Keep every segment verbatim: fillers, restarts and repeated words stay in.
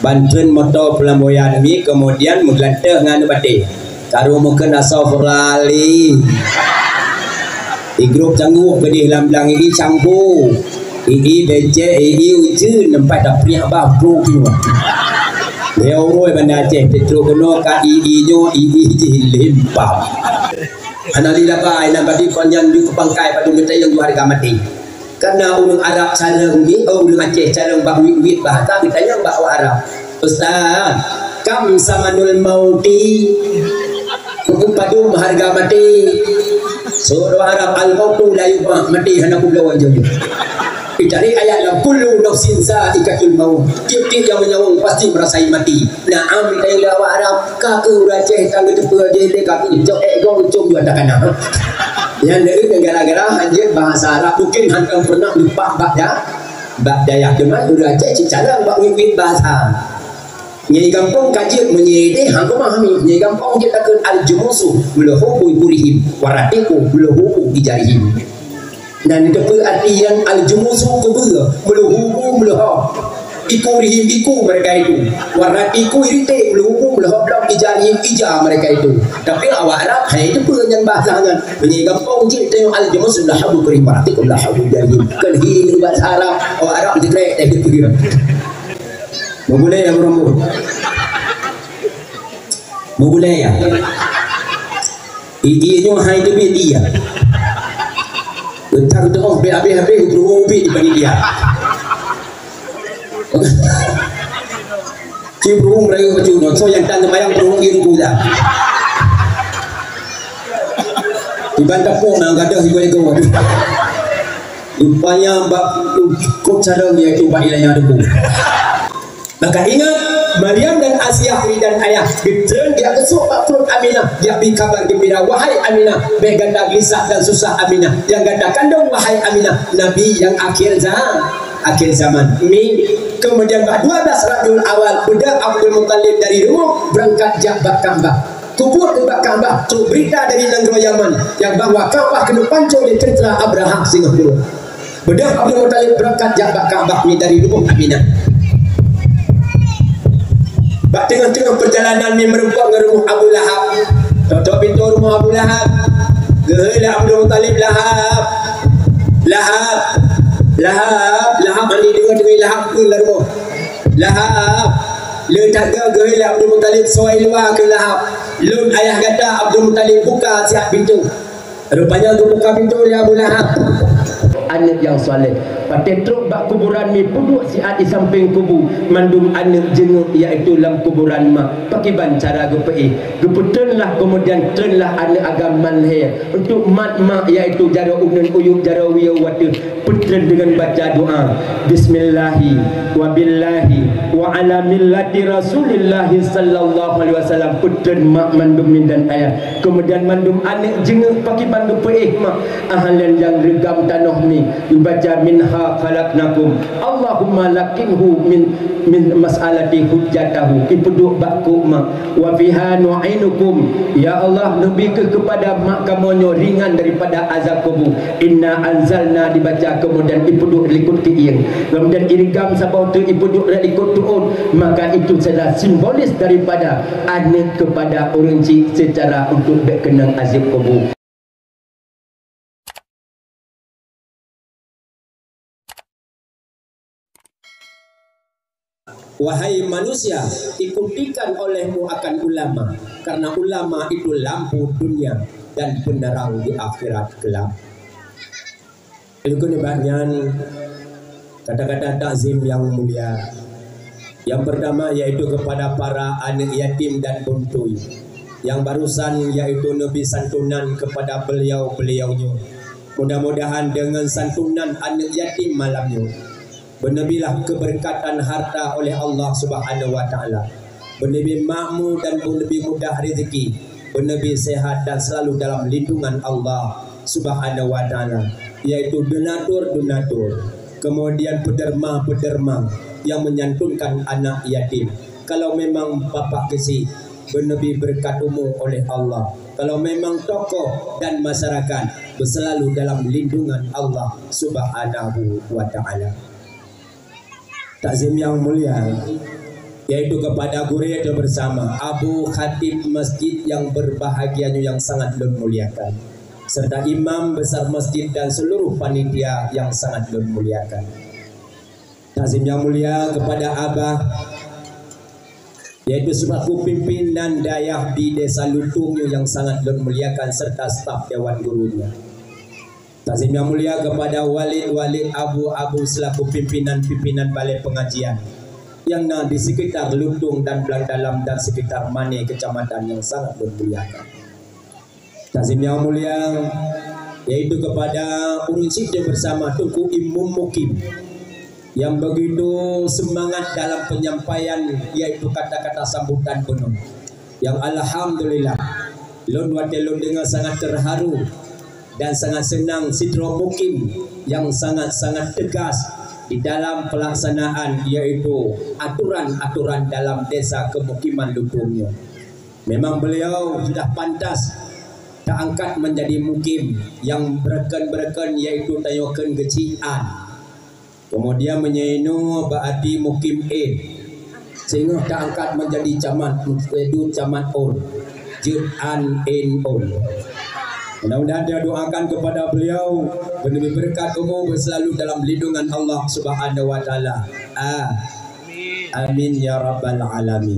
Ban treun moto flamboyan mi, kemudian meugeulanteh ngon baté. Karu meukeun asoe furali. Di grup cangguh keudeh lam blang ii canggu. Ii becek, ii ujeuen, nampak tapriak bah bro nyoe. Dia urui Banda Aceh, Petro keunoe ka ii nyoe, ii jih limpah. Hana lé laba, inan badi kon nyan ju keu bangkai padum geutanyong ju hareuga maté. Karena ureueng Arab carông ni, oh, ureueng Aceh carông bak wit-wit bahasa geutanyong bak awak Arab. "Ustaz, kam samanul mauti?" Hukum padum hareuga maté. Seuôt Arab, "Al-mautu la yubah," maté hana kubloe jih. Icari ayat lam, "Kullu nafsin zaikatul maut." Tiep-tiep nyang meunyawöng pasti meurasai maté. Naam, tayue lé awak Arab, ka keuh ureueng Aceh ka geuteupeue jih lé ka keuh cok ék gong com jua takana. Nyan lé gara-gara hanjeuet bahasa Arab, mungkin hantom pernah lupa bak da-, bak dayah. Cuma ureueng Aceh cit cara bak wit-wit bahasa. Nyang gampông ka jeuet meunyoe deh hang keumah mi. Nyang gampông jeuet takheun al-jumusu, meuleuhu bui kurihim, waratiku, meuleuhu bui jarihim. Dan teupeue arti nyan al-jumusu keubeue, meuleuhu bu meuleuho. Iku rihim iku mereka itu. Warna iku iriték meuleuhu bu meuleuho blok ija rihim ija mereka itu. Tapi awak Arab hai teupeue nyan bahasa nyan. Meunyoe gampông jih teuh al-jumusu lahabu kurihim waratiku lahabu jarihim. Keuh hi nibak Arab, awak Arab dikrek eh teupeue. Meuguléh ya meureumbôt. Meuguléh ya. Ii nyoe hai teubiet dia. Geutang teuoh bèk habéh-habéh geupeuruwong ubit di panitia. Ci peuruwong rayeuk bacut nyoe, soe nyang tan seumayang peuruwong ie ruku dah. Iban tapong na gadôh igoe-igoe. Rupanya bak kok carông iaitu bak ilanya debu. Maka ingat, Maryam dan Asiah, mi dan ayah, geutreun geujak geusok bak pruet Aminah, geujak bi kabar geumbira, "Wahai Aminah, bèk gata geulisah dan susah Aminah, nyang gata kandong, wahai Aminah, Nabi nyang akhir za-, akhir zaman." Mi, kemudian bak dua belas Rabiul Awal, beudôh Abdul Muthalib dari rumoh beurangkat jak bak Ka'bah. Kubuet nibak Ka'bah trok beurita dari nanggroe Yaman nyang bahwa Ka'bah keuneuk pancô lé teuntra Abrahah singoh peuruet. Beudôh Abdul Muthalib beurangkat jak bak Ka'bah mi dari rumoh Aminah. Bak teungoh-teungoh peurjalanan mi meureumpok ngon rumoh Abu Lahab. Tok-tok pintoe rumoh Abu Lahab. Geuhôi lé Abdul Muthalib, "Lahab! Lahab! Lahab!" Lahab hana deungoe-deungoe Lahab kheun lam rumoh. "Lahab!" Lheueh that geuhôi lé Abdul Muthalib, "Soe i luwa kheun Lahab?" "Lôn ayah gata Abdul Muthalib, buka siat pintoe." Rupanya geubuka pintoe lé Abu Lahab. Aneuk nyang saleh. Watèe trok bak kuburan mi peuduek siat di sampéng kubu, mandum aneuk jeungeuk, yaitu lam kuburan mak. Pakriban cara geupeuéh? Geupeutreunlah, keumudian treunlah aneuk agam man lhèe. Untuk mat mak, yaitu jaroe uneuen uyuek, jaroe wieue watèe. Peutreun deungon baca doa, "Bismillahi wa billahi wa ala millati Rasulillahi sallallahu alaihi wasallam." Peutreun mak mandum mi dan ayah. Keumudian mandum aneuk jeungeuk pakriban geupeuéh mak, ahlan nyang reugam tanoh mi, baca, "Minha khalaqnakum." Allahumma lakinhu min, min mas'alati hujjatahu. Ipeuduek bak kôk mak. "Wa fiha nu'inukum." Ya Allah, neubi kheueh keupada mak kamoe nyoe ringan daripada azab kubu. "Inna anzalna," dibaca, keumudian ipeuduek likot keuieng. Keumudian ireugam saboh teuk ipeuduek likot tuôt. Maka itu adalah simbolis daripada aneuk keupada ureueng chik seucara untuk bèk keunong azab kubu. Wahai manusia, ikutikan olehmu akan ulama, karena ulama itu lampu dunia dan penerang di akhirat kelak. Leukeun nibak nyan, kata-kata takzim nyang mulia. Yang pertama yaitu kepada para aneuk yatim dan buntui. Yang barusan yaitu neubi santunan kepada beliau-beliau nyoe. Mudah-mudahan dengan santunan aneuk yatim malam nyoe, beuneubilah keberkatan harta oleh Allah Subhanahu wa Ta'ala. Beuneubi makmu dan beuneubi mudah rezeki. Beuneubi sehat dan selalu dalam lindungan Allah Subhanahu wa Ta'ala, yaitu donatur-donatur, kemudian peuderma-peuderma yang menyantunkan anak yatim. Kalau memang bapak keuchik, beuneubi beureukat umu oleh Allah. Kalau memang tokoh dan masyarakat, beuselalu dalam lindungan Allah Subhanahu wa Ta'ala. Takzim nyang mulia, yaitu kepada gurée bersama, Abu Khatib Masjid yang berbahagia nyoe yang sangat lôn muliakan, serta Imam Besar Masjid dan seluruh panitia yang sangat lôn muliakan. Takzim yang mulia kepada Abah, yaitu selaku pimpinan dayah di Desa Lutung nyoe yang sangat lôn muliakan, serta staf dewan gurunya. Takzim yang mulia kepada walid-walid, abu-abu selaku pimpinan-pimpinan balai pengajian yang na di sekitar Lutung dan Blang Dalam dan sekitar Mane kecamatan yang sangat lôn muliakan. Takzim yang mulia, yaitu kepada ureuëng syiek bersama Teungku Imum Mukim yang begitu semangat dalam penyampaian, yaitu kata-kata sambutan penuh. Yang alhamdulillah, lôn watée lôn deungoe sangat terharu dan sangat senang sidroe Mukim yang sangat-sangat tegas di dalam pelaksanaan, yaitu aturan-aturan dalam desa kemukiman Lutung nyoe. Memang beliau sudah pantas taangkat menjadi Mukim yang beureuken-beureuken, yaitu tanyoe kheun geuchik an. Kemudian meunyoe inoe bak até Mukim in, singoh taangkat menjadi camat, yaitu camat on, jeuet an in on. Mudah-mudahan kita doakan kepada beliau, beri berkat umur, berselalu dalam lindungan Allah Subhanahu wa Taala. Ah. Amin ya rabbal alamin.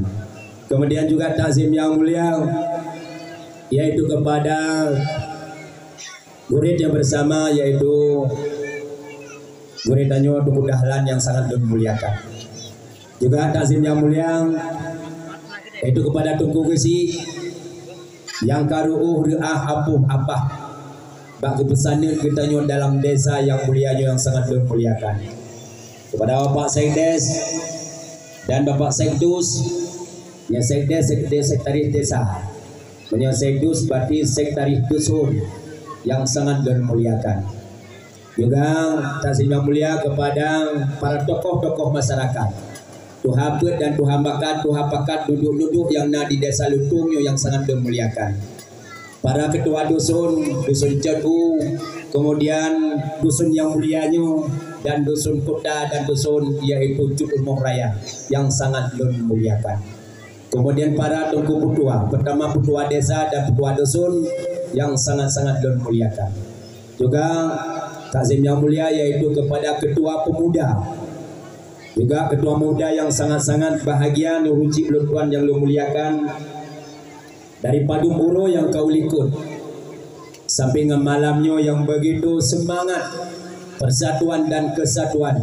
Kemudian juga takzim yang mulia, yaitu kepada gurée yang bersama, yaitu gurée tanyoe Teungku Dahlan yang sangat lôn muliakan. Juga takzim yang mulia, yaitu kepada Teungku Geuchik yang ka reuôh reuah apoh apah bak geupeusaneut geutanyoe dalam desa yang mulia nyoe yang sangat lôn muliakan. Kepada Bapak Sekdes dan Bapak Sekdus, ya, Sekdes, Sekdes, Sekretaris Desa. Meunyoe Sekdus berarti Sekretaris Dusun yang sangat lôn muliakan. Juga takzim yang mulia kepada para tokoh-tokoh masyarakat, tuha peuet dan tuha makat, tuha pakat, duduk-duduk yang na di Desa Lutung nyoe yang sangat lôn muliakan. Para ketua dusun, dusun Cot U, kemudian dusun yang mulia nyoe, dan dusun kota dan dusun, yaitu Cut Rumoh Raya yang sangat lôn muliakan. Kemudian para teungku peutua, pertama peutua desa dan peutua dusun yang sangat-sangat lôn muliakan. Juga takzim yang mulia yaitu kepada ketua pemuda. Juga ketua muda yang sangat-sangat bahagia, nurunci ulôn tuan yang lôn muliakan. Dari padum uroe nyang ka ulikot sampai ngon malam nyoe nyang begitu semangat persatuan dan kesatuan.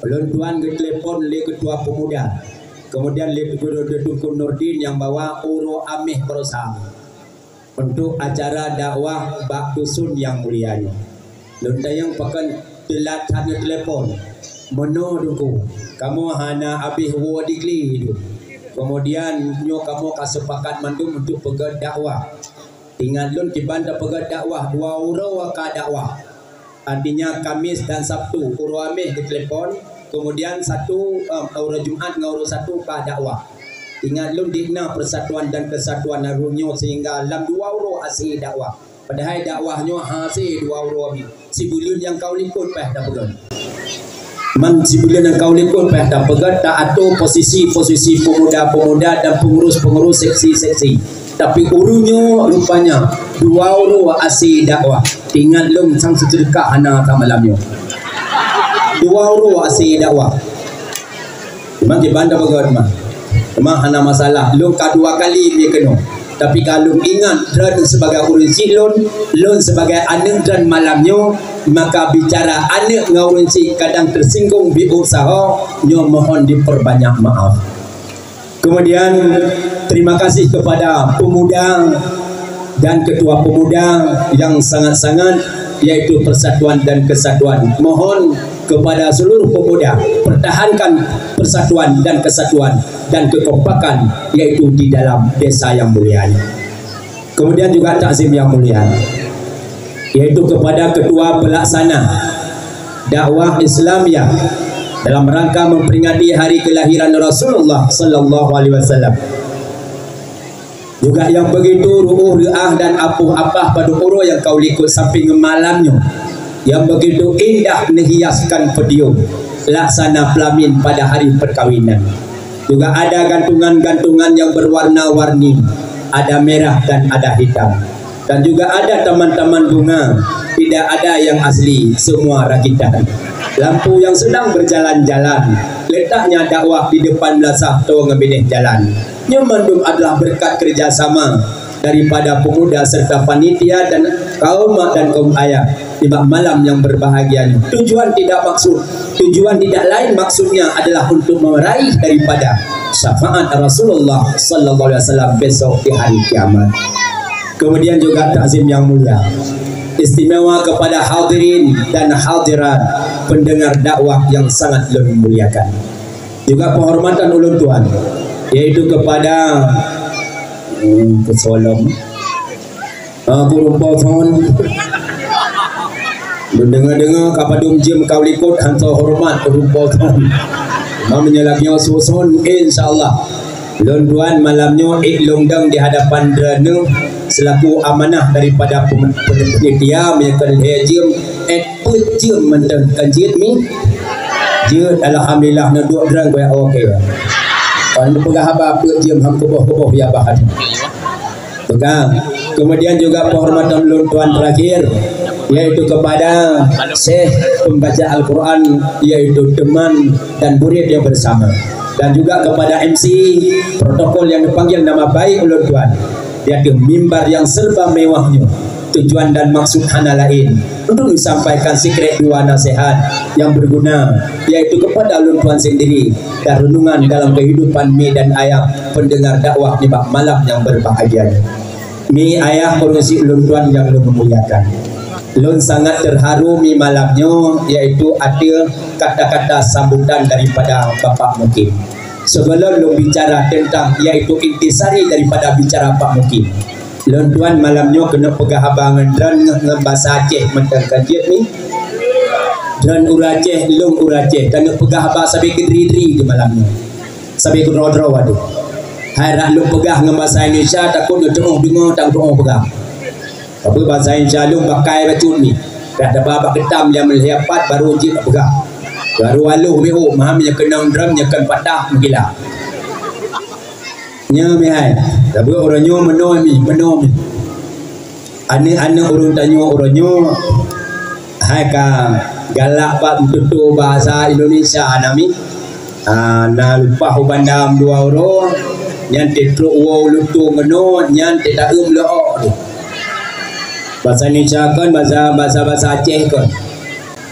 Ulôn tuan geutelepon lé ketua pemuda, kemudian lé Teungku Nurdin nyang bahwa uroe Ameh baroesa untuk acara dakwah bak dusun nyang mulia nyoe. Lôn tanyong pakon teulat that neutelepon. Meunoe Teungku, kamoe hana abéh woe digli idum. Kemudian nyoe kamoe ka sepakat mandum untuk peugét dakwah. Ingat lôn kiban tapeugét dakwah, dua uroe ka dakwah. Artinya Kamis dan Sabtu, uroe Ameh geutelepon, kemudian satu, em, uroe Jumat ngon uroe Sabtu ka dakwah. Ingat lôn dikna persatuan dan kesatuan harôh nyoe sehingga lam dua uroe hase dakwah. Padahai dakwah nyoe hase dua uroe mi. Sibuleuen nyang ka ulikot paih tapeugét. Man sibuleuen nyang ka ulikot paih tapeugét, ta atur posisi-posisi pemuda-pemuda dan pengurus-pengurus seksi-seksi. Tapi ureuëng nyoe rupanya dua uroe hase dakwah. Ingat lôn sang seudeukah hana ka malam nyoe. Dua uroe hase dakwah. Memang kiban tapeugét mah. Memang hana masalah. Lôn ka dua kali mi keunoe. Tapi ka lôn ingat droen sebagai ureuëng syiek lôn, lôn sebagai aneuëk droen malam nyoe, maka bicara aneuëk ngon ureuëng syiek kadang tersinggung bi usaha, nyoe mohon diperbanyak maaf. Kemudian, terima kasih kepada pemuda dan ketua pemuda yang sangat-sangat, yaitu persatuan dan kesatuan. Mohon kepada seluruh pemuda, pertahankan persatuan dan kesatuan dan kekompakan, yaitu di dalam desa yang mulia ini. Kemudian juga takzim yang mulia, yaitu kepada ketua pelaksana dakwah Islamiyah dalam rangka memperingati hari kelahiran Rasulullah sallallahu alaihi wasallam. Juga yang begitu ruuh reuah dan apoh apah padum uroe nyang ka ulikot sampai ngon malam nyoe, yang begitu indah menghiaskan podium laksana pelamin pada hari perkahwinan. Juga ada gantungan-gantungan yang berwarna-warni, ada merah dan ada hitam. Dan juga ada taman-taman bunga, tidak ada yang asli, semua rakitan. Lampu yang sedang berjalan-jalan, letaknya dakwah di depan beulasah toe ngon binéh jalan. Nyoe mandum adalah berkat kerjasama daripada pemuda serta panitia dan kaum mak dan kaum ayah di bak malam yang berbahagia nyoe. Tujuan tidak maksud, tujuan tidak lain maksudnya adalah untuk meraih daripada syafaat Rasulullah sallallahu alaihi wasallam besok di hari kiamat. Kemudian juga takzim yang mulia istimewa kepada hadirin dan hadirat pendengar dakwah yang sangat lôn muliakan. Juga penghormatan ulôn tuan, yaitu kepada, hmm, kesolom. Ah, Guru Paul Thon. Mendengar-dengar ka padum jeuem ka likot hantom hormat Guru Paul Thon. Meunyoe lagèe nyoe susun, insya Allah. Lôn tuan malam nyoe ék lôn dong di hadapan droeneuh selaku amanah daripada pem-, penitia meunyoe ka lhèe jeuem, eh, peuet jeuem mantong kan jeuet mi. Jeuet, alhamdulillah, neuduek droen kuyak oke. Kon peugah haba peuet jeuem ham kuboh-kuboh ya bah. Pegang. Kemudian juga penghormatan lôn tuan terakhir, yaitu kepada Syekh pembaca Al-Quran, yaitu teman dan murid yang bersama. Dan juga kepada M C protokol yang dipanggil nama baik ulôn tuan. Di ateueh mimbar yang serba mewah nyoe, tujuan dan maksud hana laén untuk disampaikan sikrek dua nasihat yang berguna, yaitu kepada lôn tuan sendiri dan renungan dalam kehidupan mi dan ayah pendengar dakwah nibak malam yang berbahagia nyoe. Mi ayah peureusi lôn tuan nyang lôn muliakan. Lôn sangat terharu mi malam nyoe, yaitu ateueh kata-kata sambutan daripada Bapak Mukim. Sebelum lôn bicara tentang, yaitu intisari daripada bicara Pak Mukim, lôn tuan malam nyoe keuneuk peugah haba ngon droen ngon, ngon basa Aceh mantong ka jeuet mi. Droen ureueng Aceh, lôn ureueng Aceh, keuneuk peugah haba sabe keudri-dri di malam nyoe. Sabe keudroe-droe waduh. Hai rak lôn peugah ngon basa Indonesia, takot neuteuôh deungoe, teuôh peugah. Tapi basa Indonesia lôn pakai bacut mi. Dah taba bak keutam nyang meulhèe pat baru jeuet peugah. Baru aloh beu, maha meunyoe keunong droen nyoe kon patah meugila. Nyoe mi hai. Tapi ureueng nyoe meunoe mi, meunoe mi. Aneuk-aneuk ureueng tanyoe uroe nyoe hai ka galak bak meututoe bahasa Indonesia na mi. Ah, na leupah u Banda dua uroe, nyan teutrok woe u Lutung keunoe, nyan teutaeum leuok. Bahasa Indonesia kon, bahasa, bahasa, bahasa Aceh kon.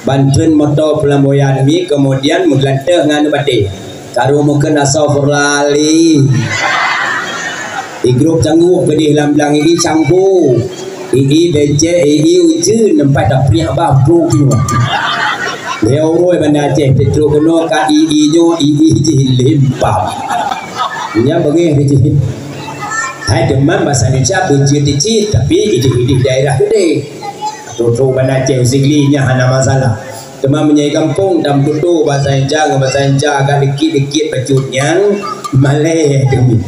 Ban treun moto flamboyan mi, kemudian meugeulanteh ngon aneuk batèe. Karu meukeun asoe furali. Igrôp cangguh keudeh lam blang ii canggu. Ii becek, ii ujeuen, nampai tapriak bah brôk nyoe. Lhèe uroe Banda Aceh teutrok keunoe ka ii nyoe, ii jih limpam. Nyan beungéh jih. Hai teuma bahasa Indonesia beujeuet cit, tapi idéh-idéh daerah keudeh. Trok-trok Banda Aceh u Sigli nyan hana masalah. Teuma meunyoe gampông dan tutoe bahasa Indonesia ngon bahasa Indonesia agak dikit-dikit bacut nyan malèe teuma.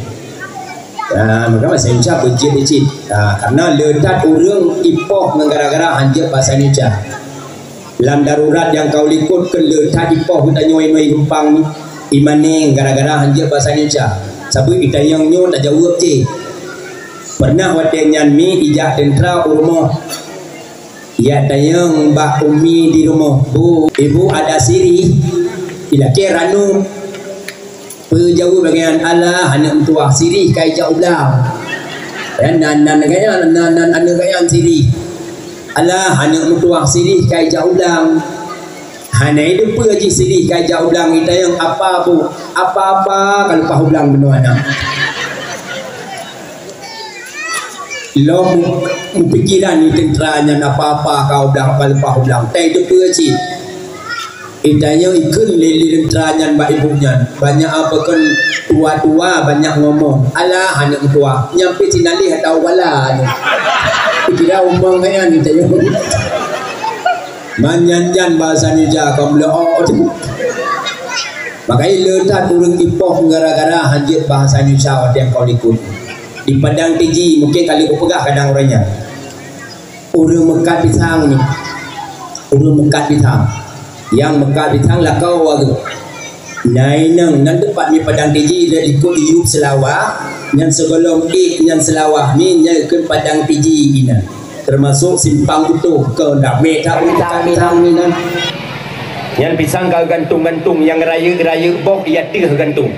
Ah, maka bahasa Indonesia beujeuet cit. Ah, karena le that ureueng ipoh ngon gara-gara hanjeuet bahasa Indonesia. Lam darurat nyang ka u likot keu le that ipoh geutanyoe inong rumpang imaneng gara-gara hanjeuet bahasa Indonesia. Sabab itanyong nyoe tajaweueb cit. Pernah watèe nyan mi ijak teuntra u rumoh. Ijak tanyong bak umi di rumoh, "Bu, ibu ada sirih?" Ilakèe ranup. Peujaweueb lagèe nyan, "Alah, aneuk meutuwah, sirih ka ijak u blang." Nyan nan, nan lagèe nyan, nan, nan aneuk lagèe nyan sirih. "Alah, aneuk meutuwah, sirih ka ijak u blang." Hana ideupeue jih sirih ka ijak u blang, itanyong, "Apa, Bu?" "Apa-apa ka leupah u blang," bunoe aneuk. Lom meupikiran teuntra nyan apa-apa ka u blang, apa leupah u blang. Tai teupeue cit. Itanyong ikheun lé, lé teuntra nyan bak ibu nyan. Banyak apa kon tua-tua banyak ngomong. Alah, aneuk meutuwah. Nyan pih sinalih atau wala nyan. Kira umong nyan itanyong. Manyan-nyan bahasa Indonesia ka meuleuok. Makajih le that ureueng ipoh gara-gara hanjeuet bahasa Indonesia watèe nyang ka u likot. Di Padang Tiji, mungkin ka lheueh kupeugah kadang uroe nyan. Ureueng meukat pisang ni. Ureueng meukat pisang. Nyang meukat pisang lakoe ureueng. Nyan inong nan teumpat mi Padang Tiji, lheueh likot Iyub Seulawah, nyan sigohlom ék nyan Seulawah mi, nyan kheun Padang Tiji inan. Teumasok Simpang Utoh keu ramé that ureueng Padang inan. Nyan pisang ka gantong-gantong, nyang rayeuk-rayeuk boh di ateueh gantong.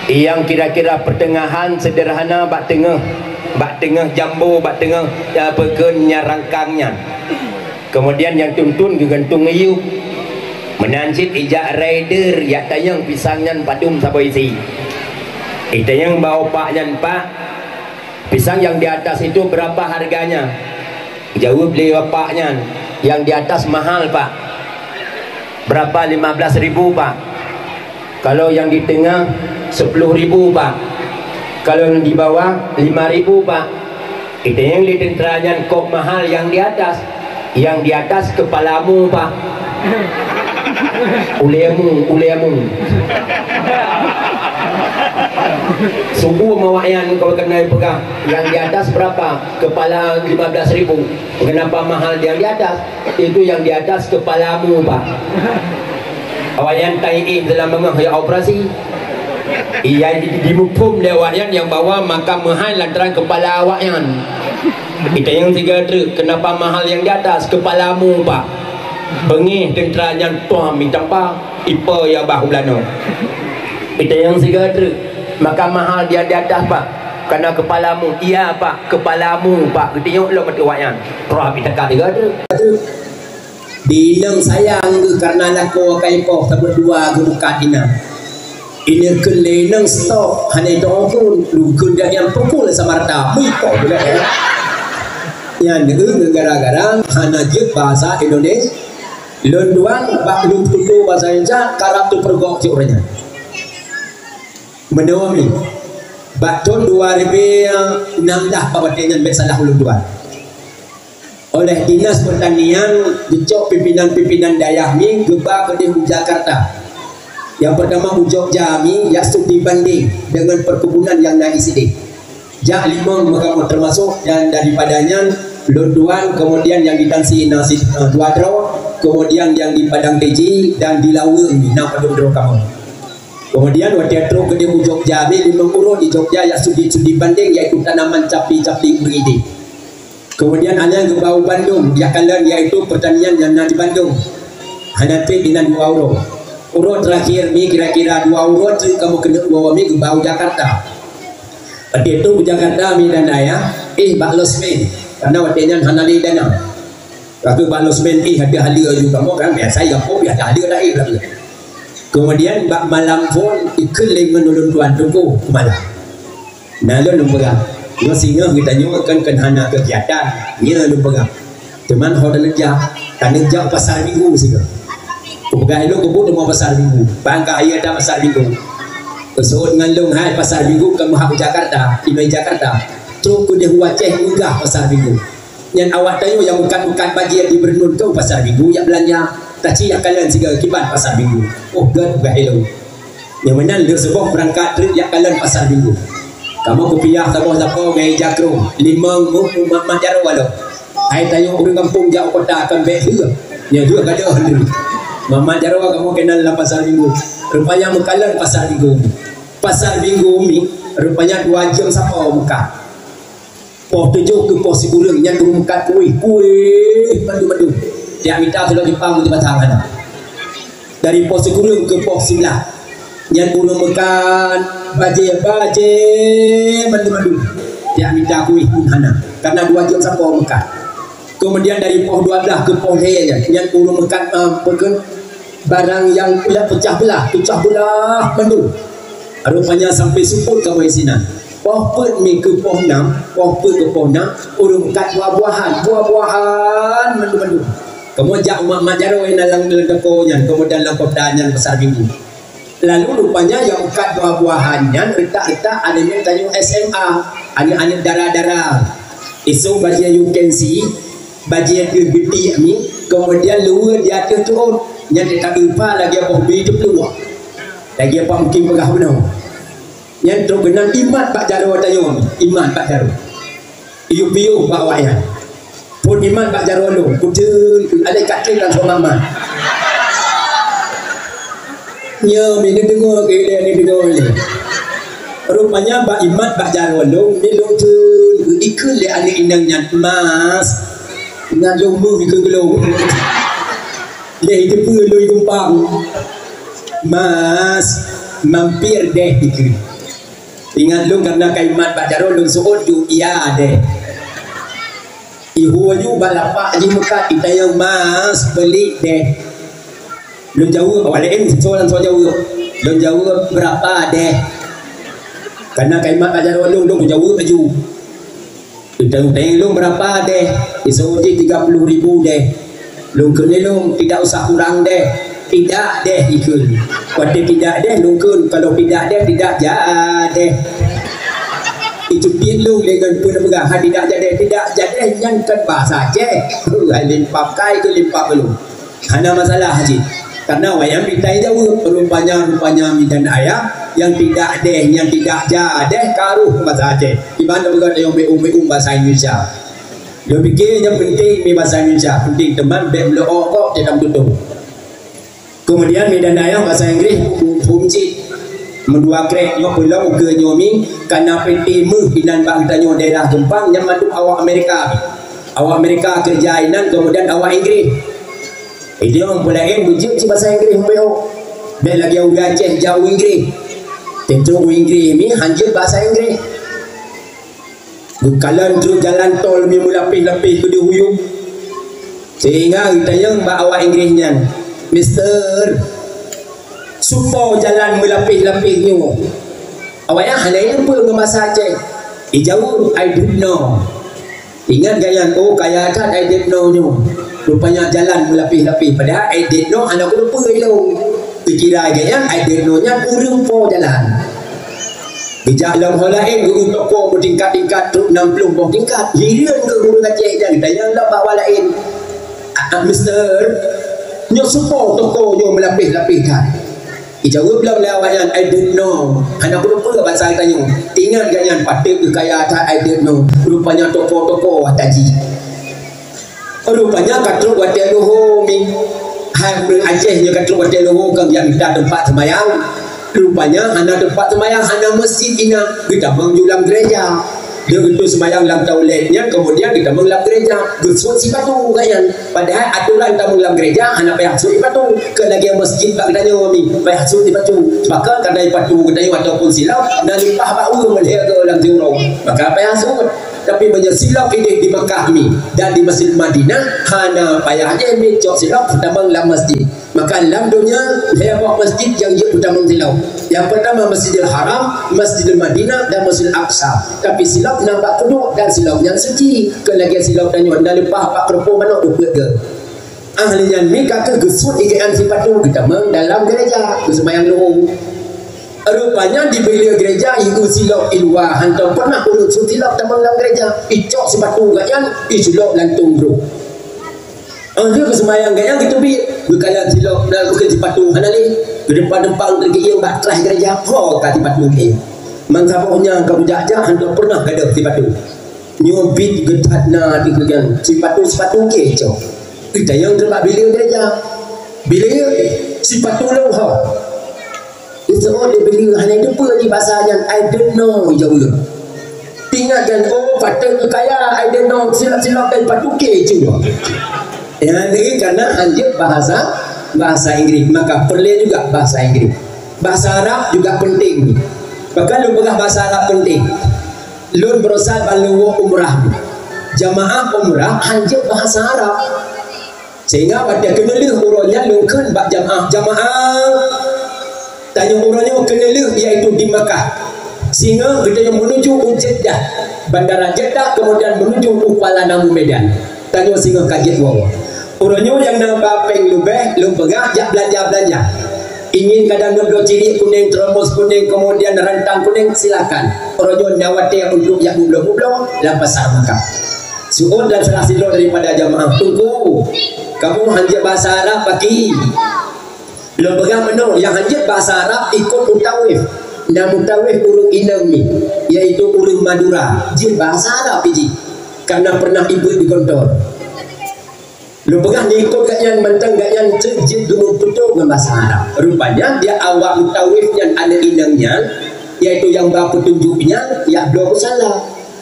Nyang kira-kira peuteungahan seudeurhana bak teungoh, bak teungoh jambo, bak teungoh, ya, peue kheun nyan rangkang nyan. Keumudian nyang tuntun geugantong iyub. Meunan cit ijak rider, jak tanyong pisang nyan padum saboh isi. Itanyong bak bapak nyan, "Pak, pisang yang di atas itu berapa harganya?" Jaweueb lé bapak nyan, "Yang di atas mahal, Pak." "Berapa?" "Lima belas ribu, Pak." "Kalau yang di tengah, sepuluh ribu, Pak. Kalau yang di bawah, lima ribu, Pak." Itanyong lé teuntra nyan, "Kok mahal yang di atas?" "Yang di atas kepalamu, Pak." "Ulemu, ulemu." Sungguh awak nyan, kalau keuneuk peugah, "Yang di atas berapa?" "Kepala lima belas ribu." "Kenapa mahal yang di atas?" "Itu yang di atas kepalamu, Pak." Awak nyan tahi dalam beungoh ya operasi. Iya, di, dimuphom lé awak nyan nyang bahwa maka meuhai lantaran kepala awak nyan. Itanyong sigoe treuk, "Kenapa mahal yang di atas?" "Kepalamu, Pak." Beungéh teuntra nyan tuam itampa, ipe ya bah u bulan nyoe. Itanyong sigoe treuk, "Maka mahal dia di atas, Pak?" "Karena kepalamu." "Iya, Pak, kepalamu, Pak." Geutanyong lom ateueh awak nyan. Troh pi teuka sigoe treuk. Di inong sayang geuh karena lakoe ka ipoh saboh dua geuh bukan inong. Inong kheun lé inong stop, hana itong phon, lungkheun dan nyang pukul samarta, meuipoh budak nyan. Nyan geuh gara-gara hana jeuet bahasa Indonesia. Lôn tuan bak lôn tutoe bahasa Indonesia, karab teupeureugoe cit ureueng nyan. Meunoe mi, bak thon dua ribu enam belas bak watèe nyan bèk salah ulôn tuan. Oleh Dinas Pertanian geucok pimpinan-pimpinan dayah mi geuba keudeh u Jakarta. Nyang peurtama u Jogja mi, jak studi banding deungon perkebunan nyang na di sideh. Jak limong meukamoe teumasok, dan daripada nyan lôn tuan, kemudian nyang di Tansi na si, eh, dua droe, kemudian nyang di Padang Tiji dan di Laweue mi na padum droe kamoe. Kemudian watèe trok keudeh u Jogja mi, limong uroe di Jogja jak studi-studi banding, yaitu tanaman capi-capi ureueng idéh. Kemudian alèh geuba u Bandung, jak kalon, yaitu pertanian nyang na di Bandung. Hana trép inan dua uroe. Uroe terakhir mi kira-kira dua uroe treuk kamoe keuneuk woe mi geuba u Jakarta. Watèe trok u Jakarta mi dan dayah, éh bak losmen, karena watèe nyan hana lé dana. Ka keuh bak losmen, éh ateueh haleue aju kamoe kan, biasa i gampông biasa haleue dah éh lagèe. Kemudian bak malam phon ikheun lé ngon ulôn tuan teungku malam. Na lôn lôn peugah, nyoe singoh geutanyoe kan, kan hana keugiatan, nyoe lôn peugah. Cuman ho taneuk jak, taneuk jak pasar Minggu sigoe. Kupeugah ilôn keubuet teuma pasar Minggu. Bang ka hayeue that pasar Minggu. Teuseuôt ngon lôn hai pasar Minggu ka meuhah u Jakarta, imai Jakarta. Trok keudeh u Aceh meugah pasar Minggu. Nyan awak tanyoe nyang meukat-meukat bajèe di Beureunuen keu pasar Minggu jak beulanja. Taci jak kalon sigoe kiban pasar Minggu. Oh, gèt peugah ilôn. Nyang meunan lheueh suboh beurangkat treuk jak kalon pasar Minggu. Kamoe kupiah saboh lapor ngon ija krông, limong mu-, mat-mat jaroe lom. Hai tanyoe ureueng gampông jak u kota kan bèk heueh. Nyoe dua gadoh lom. Mat-mat jaroe kamoe keunan lam pasar Minggu. Rupanya meukalon pasar Minggu. Pasar Minggu mi rupanya dua jeuem sapo meukat. Poh tujoh keu poh sikureueng nyan ureueng meukat kuéh, kuéh mandum-mandum. Jak mita tulông simpang meuti batang hana. Dari poh sikureueng keu poh siblaih nyan ureueng meukat bajèe-bajèe mandum-mandum. Jak mita kuéh pun hana, karena dua jeuem sapo meukat. Kemudian dari poh dua blaih keu poh lhèe nyan, nyan ureueng meukat, ah, peue kheun, barang nyang peucah beulah, peucah beulah mandum. Rupanya sampai seupôt kamoe sinan. Poh peuet mi keu poh nam, poh peuet keu poh nam, ureueng meukat buah-buahan, buah-buahan mandum-mandum. Kamoe jak u mat-mat jaroe na lam, lam toko nyan, kemudian lam kota nyan pasar Minggu. Lalu rupanya nyang meukat buah-buahan nyan reutak-reutak aneuk-aneuk tanyoe S M A, aneuk-aneuk dara-dara. Isong bajèe you can see, bajèe teuh geutik mi, kemudian luweue di ateueh tuon, nyan teutab lupa lagèe boh bi teupluwah. Lagèe pat mungkin peugah bunoe. Nyan trok keunan imat bak jaroe tanyoe, imat bak jaroe. Iyup-iyup bak awak nyan. Phon imat bak jaroe lôn, kuteun, ada katrek dan suami mat. Nyoe mi neudeungoe keu ilée neudeungoe ilée. Rupanya bak imat bak jaroe lôn, mi lôn theun ikheun lé aneuk inong nyan, "Mas, ngat lôn meuh ikheun keu lôn." Lé iteupeue lôn ikumpang. "Mas, mampir deh," ikheun. Ingat lôn karena ka imat bak jaroe lôn seuôt ju, "Iya deh." Ihu aju bak lapak jih meukat, itanyong, "Mas, beli deh." Lôn jaweueb, awak laén sisôk langsung jaweueb. Lôn jaweueb, "Berapa deh?" Karena ka imat bak jaroe lôn, lôn jaweueb aju. Itanyong lôn, "Berapa deh?" Iseuôt jih, "Tiga puluh ribu deh." Lôn kheun lé lôn, "Tidak usah kurang deh." "Tidak deh," ikheun. Watée "tidak deh" lôn kheun, "Kalau tidak deh, tidak jadeh." Icupit lôn lé ngon peue neupeugah, "Ha, tidak jadeh." "Tidak jadeh" nyan kan bahasa Aceh. Hai limpah kai keu limpah lôn. Hana masalah cit. Karena awak nyan pih tajaweueb, rupanya, rupanya mi dan ayah, nyang tidak deh, nyang tidak jadeh, ka rôh bahasa Aceh. Iban neupeugah nyang meu'um-meu'um bahasa Indonesia. Lôn pike nyang penting mi bahasa Indonesia, penting teuma bék meuleu'oh kok dalam tutong. Kemudian mi dan ayah bahasa Inggréh phôn cit. Meudua krek nyoe peulom ukeue nyoe mi, kana pete meuh inan bak geutanyoe daerah Geumpang nyang mandum awak Amerika. Awak Amerika keureuja inan, kemudian awak Inggréh. Idéh ureuëng peulaén beujeuet cit bahasa Inggréh meupeue. Bék lagée ureuëng Aceh jak u Inggréh. Teuntèe u Inggréh mi hanjeuet bahasa Inggréh. Geukalon trok jalan tol mi meulapéh-lapéh keudeh uyueng. Sehingga geutanyong bak awak Inggréh nyan, "Mister, soe po jalan meulapéh-lapéh nyoe?" Awak nyan hana ileumpeue ngon bahasa Aceh. Ijaweueb, "I don't know." Ingat gobnyan, "Oh, kaya that, I don't know nyoe." Rupanya jalan meulapéh-lapéh. Padahai "I don't know" hana keuneuk peue ilôn. Geukira gobnyan, "I don't know" nyan ureuëng po jalan. Geujak lam ho laén, geu-, toko meutingkat-tingkat trok nam ploh boh tingkat. Hireuen keu ureuëng Aceh nyan, tanyong lom bak awak laén, "Ah, ah, Mister, nyoe soe po toko nyoe meulapéh-lapéh that?" Ijaweueb lom lé awak nyan, "I don't know." Hana keuneuk peue bahasa geutanyoe. Ingat gobnyan patéh geukaya that, "I don't know." Rupanya toko-toko ata jih. Rupanya ka trok watée luho mi. Hai ureuëng Aceh nyoe ka trok watée luho keu geujak mita teumpat seumayang. Rupanya hana teumpat seumayang, hana meuseujid inan, geutamong ju lam gereja. Dia geutu seumayang lam toilet nyan, kemudian geutamong lam gereja. Geusuet sipatu gobnyan. Padahai atoran tamong lam gereja hana payah suet sipatu. Keu lagée meuseujid bak geutanyoe mi, payah suet sipatu. Bahkan kadang sipatu geutanyoe ataupun silop na leupah bak ureuëng meulhée keu lam siuroe. Maka payah suet. Tapi meunyoe silop ideh di Makkah mi dan di Mesir Madinah, hana payah jih mi cok silop tamong lam masjid. Maka lam donya, lhée boh masjid nyang jeuet peutamong silop. Nyang peurtama Masjidil Haram, Masjidil Madinah, dan Masjidil Aqsa. Tapi silop na bak keuduek dan silop nyang suci. Keu lagée silop tanyoe na leupah bak keureupuk manok beupeuet geuh. Ahli nyan mi ka keuh geusuet ikaan sipatu geutamong dalam gereja, geuseumayang luho. Rupanya di bileue gereja ieu silop i luwa, hántom pernah ureuëng suet silop tamong lam gereja. Icok sipatu gobnyan, iculok lantong brôk. Óh lheueh geuseumayang gobnyan geuteubiet, geukalon silop dan bukon sipatu hana lé. Geudeumpang-deumpang teugeuieng bak traih gereja, ho ka sipatu lé. Meusaboh nyang ka beujak-jak hántom pernah gadôh sipatu. Nyoe bit geuthat na di keugan sipatu-sipatu keu cok. Geutanyong keu bak bileue gereja. Bileue, sipatu lôn ho. Iseuôt lé bileue hana teupeue lé basa nyan, "I don't know," jaweueb. Ingat kan, "Oh, patôt kaya, I don't know, silap-silap dan patuke cuma." Nyan lagée karena hanjeuet bahasa, bahasa Inggris, maka peureulée juga bahasa Inggris. Bahasa Arab juga penting. Bahkan lôn peugah bahasa Arab penting. Lôn baroesa ban lôn woe umrah. Jamaah umrah hanjeuet bahasa Arab. Sehingga watée keuneulheueh uroe nyan lôn kheun bak jamaah, "Jamaah, tanyoe uroe nyoe keuneulheueh, yaitu di Makkah. Singoh geutanyoe meunuju u Jeddah, bandara Jeddah, kemudian meunuju u Kuala Namu Medan. Tanyoe singoh ka jeuet woe." Uroe nyoe nyang na ba péng leubeh lôn peugah jak beulanja-beulanja. Ingin kadang neubloe ciriek kuneng, termos kuneng, kemudian rantang kuneng, silakan. Uroe nyoe na watée untuk jak mubloe-mubloe lam pasar Makkah. Seuôt dan salah sidroe daripada jamaah, "Teungku, kamoe hanjeuet bahasa Arab, paki." Lôn peugah meunoe, nyang hanjeuet bahasa Arab ikot mutawif. Na mutawif ureuëng inong mi, yaitu ureuëng Madura. Jeuet bahasa Arab jih, karena pernah ibeuet di kantor. Lôn peugah, di likot gobnyan mantong gobnyan cit jeuet deungon peutoe ngon basa Arab. Rupanya, di awak mutawif nyan, aneuk inong nyan, yaitu nyang ba peutunjuk nyan, jak bloe musala.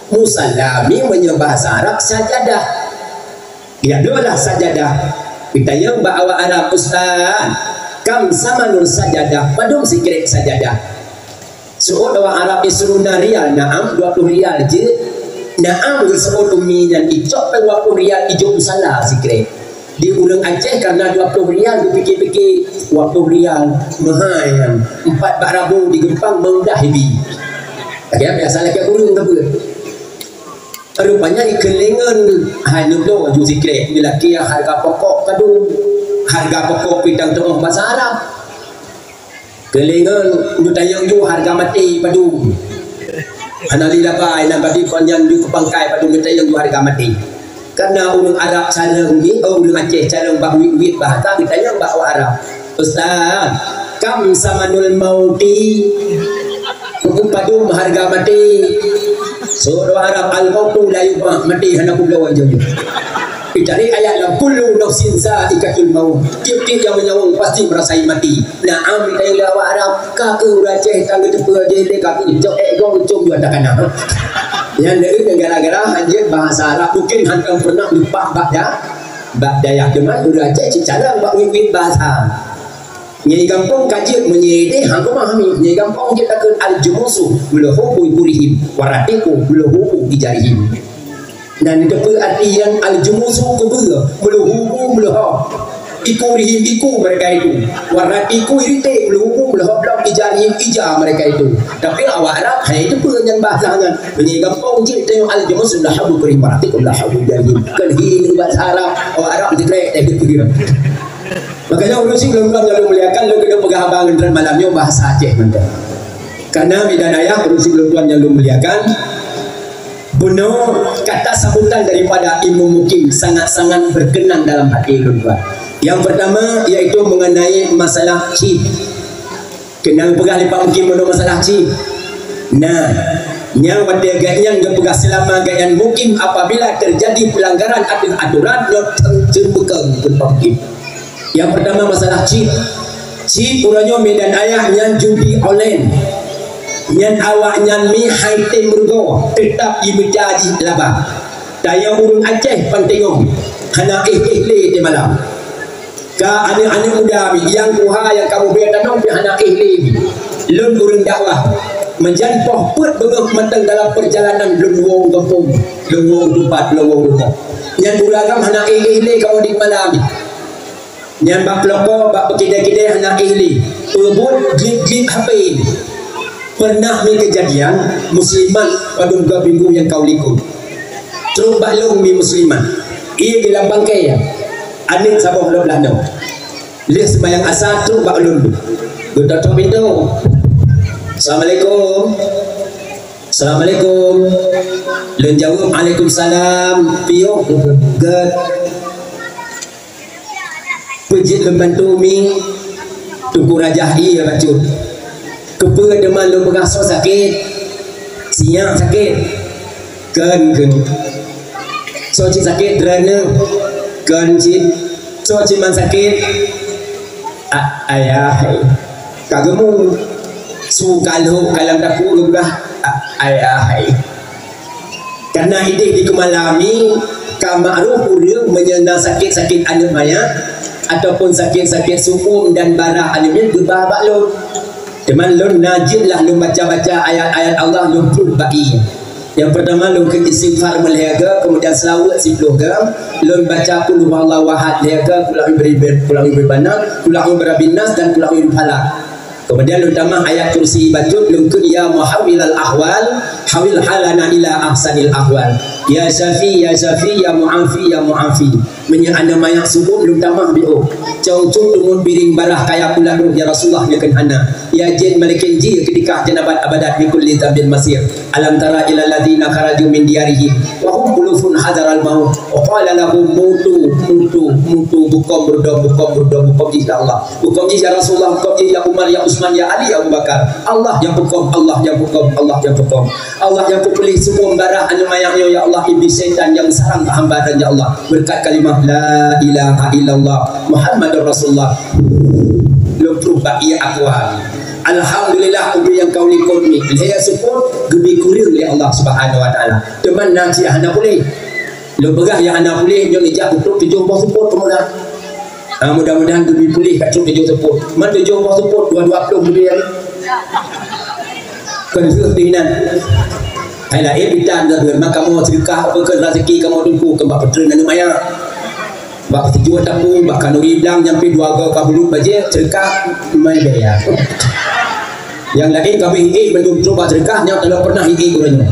Musala mi meunyoe basa Arab sajadah. Jak bloe lah sajadah. Geutanyong bak awak Arab, "Ustaz, kam samanul sajadah?" Padum sikrek sajadah? Seuôt awak Arab, "Isruna rial." "Na'am, dua ploh rial jeuet." "Na'am," geuseuôt umi nyan, icok pih dua ploh rial, ijok musala sikrek. Di ureuëng Aceh, karena dua ploh rial, geupike-pike, "Dua ploh rial, meuhai nyan. Empat bak rabu di Geumpang, meudah ibi." Lagèe biasa lagèe ureuëng teupeu. Rupanya ikeulengan, hai neubloe laju sikrek, dilakèe harga pokok padum. Harga pokok pih tang teungoh basa Arab. Keulengan, neutanyong ju harga maté padum. Hana lé laba, inan badi kon nyan ju keu pangkai padum, neutanyong ju harga maté. Karena ureuëng Arab carông ni, oh, ureuëng Aceh carông bak wit-wit bahasa, geutanyong bak awak Arab, "Ustaz, kam samanul mauti?" Padum harga maté? Seuôt Arab, "Al-mautu la yubah," maté hana peubloe laju. Icari ayat lam, "Kullu nafsin zaikatul maut," tiep-tiep nyang meunyawöng pasti meurasai maté. Na'am, tanyong lé awak Arab, ka keuh ureuëng Aceh ka geuteupeue jih lé ka keuh cok ék gong cong dua takana. Nyan deuh gara-gara hanjeuet bahasa Arab, mungkin hana pernah lupa bak da-, bak dayah. Teuma ureuëng Aceh cit carông bak wit-wit bahasa. Nyang gampông ka jeuet, meunyoe ideh hana keumah mi. Nyang gampông jeuet takheun, "Al-jumusu mulhubu kurihim, waratiku mulhubu ijarihim." Nan teupeue arti nyan, al-jumusu keubeue, meuluhu-bu meuluho. Iku rihim iku mereka itu. Warna iku irite, meuluhu-bu meuluho blom, ija rihim ija mereka itu. Tapi awak Arab, hai teupeue nyan bahasa nyan. Meunyoe gampông jih teuh al-jumusu lahabu kurim, warna iku lahabu jarihim. Kan hi nibak Arab, awak Arab dikrek, eh, teupeue. Makanya ureuëng syiek lôn tuan nyang lôn muliakan, lôn keuneuk peugah haba ngon droen malam nyoe bahasa Aceh mantong. Karena medan ayah ureuëng syiek lôn tuan nyang lôn muliakan, bunoe kata sambutan daripada Imum Mukim sangat-sangat berkenan dalam hati lôn tuan. Yang pertama, yaitu mengenai masalah chip. Keuneuk peugah lé Pak Mukim bunoe masalah chip. Nah, nyang watée gobnyan geupeugah selama gobnyan mukim, apabila terjadi pelanggaran ateueh aturan, nyoe teuntu beukeue keu Pak Mukim. Yang pertama masalah chip. Chip uroe nyoe medan ayah nyan judi online. Nyan awaknyan mi hai tem rugoe, teutap jimita jih laba. Tayue ureuëng Aceh panteungong, hana éh-éh lé teumalam. Ka aneuk-aneuk muda mi, nyang tuha nyang ka mubiet tanoh pih hana éh lé mi. Lôn ureuëng dakwah, meujan poh peuet beungoh mantong dalam peurjalanan lôn woe u gampông, lôn woe u teumpat, lôn woe u rumoh. Nyan ureuëng agam hana éh-éh lé kamoe di malam nyan. Nyan bak peuloko, bak peukidai-kidai hana éh lé. Peubuet glip-glip H P. Pernah mi keujadian, muslimat padum dua minggu nyang ka u likot. Trok bak lôn mi muslimat. Ie di lam bangkai, aneuk saboh lhok lanoe. Lheueh seumayang Asa trok bak lôn. Geutok-tok pintoe. "Assalamualaikum." "Assalamualaikum." Lôn jaweueb, "Waalaikumsalam." Piôh geuh. Peue jeuet lôn bantu mi? Teungku Rajah ie bacut. Keupeue teuma lôn peugah soe sakét? Sinyak sakét? Kon, kon. Soe cit sakét? Droeneuh? Kon cit. Soe cit man sakét? A-, ayah. Ka geumue. Su ka lhok ka lam dapu geupeugah, a-, ayah. Karena ideh di keumalami ka ma'ruf ureuëng meunyoe na sakét-sakét aneuk manyak ataupun sakét-sakét su'um dan barah aneuk nyan geuba bak lôn. Teuma lôn na jeuet lah lôn baca-baca ayat-ayat Allah lôn pruet bak ie. Nyang pertama lôn kheun istighfar meulhèe goe, kemudian seulaweuet siplôh goe, lôn baca qul huwallahu ahad lhèe goe, qul a'udzu birabbil, qul a'udzu birabbin nas, qul a'udzu birabbin nas dan qul a'udzu bil falaq. Kemudian lôn tamah ayat kursi bacut, lôn kheun, "Ya muhawwilal ahwal, hawwil halana ila ahsanil ahwal. Ya syafi, ya syafi, ya mu'afi, ya mu'afi." Meunyoe aneuk manyak su'um lôn tamah biôh. Cong cut teumon biring barah kaya pulan roh ya Rasulullah nyoe kheun hana. Ya jin malikin ji keudikah janabat abadat min kulli dzambin masir. Alam tara ilal ladzina kharaju min diyarihim wa hum ulufun hadaral maut. Wa qala lahum mutu, mutu, mutu, bukon beudôh, bukon beudôh, bukon jih ya Allah. Bukon jih ya Rasulullah, bukon jih ya Umar, ya Utsman, ya Ali, ya Abu Bakar. Allah nyang bukon, Allah nyang bukon, Allah nyang bukon. Allah nyang peupuléh seumua bara aneuk manyak nyoe ya Allah, iblih syaitan nyang sarang keu hamba droe ya Allah. Beureukat kalimah la ilaha illallah Muhammadur Rasulullah. Lôn pruh bak ié aqwal. Alhamdulillah, ubé nyang ka u likot nyoe. Lhèe seupôt geubri kureueng lé Allah Subhanahu wa Taala. Teuma na cit hana puléh. Lôn peugah nyang hana puléh, nyoe ijak untuk tujoh boh seupôt peugah. Ah, mudah-mudahan geubri puléh ka trok tujoh seupôt. Man tujoh boh seupôt, dua dua ploh leubeh hari. Kon lheueh teuh inan. Hai laén bitan dah tuan, maka kamoe seudeukah apa ke rezeki kamoe teungku keu bak peutreun aneuk maya. Bak tujoh tapu, bak khanuri blang nyampe dua go ka bulut bajèe, seudeukah mai bayar. Nyang laén ka beuh hiék bandum trok bak seudeukah, nyang teulah pernah hiék ureueng nyoe.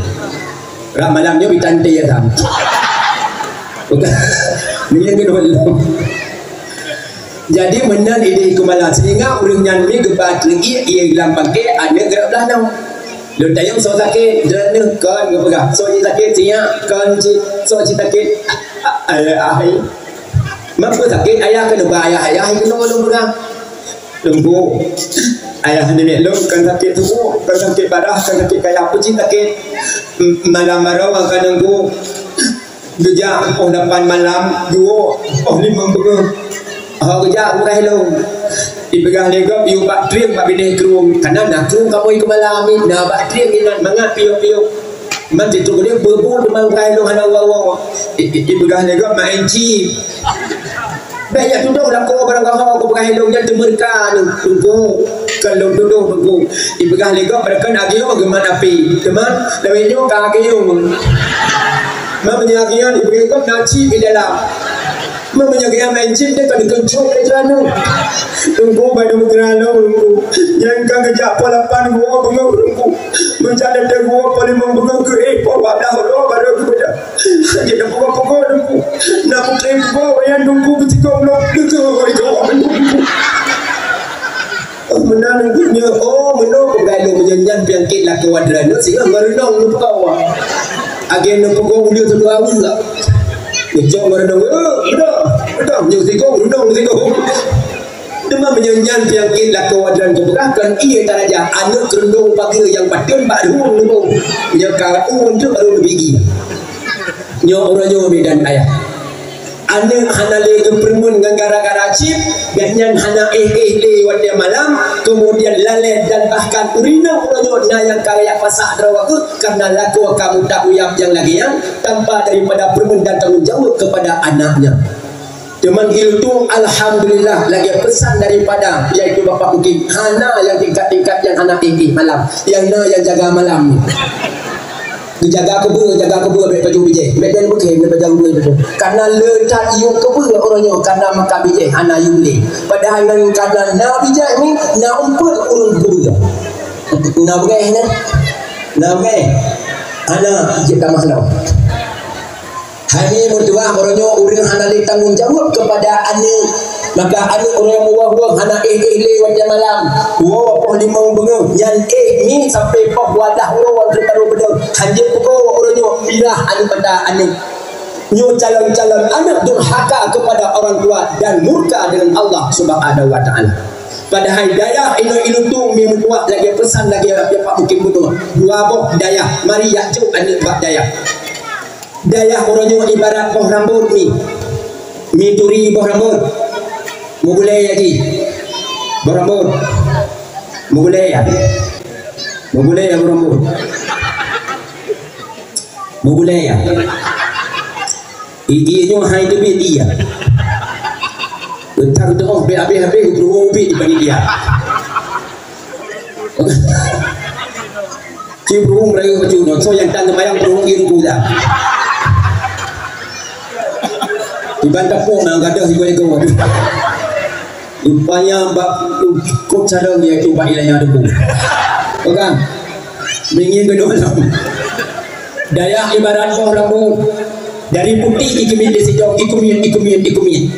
Rab malam nyoe bitan teh ya tam. Bukan. Ni yang kedua dulu. Jadi meunan idéh keumala sehingga ureueng nyan mi geuba teuk ié lam bangké aneuk geurab blah nyoe. Lôn tanyong soe sakét, droeneuh kon geupeugah. Soe jih sakét, siyak kon cit. Soe jih sakét, ayah ai. Mampu sakét ayah keuneuk ba ayah, ayah keuneuk lôn peugah. Teungku, ayah nenek lôn kon sakét tuboh, kon sakét badah, kon sakét kaya, peue cit sakét. M-, malam baroe ka Teungku. Geujak poh lapan malam, geuwoe poh limong beungoh. Ho geujak peugah lôn. Ipeugah lé gob, "Yue bak trieng bak binéh krueng." Kana na krueng kamoe keumala, na bak trieng inan mangat piôh-piôh. Man situ geude beubu teuma peugah lôn hana woe-woe. I, i, ipeugah lé gob, "Maén cit." Bèk jak tudoh lakoe barang gaho, kupeugah lôn nyan teumeureuka nyoe, Teungku. Kon lôn tudoh, Teungku. Ipeugah lé gob, "Beureukon agiong geumat api." Teuma lawét nyoe ka agiong. Meunyoe agiong ipeugah gob na cit di dalam. Meunyoe agiong maén cit, dia ka dikeuncok lé ceurano. Teungku, bak dum ceurano, Teungku. Nyang ka geujak poh lapan geuwoe beungoh, Teungku. Meunyoe adak geuwoe poh limong beungoh keu éh, poh dua blah uroe barô geubeudôh. Jadi na pukul-pukul Teungku. Na pukul pukul wayang Teungku beutikong lom. Teungku, itu. Oh, meunan Teungku nyoe. Oh, meunoe peugah lôn meunyoe nyan penyakit lakoe droeneuh singoh meureunong lôn peugah. Agen lôn peugah ulèe seudua uleue. Ngejok meureunong. Eh, udah. Udah, nyoe sikong, reunong sikong. Teuma meunyoe nyan penyakit lakoe droeneuh peugah kon ié taraja aneuk keureudueng pageue nyang pateuen bak rueng lubong. Nyoe ka u untuk baru leubeh ié. Nyoe uroe nyoe bidan ayah. Aneuk hana lé geupeureumeun ngon gara-gara chip, gobnyan hana éh-éh lé watèe malam, keumudian lalèe dan bahkan ureueng inong uroe nyoe na nyang ka raya pasak droe geuh karena lakoe ka mutak uyap nyang lagèe nyan, tanpa daripada peureumeun dan tanggong jaweueb kepada anaknya. Teuma iltu alhamdulillah lagèe peusan daripada yaitu Bapak Mukim, hana nyang tingkat-tingkat nyang hana éh-éh malam, nyang na nyang jaga malam. Geujaga keubeue, jaga keubeue bèk pajoh bijèh. Bèk dan bukén bèk pajoh bijèh. Karena le that yue keubeue uroe nyoe karena maka bijèh hana yue lé. Padahai ngon karena na bijèh ni na umpet ureueng keubeue. Na bugèh nyan? Na bugèh? Hana jeuet tamah lom. Hai meutuah uroe nyoe ureueng hana lé tanggong jaweueb keupada aneuk. Maka aneuk uroe nyoe meuwoe-woe hana éh-éh lé watèe malam. Woe poh limong beungoh nyan éh mi sampai poh dua blah uroe lheueh barô beudôh. Hanjeuet peuko uroe nyoe mirah aneuk mata aneuk. Nyoe calon-calon aneuk durhaka kepada orang tua dan murka dengan Allah Subhanahu wa Taala. Padahai dayah inong ileutu mi meutuah lagèe peusan lagèe Bapak Mukim bunoe. Dua boh dayah, mari jak jok aneuk bak dayah. Dayah uroe nyoe ibarat boh rambôt mi. Mi turi boh rambôt. Meugulèe ya jih. Boh rambôt. Meugulèe ya. Meugulèe ya boh rambôt. Meugulèe ya. I, i nyoe hai teubiet iya. Entar teuoh bèk habéh-habéh geupeureumeun ubit di panitia. Ci peurumoh rayeuk bacut nyoe, soe nyang tan seumayang peurumoh ié teungku dah. Iban tapong nyang gadôh igoe-igoe. Rupanya bak kot sadong ié teungku bak ilanya teungku. Bukan? Bingin keunoe lom. Dayah ibarat boh rambôt. Dari putéh ikeumiet di sijong, ikeumiet, ikeumiet, ikeumiet.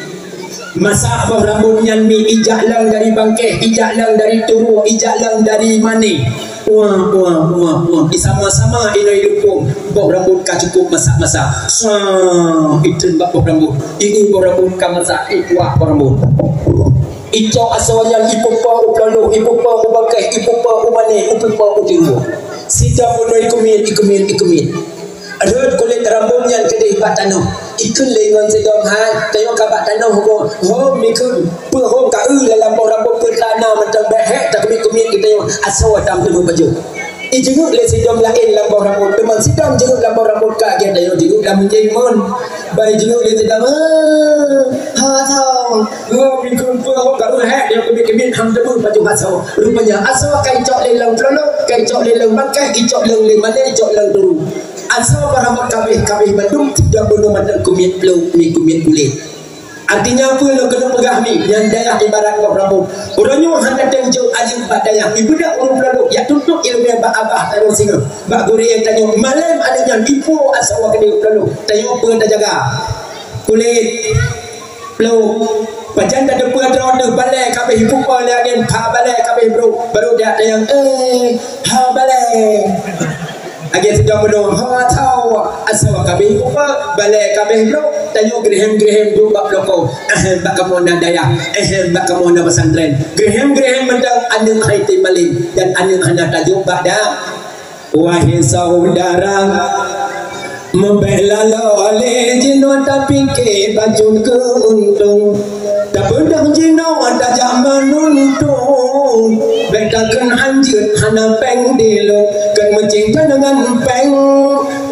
Masak boh rambôt nyan mi ijak lom dari bangkeh, ijak lom dari turoe, ijak lom dari manéh. Puang, puang, puang, puang. Di sama-sama inoe ilupong. Boh rambut ka cukup masak-masak. Sang, itreun bak boh rambut. Ieu boh rambut ka masak, eh, puah boh rambut. Icok asoe nyan, ipupa u peulaloh, ipupa u bangkeh, ipupa u mané, ipupa u teungku. Sidang bunoe ikumiet, ikumiet, ikumiet. Rhot kulét rambôt nyan keudeh bak tanoh. Ikheun lé ngon sidom hai, tanyoe ka bak tanoh ho, ho mikheun. Peue ho ka eu lam boh rambôt peue tana mantong bèk hèk takumiet-kumiet geutanyoe asoe tam teungoh pajoh. Ijeungeuek lé sidom laén lam boh rambôt, teuma sidom jeungeuek lam boh rambôt ka geutanyoe jeungeuek lam jimon. Bai jeungeuek lé sidom, ah, ha tho. Ho mikheun peue ho ka eu hèk tanyoe kumiet-kumiet han teupeu pajoh asoe. Rupanya asoe ka icok lé lôn peulaloh, ka icok lé lôn bangkeh, icok lôn lé mané, icok lôn turu. Asoe barabot kabeh-kabeh bandum sidang bunoe mantong kumiet plôk mi kumiet kulét. Artinya peue lôn keuneuk peugah mi, nyan dayah ibarat boh rambôt. Uroe nyoe hana tém jok aneuk bak dayah, ibeudôh ureueng peulaloh, jak tuntut ileumèe bak abah tanyoe singoh, bak gurèe tanyoe. Malém aneuk nyan ipo asoe keudeh peulaloh, tanyoe peue tajaga. Kulét. Plôk. Pajan tateupeue droe teuh balèe kabeh ipupa lé angén, pha balèe kabeh brôk, barô jak tanyong, "Eh, ha balèe." Lagèe sidang bunoe, "Ha tho." Asoe kabeh ipupa, balèe kabeh brôk, tanyoe geureuhem-geureuhem duek bak peulokoe. Ahem, bak kamoe na dayah, ahem, bak kamoe na pesantren. Geureuhem-geureuhem mantong aneuk hai tém malém dan aneuk hana tajok bak da. Wahai syedara, meubèk laloe lé jinoe tapike bacut keu untông. Tapeudong jinoe tajak meununtông. Bèk takheun hanjeuet hana péng dilôn, kheun meucéng deungon péng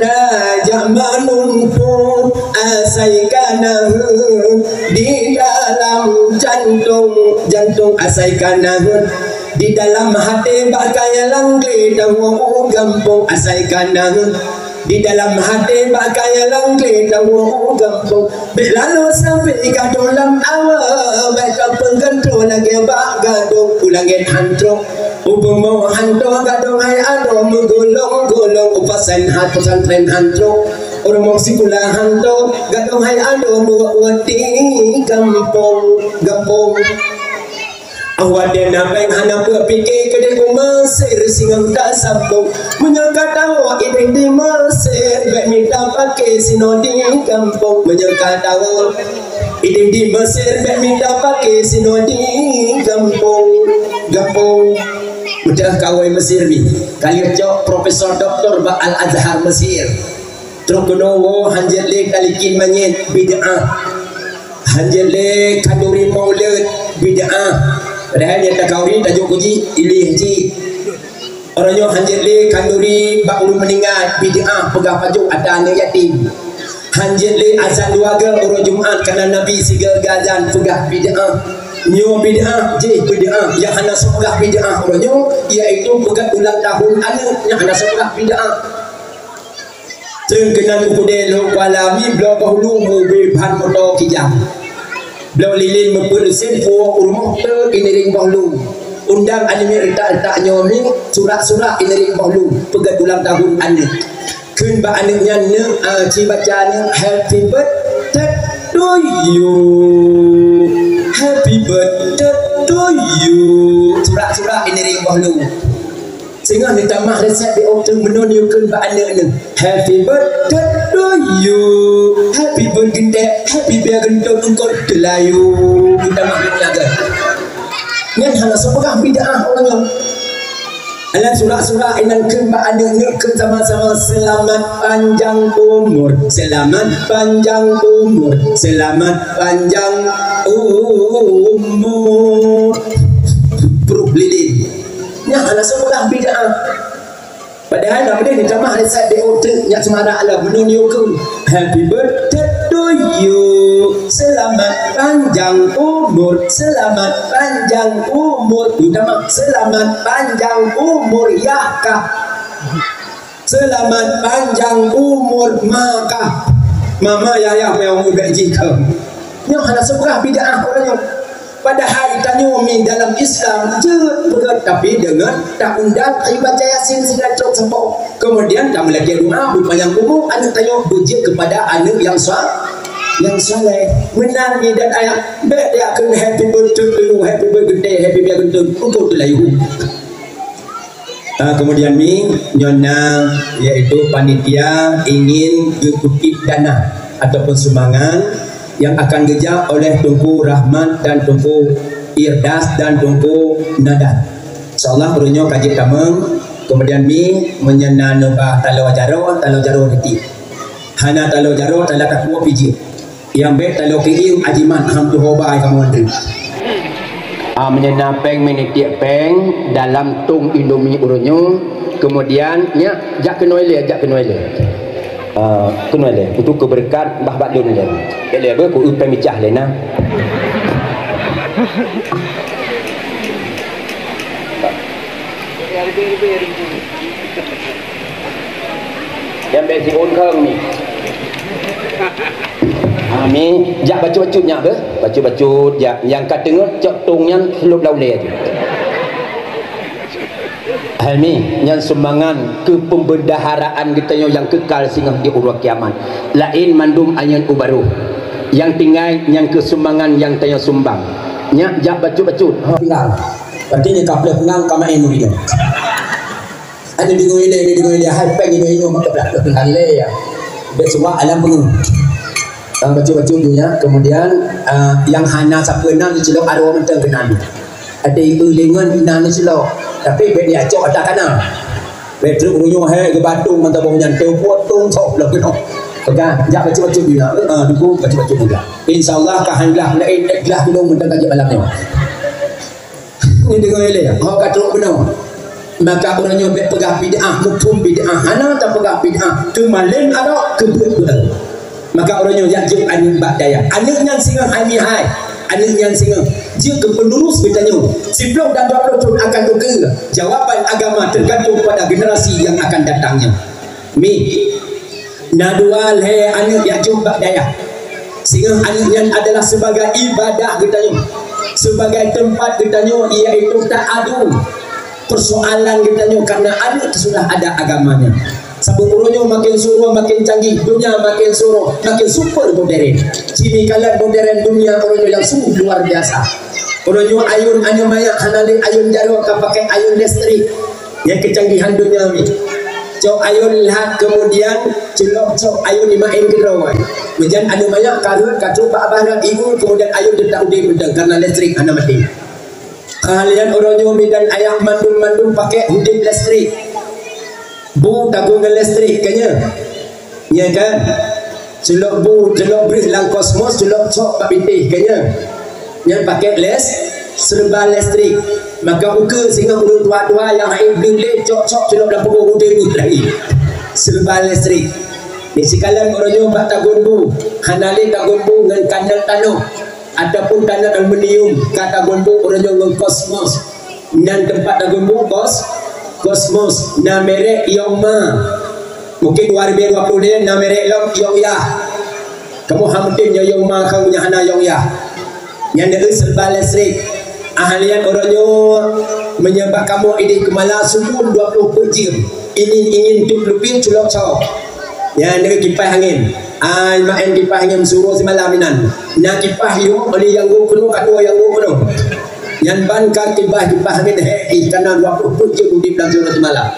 tajak meununtông. Asai ka na heuet di dalam jantông, jantông asai ka na heuet. Di dalam até bak kayèe langkée tawoe u gampông asai ka na. Di dalam até bak kayèe langkée tawoe u gampông. Bèk laloe sabe gadôh lam awa, bèk tapeugantô lagèe bak gadôh u langét han trôk. U bumoe han trôk gadôh hai adoe meugulong-gulong, u pasen han, pesantren han trôk. U rumoh sikula han trôk gadôh hai adoe meuwot-wot di gampông, gampông. Awak dèh na péng hana peue pike keudeh u Mesir singoh tasambong. Meunyoe ka tawoe idéh di Mesir, bèk mita pake sinoe di gampông. Meunyoe ka tawoe idéh di Mesir, bèk mita pake sinoe di gampông. Gampông. Udah kawai Mesir ni, ka lheueh cok profesor doktor bak Al Azhar Mesir. Trok keunoe woe hanjeuet lé talikin manyét, bid'ah. Hanjeuet lé khanduri maulud, bid'ah. Padahai nyang takhanduri tajok keu jih, ilée jih. Uroe nyoe hanjeuet lé khanduri bak ureueng meuninggai, bid'ah, peugah pajoh ata aneuk yatim. Hanjeuet lé azan dua goe uroe Jumat, kana Nabi sigoe geuazan, peugah bid'ah. Nyoe bid'ah, jih bid'ah. Nyang hana soe peugah bid'ah uroe nyoe, yaitu peugét ulang tahun aneuk, nyang hana soe peugah bid'ah. Treun keunan u keudè Lhok Kuala Mi, bloe boh lu meubi ban moto kijang. Bloe lilin meupeuet usen puwoe u rumoh teuh iniring boh lu. Undang aneuk miet reutak-reutak nyoe mi, surak-surak iniring boh lu, peugét ulang tahun aneuk. Kheun bak aneuk nyan, "Neuk, ah, ci baca neuk, happy birthday to you. Happy birthday to you." Surak-surak iniring boh lu. Singoh neutamah resep di ôk teuh meunoe neuyue kheun bak aneuk neuh, "Happy birthday to you. Happy birthday, happy birthday to you." Neutamah neuyue lagèe. Nyan hana soe peugah bid'ah ureueng nyoe. Alah surak-surak inan kheun bak aneuk neuh kheun sama-sama, "Selamat panjang umur, selamat panjang umur, selamat panjang umur." Pruh lilin. Nyan hana soe peugah bid'ah. Padahai na beudeh neutamah resep di ôk teuh nyang seumarak lom meunoe neuyue kheun, "Happy birthday to you. Selamat panjang umur, selamat panjang umur." Neutamah, "Selamat panjang umur yah kah. Selamat panjang umur ma kah." Mama yah, yah, meu'ah bèk jih kah. Nyoe hana soe peugah bid'ah ureueng nyoe. Padahai tanyoe mi dalam Islam jeuet peugét, tapi deungon taundang ibaca Yasin sinan trok sapo. Kemudian tameulakèe doa beupanjang umu aneuk tanyoe beujeuet keupada aneuk nyang sa-, nyang saleh. Meunan mi dan ayah, bèk jak kheun happy birthday to you, happy birthday, happy birthday to you. Untuk teulayu. Ah, kemudian mi, nyoe na, yaitu panitia ingin geukutip dana ataupun sumbangan yang akan geujak oleh Teungku Rahmat dan Teungku Irdas dan Teungku Nadat. InsyaAllah, uroe nyoe ka jeuet tamong. Kemudian mi, meunyoe na neuba taloe jaroe, taloe jaroe reuti. Hana taloe jaroe, taloe takue pijeuet. Nyang bèk taloe keuieng ajimat, ham tuho bai kamoe nyan. Ah, meunyoe na péng, meunitiek péng dalam tong Indomie uroe nyoe, kemudian nyak jak keunoe lé, jak keunoe lé. Ah, keunoe lé, untuk keubeureukat bah bak lôn lé. Lé, lé, beuh, ku péng micah lé na. Nyang bèk siôn kheun ni. Ha, mi, jak bacut-bacut nyak beuh. Bacut-bacut jak. Nyang ka teungoh cok tong nyan seulop lam ulèe tu. Hai mi, nyan sumbangan keu pembendaharaan geutanyoe nyang keukal singoh di uroe kiamat. Laén mandum anyot u barôh. Nyang tinggai nyang keu sumbangan nyang tanyoe sumbang. Nyak jak bacut-bacut. Ha, tinggai. Berarti nyan ka plôh peungang ka maén murit nyan. Anu deungoe ilèe, anu deungoe ilèe, hai péng inoe-inoe maka blah blah tinggai ilèe ya. Bèk cuma alam peungeuh. Bang bacut-bacut tu ya, kemudian, ah, nyang hana sapeue na neucilok aroe mantong keunan. Ada ieu lengan inan neucilok, tapi bèk diacok ata kana. Bèk trok uroe nyoe hai geubatong mantong boh nyan, teuh potong sok lom keunoe. Peugah, jak bacut-bacut tu ya. Ah, dukung bacut-bacut tu ya. InsyaAllah ka han glah laén, eh, glah gunong mantong ka jeuet malam nyoe. Ni deungoe lé, ho ka trok bunoe. Maka ureueng nyoe bèk peugah bid'ah, muphom bid'ah, hana tapeugah bid'ah, keu malém adak, keu beuet-beuet. Maka ureueng nyoe jak jok aneuk bak dayah. Aneuk nyan singoh hai mihai. Aneuk nyan singoh jeuet keu penerus geutanyoe. Siplôh dan dua plôh thôn akan ukeue. Jawaban agama tergantung pada generasi yang akan datang nyoe. Mi, na dua lhèe aneuk jak jok bak dayah. Singoh aneuk nyan adalah sebagai ibadah geutanyoe, sebagai teumpat geutanyoe, iaitu taadu persoalan geutanyoe, karena aneuk sudah ada agamanya. Sabab uroe nyoe makin suroh, makin canggih, dunia makin suroh, makin super modern. Jimikalon modern dunia uroe nyoe nyang sungguh luar biasa. Uroe nyoe ayôn aneuk manyak hana lé ayôn jaroe, ka pakai ayôn listrik. Nyang keucanggihan donya ni. Cok ayôn lhat, kemudian culok cok ayôn dimaén keudroe. Meujan aneuk manyak ka rhot, ka trok bak babah rot ibu, kemudian ayôn teutap udeb mantong karena listrik hana maté. Kalian uroe nyoe mi dan ayah mandum-mandum pakai udeb listrik. Bu tagun ngon listrik, kan nyo? Ya kan? Culok bu, culok breuh lam kosmos, culok cok bak pintèh, kan nyo? Nyan pakai les, serba listrik. Maka ukeue singoh ureueng tuha-tuha nyang hai bleue lé cok-cok culok lam punggung udeb lagi. Serba listrik. Di sikalon uroe nyoe bak tagun bu, hana lé tagun bu ngon kanot tanoh ataupun kanot aluminium, ka tagun bu uroe nyoe ngon kosmos. Nan teumpat tagun bu kos, kosmos, na merek Yongma. Mungkin dua ribu dua puluh ni na merek lom Yongya. Kamoe hana meutem nyoe Yongma, kamoe nyoe hana Yongya. Nyan deuh serba listrik. Ahlian uroe nyoe meunyoe bak kamoe idéh Keumala subuh dua ploh peuet jeuem. Ingin-ingin tuek leupie culok cok. Nyan deuh kipas angén. Ai maén kipas angén suroh simalam inan. Na kipas yum oleh nyang gok keunoe, katoe nyang gok keunoe. Nyan ban ka kipas, kipas angén hé ih kana dua ploh peuet jeuem udeb lam suroh simalam.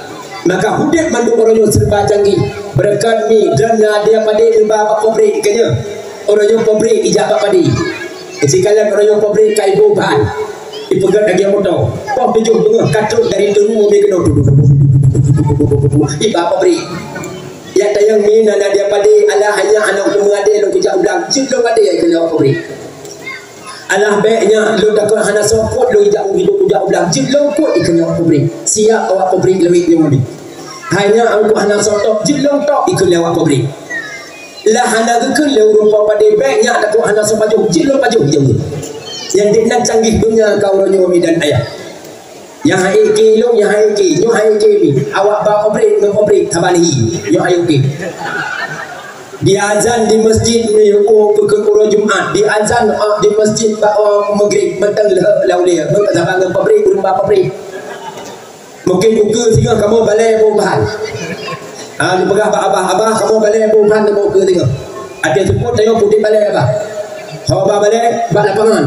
Maka udeb mandum uroe nyoe serba canggih. Beureukat mi dan na dia padé neuba bak pabrik, kan nyo? Uroe nyoe pabrik ijak bak padé. Sikalon uroe nyoe pabrik ka iboh ban. Ipeugöt lagèe moto. Poh tujoh beungoh ka trok dari Teungku meubi keunoe. Iba pabrik. Ya tayang mi na dia padé, alah hanya aneuk teumeuadé lôn kujak u blang. Jeuet lôn adé ai keunoe pabrik. Alah bèk nyan lôn takot hana soe pôt lôn jak u, lôn jak u blang. Jeuet lôn pôt ikheun lé awak pabrik. Siap awak pabrik lawét nyoe ni. Hai nyan angkot hana soe top, jeuet lôn top ikheun lé awak pabrik. Lah hana geukheun lé ureueng po padé bèk nyan takot hana soe pajoh, jeuet lôn pajoh jeuet. Nyang deuh nan canggih donya ka uroe nyoe mi dan ayah. Nyang hai ék lôn, nyang hai ék, nyoe hai ék mi. Awak ba pabrik ngon pabrik haba lé. Nyoe hai ék. Diazan di masjid ni, oh, peukeuen uroe Jumat. Diazan, ah, di masjid bak, oh, Maghrib, mantong lheueh lam ulèe. Meusaban ngon pabrik, ureueng ba pabrik. Mungkin ukeue singoh kamoe balèe boh ban. Ah, neupeugah bak abah, "Abah, kamoe balèe boh ban, kamoe ukeue singoh." Até seupôt tanyoe putih balèe, abah. Ho ba balèe, bak lapangan.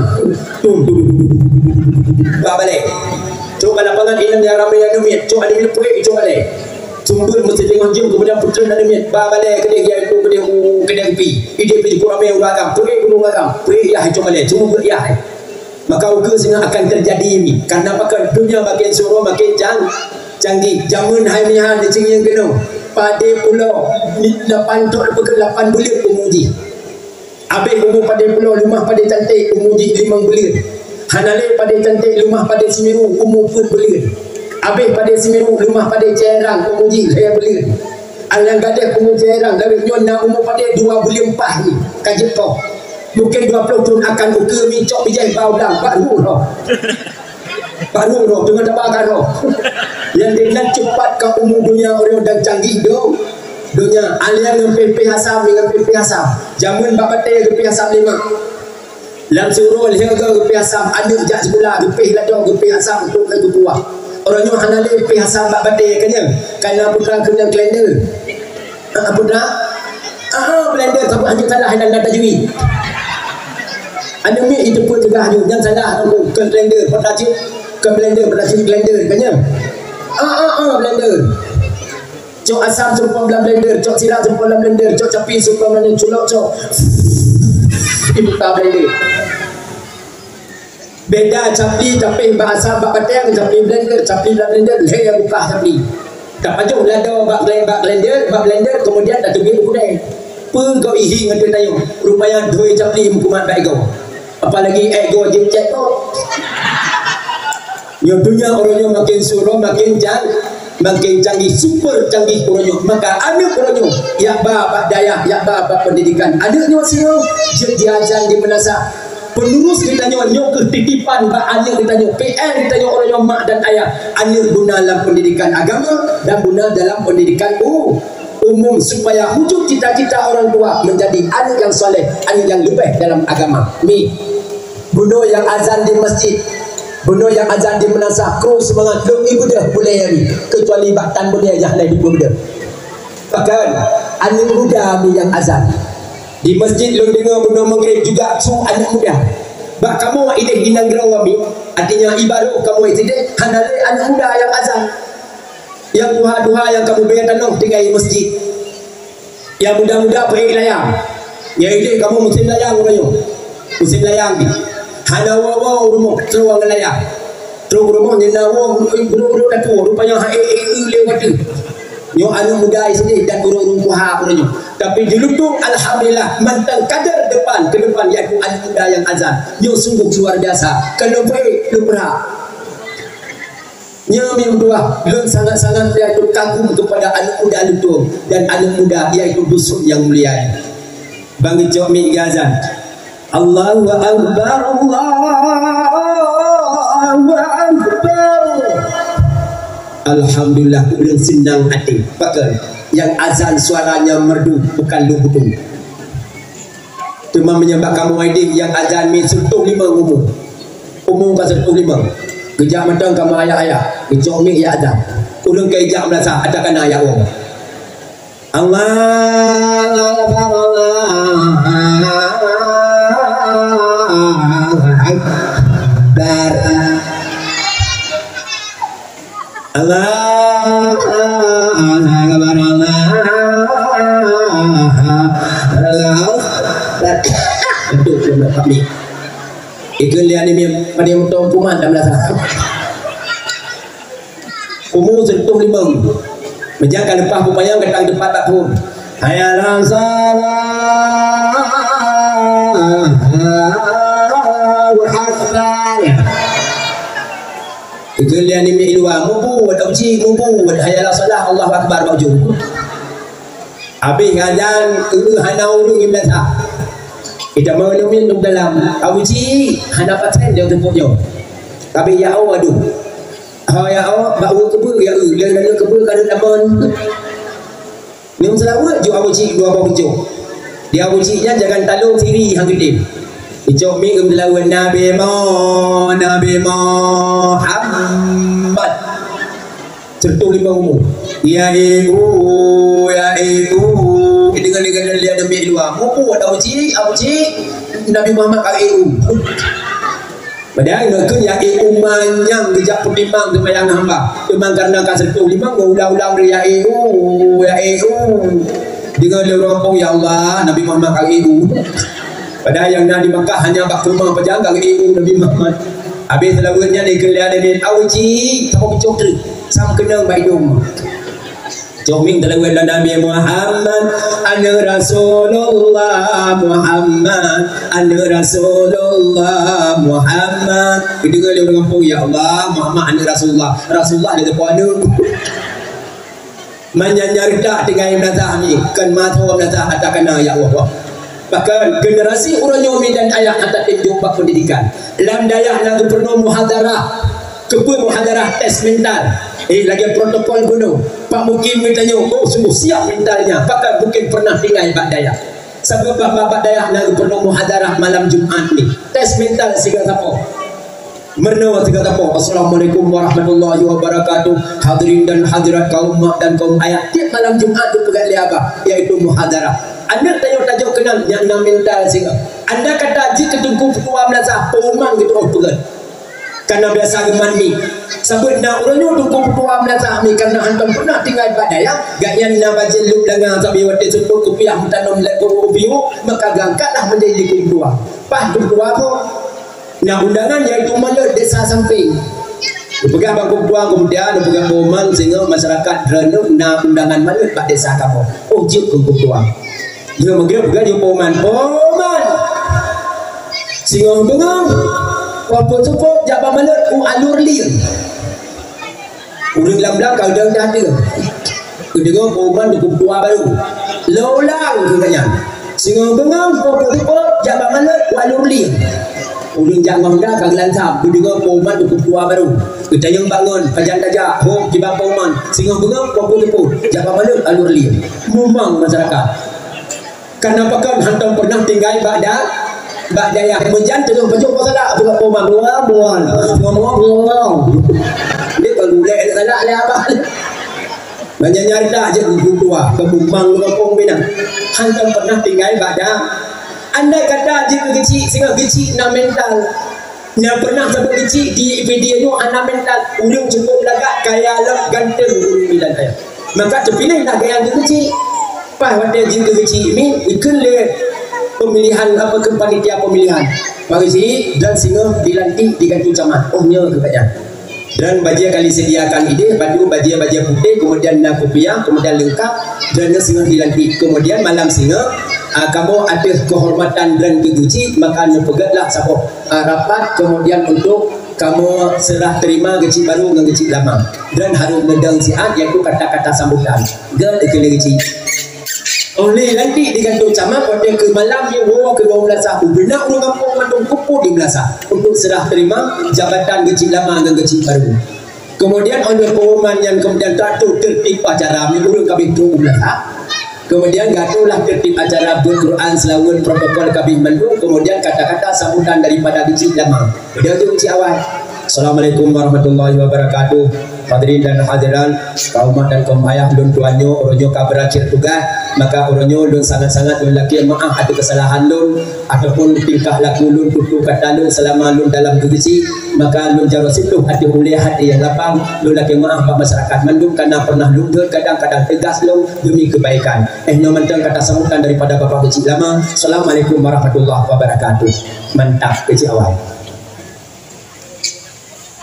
Tum, tum, tum, tum, tum, tum, tum, tum, tum, ba balèe. Cok Bak lapangan inong nyang ramé aneuk miet, cok aneuk miet peuék, cok balèe. Sumber meusti teungoh jeuem, keumudian peutrön aneuk miet, ba balèe keudéh, ya itu keudéh u keudéh kupi. Idéh pih jipeuramé ureueng agam, peuék ureueng agam, peuék yah, cok balèe, sumber peuék yah. Maka ukeue singoh akan teujadi nyoe. Karena pakon? Donya makin suroe makin cang-, canggih. Jameun hai meuhan di Cinggieng keunoe. Padé pulo, lapan thon, lapan buleuen umu jih. Abéh umu padé pulo, leumah padé canték, umu jih limong buleuen. Hana lé padé canték, leumah padé Semeru, umu peuet buleuen. Abéh padé Semeru, leumah padé Ceurang, umu jih lhèe buleuen. Alang gadeh umu Ceurang, lawét nyoe na umu padé dua buleuen paih nyoe, ka jeuet koh. Mungken dua ploh thon akan ukeue micok bijéh bau blang, bak ruh roh. Baru roh, teungoh tabaka roh. Nyang dinan cepat ka umu donya ureueng dan canggih do-, donya. Alian ngon pih-pih asam, ngon pih-pih asam. Jameun bak batèe geupih asam lima. Lam siuroe lhèe go geupih asam, aneuk jak sikula geupih ladoe geupih asam untuk laju kuah. Uroe nyoe hana lé pih asam bak batèe keunong, kana bukan keunong kalender. Ah, apa dah? Ah, blender, tapi hanya salah dan tajwid. Aneuk miet itu pun juga hanya yang salah, aku ke blender, pada cik, ke blender, pada cik blender, kan ya? Ah, ah, ah, blender. Cok asam seumpom dalam blender, cok sira seumpom dalam blender, cok capi seumpom dalam culok, cok. Dibuka blender. Beda capli, capli bak asam bak batèe ngon capli blender, capli bak blender, lhèe nyang bukah capli. Tapajoh lado bak ble-, bak blender, bak blender, kemudian tateubiet u keudè. Peue goe ihi ngon teuh tanyoe, rupanya doi capli meukumat bak èk goe. Apalagi èk goe jeuet cèt kot. Nyoe donya uroe nyoe makin suroe makin can-, makin canggih, super canggih uroe nyoe. Maka aneuk uroe nyoe, yak ba bak dayah, yak ba bak pendidikan. Aneuk nyoe singoh jeuet jiazan di meunasah. Penerus geutanyoe nyoe keuh titipan bak aneuk geutanyoe, P R geutanyoe uroe nyoe mak dan ayah, aneuk guna lam pendidikan agama dan guna dalam pendidikan u-, umum, supaya wujud cita-cita orang tua menjadi aneuk yang saleh, aneuk yang leubeh dalam agama. Mi, bunoe nyang azan di masjid, bunoe nyang azan di meunasah, kru seumangat lôn ibeudôh bulèe nyan, kecuali bak tan bulèe nyang hana ibeudôh. Bahkan aneuk muda mi nyang azan. Di masjid lôn deungoe bunoe Maghrib juga su aneuk muda. Bak kamoe idéh di nanggroe mi, artinya ibaroh kamoe sidéh hana lé aneuk muda nyang azan. Nyang tuha-tuha nyang kamoe bèe tanoh tinggai masjid. Nyang muda-muda peuék layang. Nyang idéh kamoe musim layang uroe nyoe. Musim layang jih. Hana woe-woe u rumoh, keudroe ngon layang. Trok u rumoh nyan na woe, eh, brôk-brôk lakoe, rupanya han ék-ék eu lé watèe. Nyoe aneuk muda sidéh dan ureueng-ureueng tuha uroe nyoe. Tapi di Lutung, alhamdulillah, mantong kader depan, ke depan, yaitu aneuk muda nyang azan. Nyoe sungguh luar biasa. Keuneuk peuék, keuneuk brat. Nyoe meutuah, lôn sangat-sangat yaitu kagum kepada aneuk muda Lutung dan aneuk muda yaitu dusun nyang mulia. Bang geucok mic geuazan. Allahu Akbar, Allahu Akbar. Alhamdulillah, ulôn seunang até. Pakon? Nyang azan suaranya merdu, bukan lôn beutôi. Teuma meunyoe bak kamoe idéh nyang azan mi seureutôh limong umu. Umu ka seureutôh limong. Geujak mantong kamoe ayah-ayah. Geucok mic jak azan. Ulôn ka ijak meulasah, ata kana jak woe. Allahu Akbar, Allahu Akbar. Allahu Akbar, Allahu Akbar. Betul, betul, betul. Ikut lihat ni, pada yang betul, kuman dah belasah. Umu seureutôh limong. Meujak ka leupah peupayang, geutang teupat bak phôn. Hayya 'alas shalah. Allahu Akbar. Geukheun lé aneuk miet luwa, "Mubuet, Abu Cik, mubuet. Hayya 'alas shalah, Allahu Akbar," bak ujong. Habéh azan, eu, hana ureueng nyang biasa. Ita mau neumit lom dalam, "Abu Cik, hana paten nyang teupok nyoe." Tapi ya Allah, aduh. Ha, ya Allah, bak ukeue keubeue, ya, eu, lheueh nyan keubeue ka rhot lamon. Nyoe seulaweuet jok Abu Cik dua boh pucok. Di Abu Cik nyan jangan talong siri han geutem. Icok miet geumeuseulaweuet, "Nabi Mo, Nabi Muhammad." Seureutôh limong umu. Ya ibu, ya ibu. Deungon-deungon dia demi dua. Mupu ada Abu Cik, Abu Cik. Nabi Muhammad ka ibu. Padahai ngon kheun ya eh u manyang geujak peutimang teumayang hamba. Teuma kareuna ka seutôh limong, geuulang-ulang lé ya eh u, ya eh u. Deungoe lé ureuëng kampung, "Ya Allah, Nabi Muhammad ka eh u." Padahai nyang na di Makkah hanya bak keuruma pajan ka eh u Nabi Muhammad. Habéh seulaweuet nyan ikheun lé aneuk miet, "Awe cit, saboh pucôh treuk, sam keunong bak idông." Cok mieng teulaweuet lom Nabi Muhammad, aneuk Rasulullah Muhammad, aneuk Rasulullah Muhammad. Geudeungoe lé ureuëng kampung, "Ya Allah, Muhammad aneuk Rasulullah." Rasulullah lé teupeu aneuk. Manyang nyang reutak tinggai meunasah mi, kon masoe meunasah ata kana, ya Allah. Bahkan generasi uroe nyoe mi dan ayah ata tunjuk bak pendidikan. Lam dayah na geupeurunoe muhadarah. Keupeue muhadarah? Tes mental. Eh, lagée protokol gunong. Pak Mukim geutanyoe, oh, sungguh siap mentalnya. Bahkan mungkin pernah tinggai bak dayah. Sabab bak, bak, bak dayah na geupeurunoe muhadarah malam Jumat ni. Tes mental sigoe sapo. Meurunoe sigoe sapo. Assalamualaikum warahmatullahi wabarakatuh. Hadirin dan hadirat kaum mak dan kaum ayah. Tiep malam Jumat tu peugah lé abah, yaitu muhadarah. Aneuk tanyoe tajok keunan nyang na mental sigoe. Andai kata jih keu teungku peutua meunasah, peumang geutu'oh peugét. Kana biasa geuman mi. Sabab na ureuëng nyoe teungku peutua meunasah mi karena hantom pernah tinggai bak dayah, gobnyan na bajée lôn danga sabe watée seutôt kupiah meutanom lé guru biu, maka gangkatlah menjadi teungku peutua. Paih teungku peutua ko. Na undangan yaitu malot desa samping. Dipeugah bak teungku peutua, kemudian dipeugah boh man singoh masyarakat droeneuh na undangan malot bak desa kamoe. Oh, jeuet keu teungku peutua. Dia meugrab geuh jumpa Poman. Poman! Singoh beungoh, Poman seupôt jak bak malot u Alur Lieng. Ureuëng lam blang ka udang dah ada. Geudeungoe Poman teungku peutua baru. Lôn ulang keu gobnyan. Singoh beungoh, Poman seupôt jak bak malot u Alur Lieng. Ureuëng jak ngon Honda ka geulantam, geudeungoe Poman teungku peutua baru. Geutanyong bangon, pajan tajak, hom kiban Poman. Singoh beungoh, Poman seupôt jak bak malot Alur Lieng. Mumang masyarakat. Kana pakon hantom pernah tinggai bak da-, bak dayah. Meujan teungoh pajoh bak salak, buka Poman, buah, buah, buah, buah. Dia baru lek salak lé abah. Banyak nyarda je buku tua, kebumang lu kampung bina. Hantom pernah tinggai bak da-, andai kata jih keu geuchik, singoh geuchik na mental. Nyang pernah saboh keuchik di video nyoe hana mental, ureuëng cukup lagak, kaya lom, ganteng ureuëng bilang kaya. Maka teupiléh lah gaya keuchik. Paih watée jih keuchik mi, ikheun lé pemilihan, apa, keu panitia pemilihan. Pak Keuchik dan singoh dilantik di Gantu Camat. Oh, nyoe keu gaya. Dan bajée ka disediakan idéh, baju bajée-bajée putéh, kemudian na kupiah, kemudian leungkap, dan singoh dilantik. Kemudian malam singoh, ah, kamoe ateueh kehormatan dan keuchik, maka neupeugét lah saboh ah, rapat, kemudian untuk kamoe serah terima keuchik baru ngon keuchik lama. Dan harôh neudong siat, yaitu kata-kata sambutan. Gét keu lé keuchik. Óh lheueh lantik di Gantu Camat, watée keu malam nyoe woe keu dua belas Agustus, beuna ureuëng gampông mandum kumpul di Meunasah untuk serah terima jabatan keuchik lama ngon keuchik baru. Kemudian óh lheueh pengumuman nyan kemudian teuatur tertib acara, ureuëng ka abéh trok u Meunasah. Kemudian geuatur lah tertib acara, beuet Quran, seulaweuet, protokol ka abéh mandum, kemudian kata-kata sambutan daripada keuchik lama. Kemudian tu keuchik awai. Assalamualaikum warahmatullahi wabarakatuh. Hadirin dan hadirat, kaum mak dan kaum ayah lôn tuan nyoe, uroe nyoe ka berakhir tugas, maka uroe nyoe lôn sangat-sangat lôn lakée meuáh ateueh keusalahan lôn. Ataupun tingkah laku lôn, tutoe kata lôn selama lôn dalam keuchik, maka lôn jaroe siploh ateueh ulée hati nyang lapang, lôn lakée meuáh bak masyarakat mandum kareuna pernah lôn jeuet kadang-kadang teugas lôn demi keubaikan. Eh, nyoe mantong kata sambutan daripada Bapak Keuchik Lama. Assalamualaikum warahmatullahi wabarakatuh. Mantap, keuchik awai.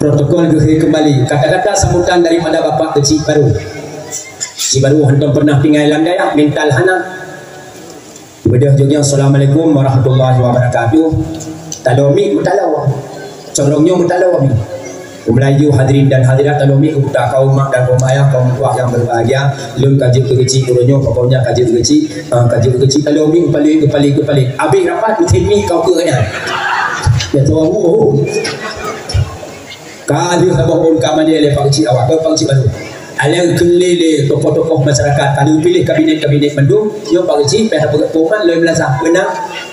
Protokol geuhei keumbali. Kata-kata sambutan daripada Bapak Keuchik Baru. Keuchik Baru hantom pernah tinggai lam dayah, mental hana. Beudôh jih nyoe, "Assalamualaikum warahmatullahi wabarakatuh." Taloe mic, meutaloe. Condong nyoe meutaloe mic. Meulayu hadirin dan hadirat, taloe mic keu buta kaum mak dan kaum ayah, kaum tuha nyang berbahagia. Lôn ka jeuet keu keuchik uroe nyoe, pokoknya ka jeuet keu keuchik, ah, ka jeuet keu keuchik, taloe mic, keupaléh, keupaléh, keupaléh. Abéh rapat meuteumé kau keu nyan. Ya, tuan, oh, oh. Ka lheueh saboh phon ka mandé lé Pak Keuchik awak, Pak Keuchik Baru. Alang keu lé-lé tokoh-tokoh masyarakat, ka lheueh piléh kabinet-kabinet mandum, nyoe Pak Keuchik, payah tapeugét pengumuman lom Meunasah. Beuna,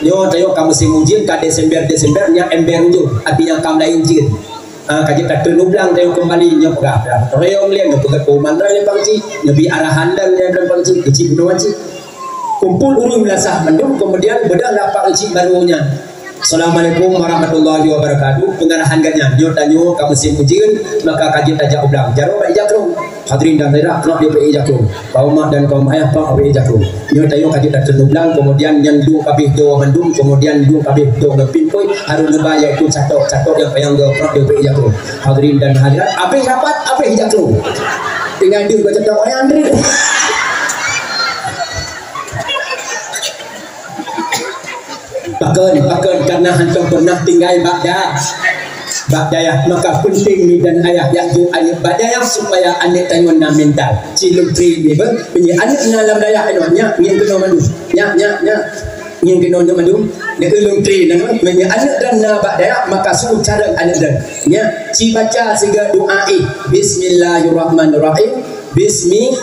nyoe tanyoe ka musim ujeuen, ka Desember, Desember, nyan ember ujeuen, artinya ka mulai ujeuen. Ah, ka jeuet tatreun u blang tanyoe keumbali, nyoe peugah, peugah. Rayong lé, nyoe peugét pengumuman lom lé Pak Keuchik, neubi arahan lom lé Pak Keuchik, Keuchik bunoe cit. Kumpul ureuëng Meunasah mandum, kemudian beudôh lah Pak Keuchik Baru nyan. Assalamualaikum warahmatullahi wabarakatuh. Peungarahan geuh nyan, nyoe tanyoe ka musim ujeuen, maka ka jeuet tajak u blang. Jaroe bak ija krong. Hadirin dan hadirat, krong di bak ija krong. Kaum mak dan kaum ayah, pak, bak ija krong. Nyoe tanyoe ka jeuet tateun u blang, kemudian nyan duek habéh do mandum, kemudian duek habéh do ngon pimpôi, harôh neuba iaitu catok-catok nyang panyang do, krong di bak ija krong. Hadirin dan hadirat, habéh rapat, habéh ija krong. Tinggai deuh bak catok ayah Andre. Pakon, pakon, karena hantom pernah tinggai bak da-, bak dayah. Maka penting mi dan ayah jak jok aneuk bak dayah supaya aneuk tanyoe na mental. Cilung tri ni be, meunyoe aneuk na lam dayah inoe, nyak, ngieng keunoe mandum. Nyak, nyak, nyak. Ngieng keunoe nyak mandum. Nyak ulung tri na, meunyoe aneuk dan na bak dayah, maka suruh carông aneuk dan. Nyak, ci baca siga doa eh. Bismillahirrahmanirrahim. Bismi-,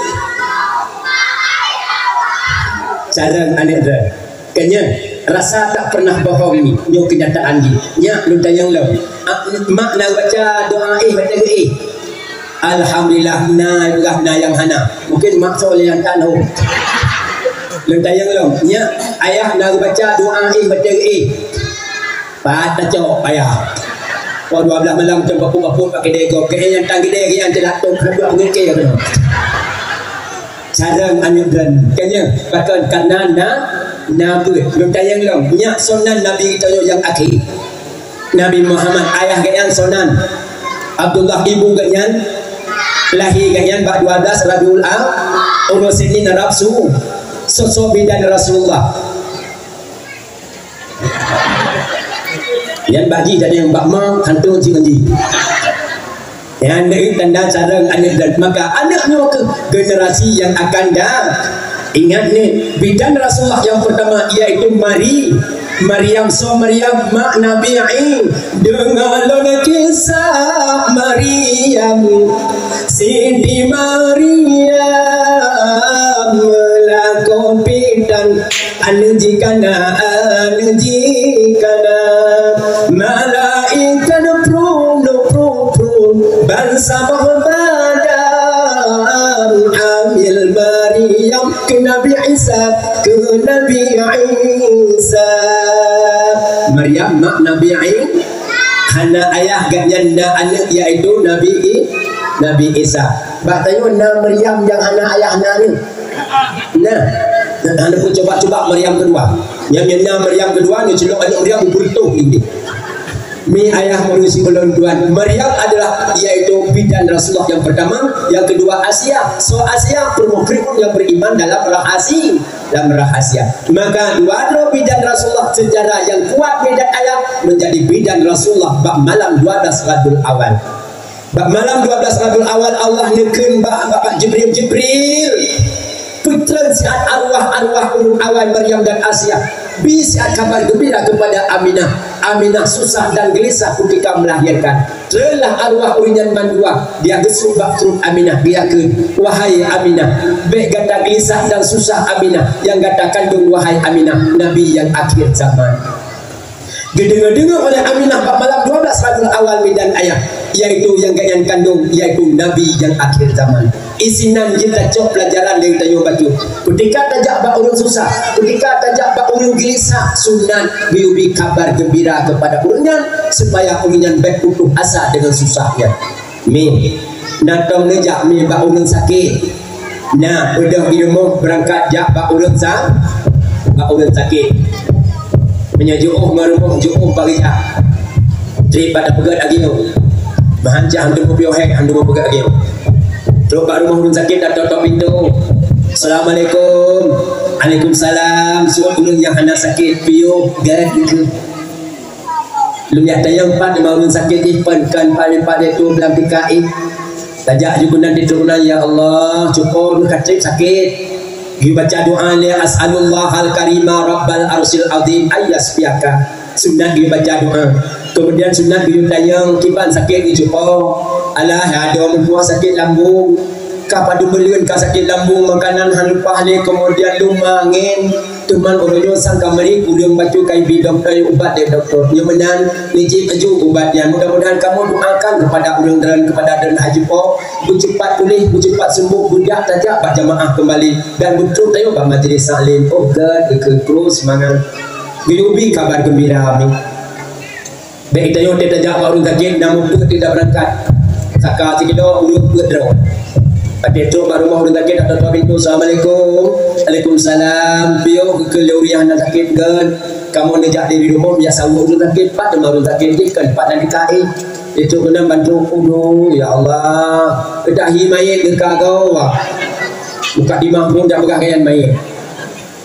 carông aneuk dan. Keunyan, rasa tak pernah bohong ni, nyoe keunyataan jih. Nyak, lôn tanyong lom. Ah, mak na baca doa eh, baca geuh eh. Alhamdulillah, na peugah na nyang hana. Mungkin mak soe lé nyang tan ho. Lôn tanyong lom. Nyak, ayah na baca doa eh, baca geuh eh. Pat tacok payah. Pukul dua belas malam macam bapot-bapot pakai dego. Kayèe nyang tan gede, kayèe nyang teulatong, keuneuk buat pengike keunoe. Carông aneuk droen. Keunyan, pakon, karena na, na beuet. Lôn tanyong lom. Nyak, soe nan Nabi tanyoe nyang akhé. Nabi Muhammad, ayah geuh nyan soe nan. Abdullah, ibu geuh nyan. Lahé geuh nyan bak dua belas Rabiul Awal. Uroe Senin Arab su. Sosok bidan Rasulullah. Nyan bak jih jadi nyang bak ma, hantu jih ngon jih. Nyan deuh tanda carông aneuk droen. Maka aneuk nyoe keuh generasi nyang akan da-, ingat ni, bidan Rasulullah nyang pertama, yaitu Mari-, Maryam. Soe Maryam? Mak Nabi Isa. Deungoe lôn kisah Maryam. Siti Maryam meulakoe bidan. Aneuk jih kana, aneuk jih kana. Malaikat prum, prum, prum, bansaboh badan. Hamil Maryam keu Nabi Isa, keu Nabi Isa. Maryam mak Nabi Isa, hana ayah, gobnyan na aneuk, yaitu Nabi I-, Nabi Isa. Bak tanyoe na Maryam nyang hana ayah, na aneuk? Nah, nah, hana pun coba-coba Maryam kedua. Nyang, nyang na Maryam kedua, nyoe cilok aneuk Maryam beureutoh ini. Mi ayah manusia ulôn tuan. Maryam adalah, yaitu bidan Rasulullah yang pertama, yang kedua Asia. Soe Asia? Peurumoh Firaun yang beriman dalam rahasi-, dalam rahasia. Maka dua droe bidan Rasulullah secara yang kuat bidan ayah menjadi bidan Rasulullah bak malam dua belas Rabiul Awal. Bak malam dua belas Rabiul Awal, Allah neukheun bak, bak, bak Jibril, "Jibril, peutreun siat arwah-arwah ulôn awai Maryam dan Asia. Bi siat kabar gembira kepada Aminah. Aminah susah dan gelisah ketika melahirkan." Treunlah arwah ureueng nyan mandua, geuyue geusuet bak pruet Aminah, geuyue kheun, "Wahai Aminah, bék gata gelisah dan susah Aminah, nyang gata kandong, wahai Aminah, Nabi nyang akhir zaman." Geudeungoe-deungoe oleh Aminah bak malam dua belas Rabiul Awal bidan ayah, yaitu nyang gobnyan kandong, yaitu Nabi nyang akhir zaman. Isinan jeuet tacok peulajaran nyang tanyoe bacut. Keutika tajak bak ureueng susah, keutika tajak bak ureueng gelisah, sunat geuyue bi kabar geumbira keupada ureueng nyan, supaya ureueng nyan bék putoh asa deungon susah nyan. Mi, na tom neujak mi bak ureueng sakét. Na, beudôh di rumoh beurangkat jak bak ureueng sa-, bak ureueng sakét. Meunyoe jiôh ngon rumoh, jiôh bak rijak. Trép bak tapeugét agiôh. Meuhan cit han teumé piôh hék, han teumé peugét agiôh. Trôk bak rumoh ureueng sakét, tatok-tok pintoe. "Assalamualaikum." "Waalaikumsalam." Seuôt ureueng nyang hana sakét, piôh gét dikeue. Lôn jak tanyong pat nibak ureueng sakét jih, pen kan pat, pat, yaitu blang tika éh. Tajak ju keunan di turonan, "Ya Allah, cuko lôn ka trép sakét." Geubaca doa lé, "As'alullahal karima rabbal arsyil azim ayyasfiaka." Sunat geubaca doa. Kemudian sunat geuyue tanyong, "Kiban sakét nyoe cuko?" "Alah, adoe meutuah sakét lambung." Ka padum buleuen ka sakét lambung, makanan han leupah lé, kemudian lôn mangén. Teuma uroe nyoe sang ka meuri, ureueng bacut ka ibi dokto, ubat lé dokto. Nyoe meunan, neujieb laju ubat nyan. Mudah-mudahan kamoe doakan kepada ureueng droen, kepada droen haji po, beucepat puléh, beucepat sembuh, beujak tajak bak jamaah kembali, dan beutrok tayue bak majlis taklim. Oh God, keu terus semangat. Geuyue bi kabar gembira, amin. Bèk geutanyoe teuh tajak bak ureueng sakét, na mupheuet teuh tabeurangkat. Saka sikilo ureueng peuet droe. Watèe trôk bak rumoh ureueng sakét, tatok-tok pintoe, "Assalamualaikum." "Waalaikumsalam." "Piôh geukheun lé ureueng nyang hana sakét, Gon. Kamoe neujak dari rumoh jak saweue ureueng sakét, pat teuma ureueng sakét jih, kon pat na teuka éh." Trôk keunan ban trôk, "Aduh, ya Allah. Keudak hi manyét geuka goe." Buka timah phôn jak peugah keu nyang manyét.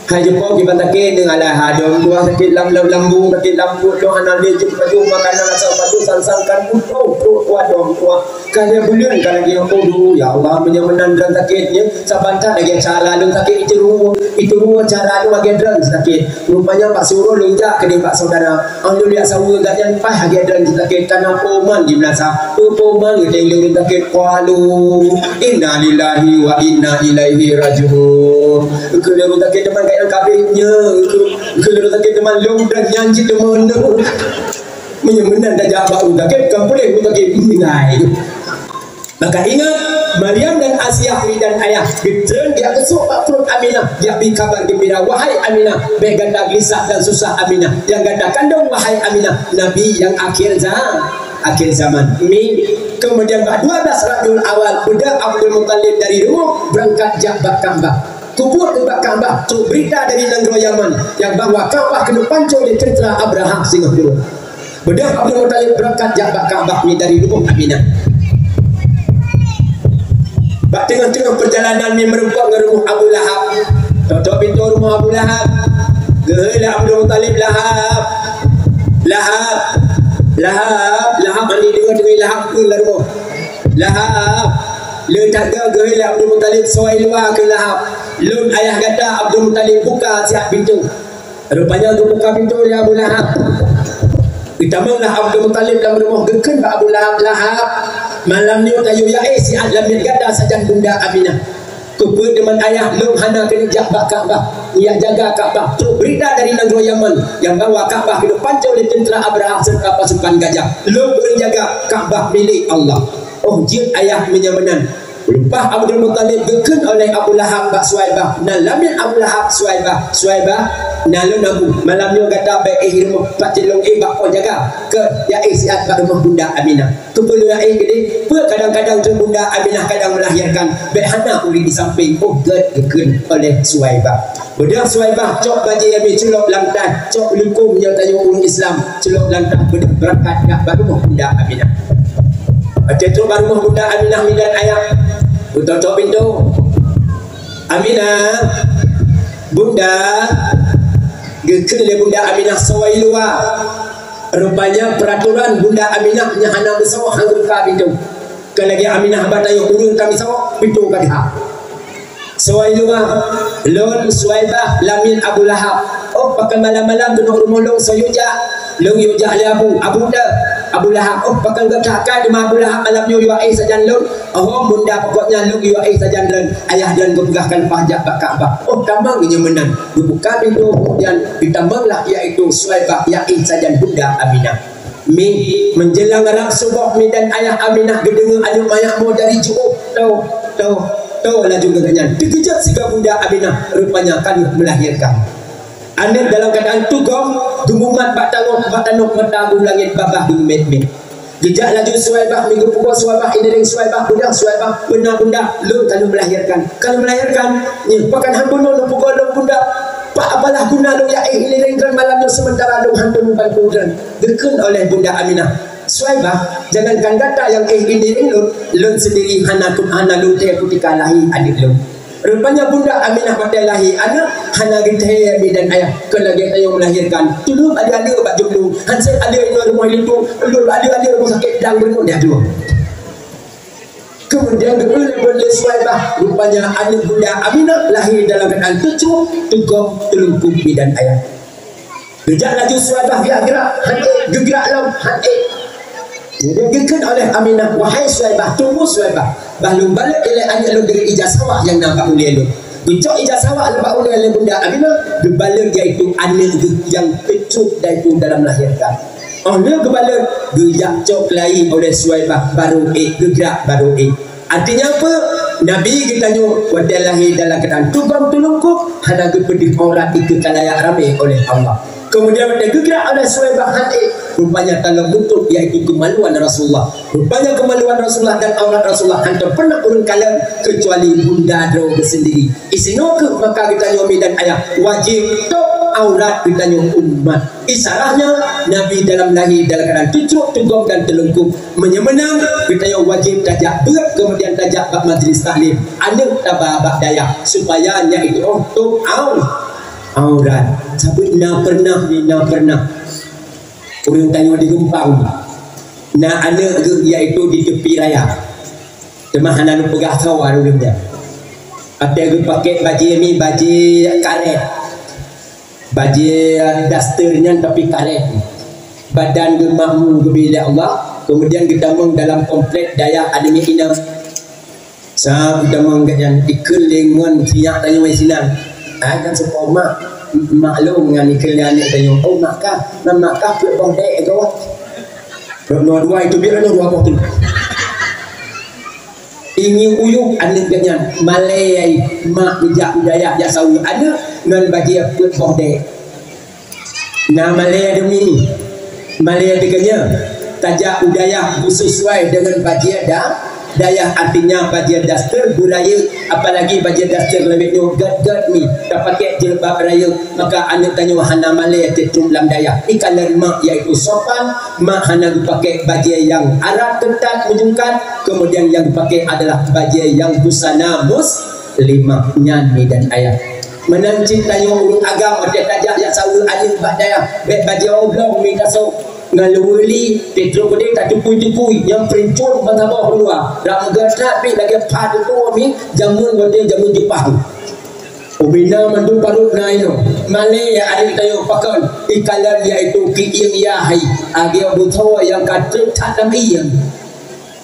Hai jumpa kiban sakét deungon alah adong tuah sakét lam, lam lambung, sakét lam pruet, dong hana lé jeuet pajoh makanan asai pajoh sang-sang kan putôh, pruet tuah dong tuah. Ka lhèe buleuen ka lagèe nyoe, aduh, ya Allah, meunyoe meunan droen sakét nyoe, saban that lagèe cara lôn sakét itu ruweueng, itu ruweueng cara lôn lagèe droen sakét. Rupanya bak suruh lôn jak keudéh bak saudara. Alhamdulillah, saweue gata nyan paih lagèe droen sakét, kana poman di meunasah. Peue poman geutanyoe lôn sakét, qalu inna lillahi wa inna ilaihi raji'un. Keu lôn sakét teuma gata nyang kabeh nyoe, keu lôn sakét teuma lôn dan nyan cit teuma nyoe. Meunyoe meunan tajak bak ureueng sakét, ka puléh ureueng sakét, meunai. Maka ingat, Maryam dan Asiah, mi dan ayah, geutreun geujak geusôk bak pruet Aminah, geujak bi kabar geumbira, "Wahai Aminah, bèk gata geulisah dan susah Aminah, nyang gata kandong, wahai Aminah, Nabi nyang akhé za-, akhé zaman." Mi, kemudian bak dua belas Rabiul Awal, beudôh Abdul Muthalib dari rumoh beurangkat jak bak Ka'bah. Keubuet bak Ka'bah, trôk beurita dari nanggroe Yaman, nyang bahwa Ka'bah keuneuk pancô lé teuntra Abrahah singoh kureueng. Beudôh Abdul Muthalib beurangkat jak bak Ka'bah mi dari rumoh Aminah. Bak teungoh-teungoh peurjalanan mi meureumpok ngon rumoh Abu Lahab. Tok-tok pintoe rumoh Abu Lahab. Geuhôi lé Abdul Muthalib, "Lahab! Lahab! Lahab!" Lahab mandi deungon-deungon Lahab keu lam rumoh. "Lahab!" Lheueh that geuhôi lé Abdul Muthalib, "Soe i luwa keu Lahab? Lôn ayah gata." Abdul Muthalib buka siat pintoe. Rupanya geubuka pintoe lé Abu Lahab. Geutamonglah Abdul Muthalib lam rumoh, geukheun bak Abu Lahab, "Lahab, malam nyoe tayue jak éh siat lam miet gata sajan bunda Aminah. Keupeue teuma ayah lôn hana keuneuk jak bak Ka'bah, jak jaga Ka'bah? Trôk beurita dari nanggroe Yaman nyang bahwa Ka'bah keuneuk pancô lé teuntra Abrahah seureuta pasukan gajah. Lôn ureueng jaga Ka'bah milék Allah." "Oh, jeuet ayah, meunyoe meunan." Leupah Abdul Muthalib geukheun oleh Abu Lahab bak Suwaibah, nan lam miet Abu Lahab, "Suwaibah, Suwaibah, na lôn abu, malam nyoe gata bèk éh rumoh, pat cit lôn éh bak poh jaga, keu jak éh siat bak rumoh bunda Aminah." "Keupeue lôn jak éh keudéh? Peue kadang-kadang treuk bunda Aminah kadang meulahirkan, bèk hana ureueng di sampéng." "Oh, gèt," geukheun oleh Suwaibah. Beudôh Suwaibah cok bajèe nyang mi culok lam tah, cok lukôm nyang tanyoe ureueng Islam, culok lam tah, beudôh beurangkat jak bak rumoh bunda Aminah. Watèe trôk bak rumoh bunda Aminah mi dan ayah, geutok-tok pintoe. "Aminah, bunda," geukheun lé bunda Aminah, "Soe i luwa?" Rupanya peuratoran bunda Aminah nyang hana meusaboh han geubuka pintoe. Kon lagèe Aminah bak tanyoe, ureueng ka meusaboh, pintoe ka geuhah. "Soe i luwa?" "Lôn Suwaibah lam miet Abu Lahab." "Oh, pakon malam-malam keunoe rumoh lôn, soe yue jak?" "Lôn yue jak lé abu." "Abu teuh?" "Abu Lahab." "Oh, pakon gata ka teuma Abu Lahab malam nyoe yue jak éh sajan lôn?" "Oh, bunda, pokoknya lôn yue jak éh sajan droen. Ayah droen geupeugah ka leupah jak bak Ka'bah." Oh, tamong nyoe meunan. Geubuka pintoe, keumudian geutamonglah, yaitu Suwaibah jak éh sajan bunda Aminah. Mi, menjelang rab suboh, mi dan ayah Aminah geudeungoe aneuk manyak mo dari jiôh, "Toh, toh, toh," laju geuh nyan. Teukeujot sigoe bunda Aminah, rupanya ka lheueh meulahirkan. Aneuk dalam keuadaan tugom, geumumat bak tanoh, bak tanoh, mata u langét, babah geumét-mét. Geujak laju Suwaibah, mi geupeugoe Suwaibah, ineuleng Suwaibah, beudôh Suwaibah, "Beuna bunda, lôn ka lheueh meulahirkan." "Ka lheueh meulahirkan?" "Nyoe, pakon han bunoe lôn peugoe lôn bunda? Pat apalah guna lôn jak éh ineuleng droen malam nyoe seumeuntara lôn hantom bantu droen?" Geukheun oleh bunda Aminah, "Suwaibah, jangankan gata nyang éh ineuleng lôn, lôn seundiri hana, hana lôn thèe kutika lahé aneuk lôn." Rupanya bunda Aminah watèe lahé aneuk, hana geuthèe mi dan ayah, kon lagèe tanyoe meulahirkan. Tuleueng aleuh-aleuh bak jumlu, han sép aleuh inoe rumoh linto, aleuh-aleuh rumoh sakét, dang beureunoe di ateueh. Keumudian geupeuleubeut lé Suwaibah, rupanya aneuk bunda Aminah lahé dalam keuadaan teucok, teugom, teulungkup mi dan ayah. Geujak laju Suwaibah geujak geurak, han ék, geugeurak lom, han ék. Keumudian geukheun oleh Aminah, "Wahai Suwaibah, tunggu Suwaibah, bah lôn balot ilèe aneuk lôn deungon ija sawak nyang na bak ulèe lôn." Geucok ija sawak lom bak ulèe lé bunda Aminah, geubalot yaitu aneuk geuh nyang teucok daitu dalam lahé ka. Óh lheueh geubalot, geujak cok keulayie oleh Suwaibah, barô ék, geugrak barô ék. Artinya apa? Nabi geutanyoe watèe lahé dalam keuadaan tugom teulungkup, hana geupeudeuh aurat, dikeue kalayak ramé oleh Allah. Kemudian watèe geugrak oleh Suwaibah hati, rupanya taloe mutôb, yaitu kemaluan Rasulullah. Rupanya kemaluan Rasulullah dan aurat Rasulullah hana pernah ureueng kalon kecuali bunda droe sendiri. Isinoe keuh maka geutanyoe mi dan ayah wajéb tôb aurat geutanyoe umat. Isarahnya, Nabi dalam lahé dalam keadaan teucrok, teugom dan teulungkup. Meunyoe meunan, geutanyoe wajéb tajak beuet, kemudian tajak bak majlis taklim. Aneuk taba bak dayah, supaya nyan itu oh tôb au-, aurat. Sabab na pernah, na pernah ureueng tanyoe di Geumpang, na aneuk geuh, yaitu di tepi raya. Teuma hana lôn peugah soe ureueng nyan. Watèe geupakèk bajèe mi, bajèe karét. Bajèe daster nyan tapi karét. Badan geumakmu geubri lé Allah, kemudian geutamong dalam komplek dayah aneuk inong. Sa geutamong geuh nyan ikheun lé ngon sinyak tanyoe sinan. Ah, kan seupôt mak, maklum ngon ikheun lé aneuk tanyoe. Oh, mak kah, nan mak kah peuet boh dék goe. Dua-dua itu biar dua boh tu. Ingi uyuek aneuk geuh nyan, malèe mak geujak u dayah jak saweue aneuk ngon bajèe peuet boh dék. Na malèe deungon nyoe, malèe teuka nyoe, tajak u dayah beusesuai deungon bajèe da-, dayah, artinya bajèe daster beurayeuk, apalagi bajèe daster lawét nyoe gèt-gèt mi, tapakèk jilbab rayeuk, maka aneuk tanyoe hana malèe teutrok lam dayah. Ikalon mak yaitu sopan, mak hana geupakèk bajèe nyang arat keutat meujungkat, kemudian nyang geupakèk adalah bajèe nyang busana muslimah nyan mi dan ayah. Meunan cit tanyoe ureueng agam watèe tajak jak saweue aneuk bak dayah, bèk bajèe oblong mi tasoe. Ngon luweue li, teutrok keudéh tatupui-tupui, nyang peurencong ban saboh keuluwa. Rak meugah that pih lagèe pha tutoe mi, jameun watèe jameun Jeupang. Ubena mandum parot na inoe. Malèe aneuk tanyoe pakon, ikalon yaitu keuieng yah hai, lagèe beusoe nyang ka trép that lam ieng.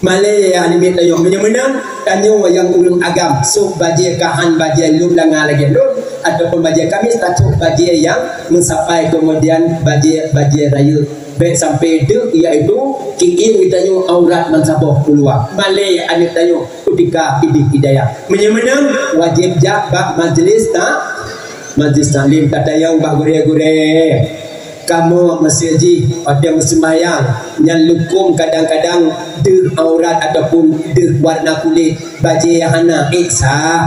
Malèe aneuk miet tanyoe, meunyoe meunan, tanyoe nyang ureueng agam, sôk bajèe kahan, bajèe lôn langa lagèe lôn, ataupun bajèe kamis, tasôk bajèe nyang meusapai, kemudian bajèe, bajèe rayeuk. Bèk sampai deuh, yaitu keuieng geutanyoe aurat ban saboh keuluwa. Malèe aneuk tanyoe keutika idéh i dayah. Meunyoe meunan, wajéb jak bak majlis ta-, majlis taklim, tatanyong bak gurèe-gurèe. Kamoe meusé jih watèe meuseumbahyang, nyan lukôm kadang-kadang deuh aurat ataupun deuh warna kulét, bajèe nyang hana, ék sa.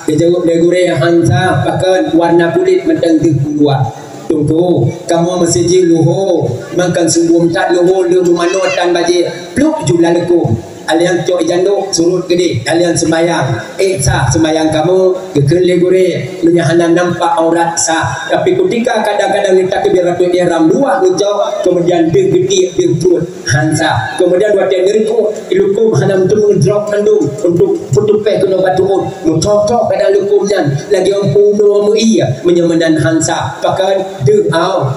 Geujaweueb lé gurèe, han sa, pakon warna kulét mantong deuh u luwa. Teungku, kamoe meusé jih luho, mangkon sumbong that luho lheueh meumanoe tan bajèe, pluek jublah lukôm. Alian cok jandok surot keudéh, alian seumbahyang. Ék sa seumbahyang kamoe, geukheun lé gurèe, meunyoe hana nampak aurat sa. Tapi keutika kadang-kadang takbiratul ihram luwah geucok, kemudian deuh geutiek deuh pruet, han sa. Kemudian watèe neurukuk, ilukôm hana meuteumé drop mandum untuk peutupèh keunoe batu ôt. Meucok-cok kadang lukôm nyan, lagèe ureueng peunoh meuié, meunyoe meunan han sa. Pakon deuh au-,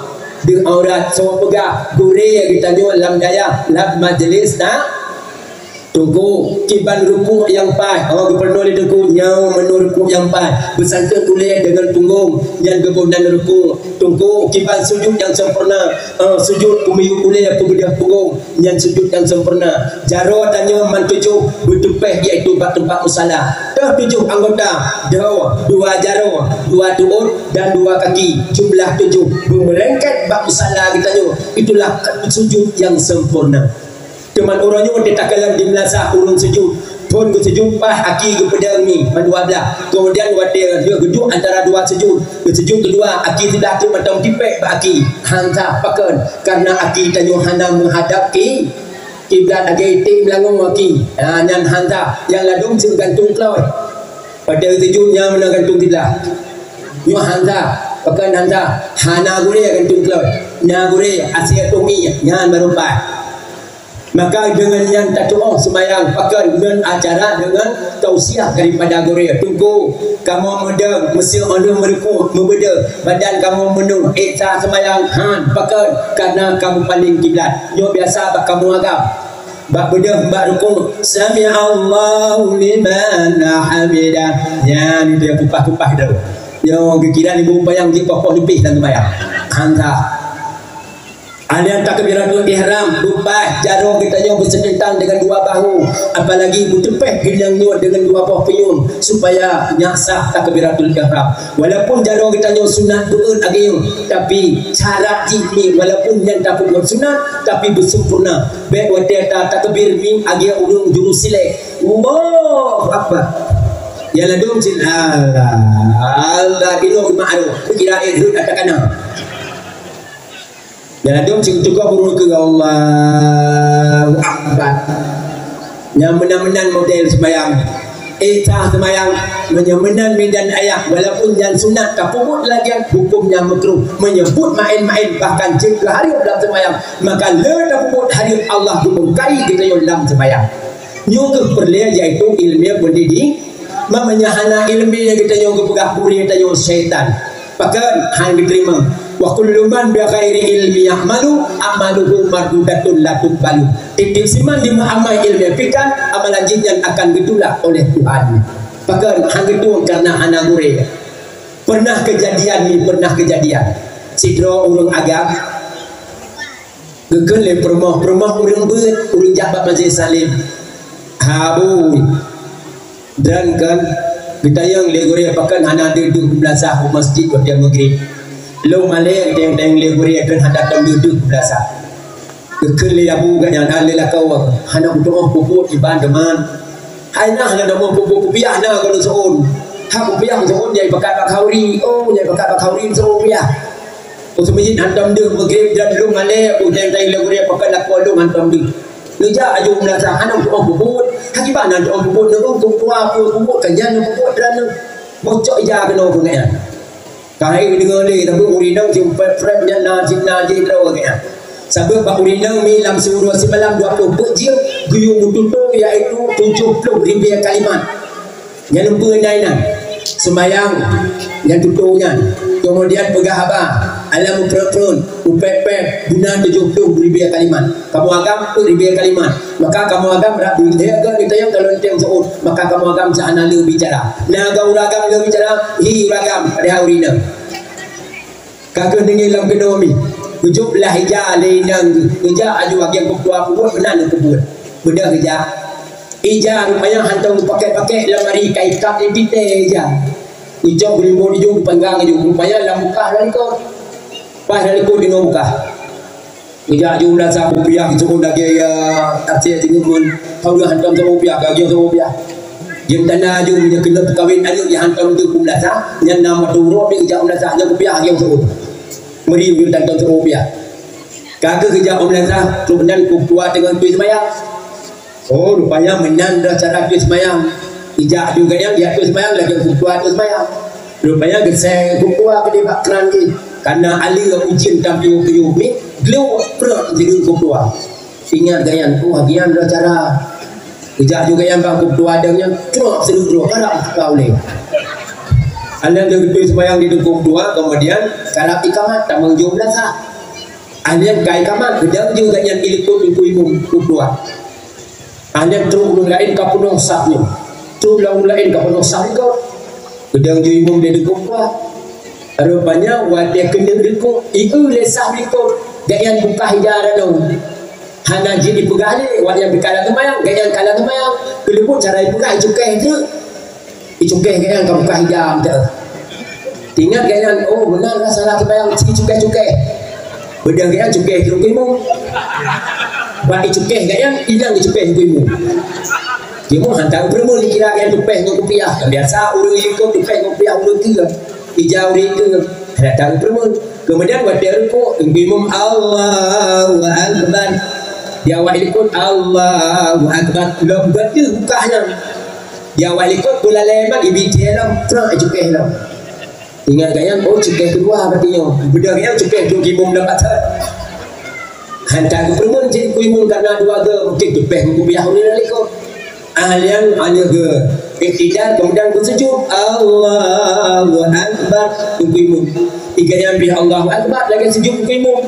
deuh aurat, soe peugah gurèe geutanyoe lam dayah, lam majlis ta-, Teungku, kiban rukuk nyang paih, oh, geupeureunoe lé Teungku, nyoe meunoe rukuk nyang paih. Beusangkot ulèe deungon punggong, nyan geuboh nan rukuk. Teungku, kiban sujud nyang sempurna, oh, sujud peumiyueb ulèe peubeudôh punggong, nyan sujud nyang sempurna. Jaroe tanyoe man tujoh beutupèh, yaitu bak teumpat musala. Toh tujoh anggota, dua, dua jaroe, dua tuôt, dan dua kaki. Jumlah tujoh beumeulengket bak musala geutanyoe. Itulah sujud nyang sempurna. Teuma uroe nyoe teuka kalon di meulasah ureueng sujud. Phôn geusujud paih aki geupeudong mi mandua blah. Keumudian watèe lheueh geuduek antara dua sujud, geusujud keudua aki teudah teuk mantong tipék bak aki. Han sa, pakon? Karena aki tanyoe hana meuhadab ki-, kiblat, lagèe iték meulangoe aki. Ha, nyan han sa. Nyang ladôm seugantung kloi. Watèe geusujud nyan meunan gantung kiblat. Nyoe han sa, pakon han sa? Hana gurèe gantung kloi. Na gurèe, asie ateueh mi, nyan barô paih. Maka deungon nyan tatu'oh seumayang, pakon? Ngon acara deungon tausiah daripada gurèe. Teungku, kamoe meudong, meuseu 'oh lheueh meurukuk, meubeudôh, badan kamoe meunoh, ék sa seumayang? Han, pakon? Karena kamoe paleng kiblat. Nyoe biasa bak kamoe agam. Bak beudôh, bak rukuk, "Sami'allahu liman hamidah." Nyan, itu nyang kupah-kupah tu. Nyoe geukira ibu payang jih poh-poh leubeh lam seumayang. Han sa. Ada takbiratul ihram, beupaih jaroe geutanyoe beuseuteuntang deungon dua bahu, apalagi beuteupeh ginang nyoe deungon dua boh pinyueng, supaya nyak sah takbiratul ihram. Walaupun jaroe geutanyoe sunat beuet lagèe nyoe, tapi syarat jih mi, walaupun nyan tapeubuet sunat, tapi beusempurna. Bèk watèe ta-, takbir mi lagèe ureueng juru silek. Allahu Akbar. Ya ladôm cit, Allah, Allah, inoe ma'ruf, kira eh rhot ata kana. Dalam dum ceutuka burung keu Allahu Akbar. Nyang meunan-meunan model seumayang. Eh, sah seumayang. Meunyoe meunan mi dan ayah, walaupun nyan sunat, tapeubuet lagèe huköm nyang makruh. Meunyoe buet maén-maén, bahkan jeuet keu hareuem dalam seumayang, maka le tapeubuet hareuem, Allah geumungkari geutanyoe lam seumayang. Nyoe keuh peureulèe, yaitu ileumèe pendidik. Meunyoe hana ileumèe, geutanyoe geupeugah gurèe tanyoe syaitan. Pakon? Han geuteurimong. Wa kullu man bi ghairi ilmi ya'malu, amaluhu mardudatun la tuqbalu. Tiep-tiep siman di meuamai ileumèe pitan, amalan jih nyan akan geutulak oleh Tuhan. Pakon? Han geutueng kareuna hana gurèe. Pernah keujadian ni, pernah keujadian. Sidroe ureueng agam, geukheun lé peurumoh, peurumoh ureueng beuet, ureueng jak bak Majelis Taklim. Haba, dan kan, geutanyong lé gurèe pakon hana deuh-deuh beulasah u masjid watèe maghrib. Lôn malèe geutanyong lé gurèe, kan hana tom deuh-deuh beulasah. Geukheun lé abu geuh nyan, lé lakoe, hana kutu'oh peubuet iban teuma. Hai na hana tu'oh peubuet, kupiah na keu lôn seuôn. Ha kupiah seuôn, jai pakat bak khauri. Oh, jai pakat bak khauri seuôn piah. Useumeujid hantom deuh, maghrib dan lôn malèe, udah tai lé gurèe pakat lakoe lôn hantom deuh. Neujak aju u meulasah, hana tu'oh peubuet. Hakiban hana tu'oh peubuet, neueu keu kuah peue peubuet, ka nyan peubuet droeneuh. Bocok ija keunoe keu nyan. Ka hai deungoe lé, tapi ureueng inong jiumpet frem nyan na, jih na, jih droe keu nyan. Sabab bak ureueng inong mi lam siuroe simalam dua ploh peuet jeuem, geuyue meututoe, yaitu tujoh ploh ribèe kalimat. Nyan peue na inan? Seumayang nyang tutoe nyan. Keumudian peugah haba, alam muprot-prot, upet-pet, guna tujoh ploh ribèe kalimat. Kamoe agam peuet ribèe kalimat. Maka kamoe agam rab bintang ka geutanyong ka lôn tem seuôt. Maka kamoe agam seuhana le bicara. Na gau ureueng agam le bicara, hi ureueng agam, padahai ureueng inong. Ka kheueh deungoe lam keunoe mi. Geujok blah ija lé inong geuh. Geujak aju agieng keu keudua peubuet, meunan keubuet. Beudôh geujak. Ija rupanya hantom geupakék-pakék lam ari, ka ikab di pitée ija. Geucok geulimbot iju, geupanggang iju. Rupanya lam bukah lam likot. Pas lam likot inoe bukah. Geujak aju u meulasah, kupiah geuseuôt lagèe ya, até teungeut ngon. Ka ureueng hantom seuôt piah, ka geujak seuôt piah. Jeuem tanda aju, meunyoe keuneuk peukawen aneuk, ya hantom deuh u meulasah, nyan na meuturoe, geujak u meulasah, nyan kupiah geujak seuôt. Meuri ureueng hantom seuôt piah. Ka kheueh geujak u meulasah, trok meunan keu keudua teungoh tui seumayang. Oh, rupanya meunan dah cara tui seumayang. Ijak aju geuh nyan, ijak tui seumayang, lagèe keu keudua tui seumayang. Rupanya geuseng keu keudua keudeh bak kran jih. Kareuna aleue ujeuen tapiôh-piôh mi, glok prok jeuet keu keudua. Ingat geuh nyan, oh, agian dah cara. Geujak aju geuh nyan bak keu keudua dong nyan, trok seudeuk droe, karab ka ulèe. Aneuk tui seumayang di deungon keu keudua, keumudian karab ikamat, tamong jeuem meulasah. Aneuk ka ikamat, geudong aju geuh nyan ilikot keu imum keu keudua. Aneuk trok ureueng laén ka peunoh saf nyoe. Trok lam ureueng laén ka peunoh saf nyoe. Geudong ju imum di deungon kuah. Rupanya watèe keuneuk likot, ieu lé saf likot. Gobnyan bukah ija ranoe. Hana jeuet ipeugah lé, watèe nyan pih ka lam seumayang, gobnyan ka lam seumayang. Keuneuk cara ipeugah, icukéh teuk. Icukéh gobnyan ka bukah ija mantong. Ingat gobnyan, oh, meunan lah salah seumayang, si cukéh-cukéh. Beudôh gobnyan cukéh keu imum. Bak icukéh gobnyan, inong icukéh keu imum. Imum hantom peurumeun dikira gobnyan tupéh ngon kupiah. Kan biasa ureueng likot tupéh ngon kupiah ureueng keu. Ija ureueng keu. Hantom peurumeun. Keumudian watèe rukuk, imum Allahu Akbar. Di awak likot Allahu Akbar. Lom geuh bukah nyan. Di awak likot peulalèe mat, ibit lom, prak cukéh lom. Ingat gobnyan, oh, cukéh keudua berarti nyoe. Beudôh gobnyan cukéh dua imum lam atas. Hantom geupeurumeun cit keu imum kareuna dua geuh mungken tupéh meukupiah ureueng lam likot. Ahlian hanya geuh iktidal keumudian beusujud. Allahu Akbar keu imum. Iga nyan pih Allahu Akbar lagèe sujud keu imum.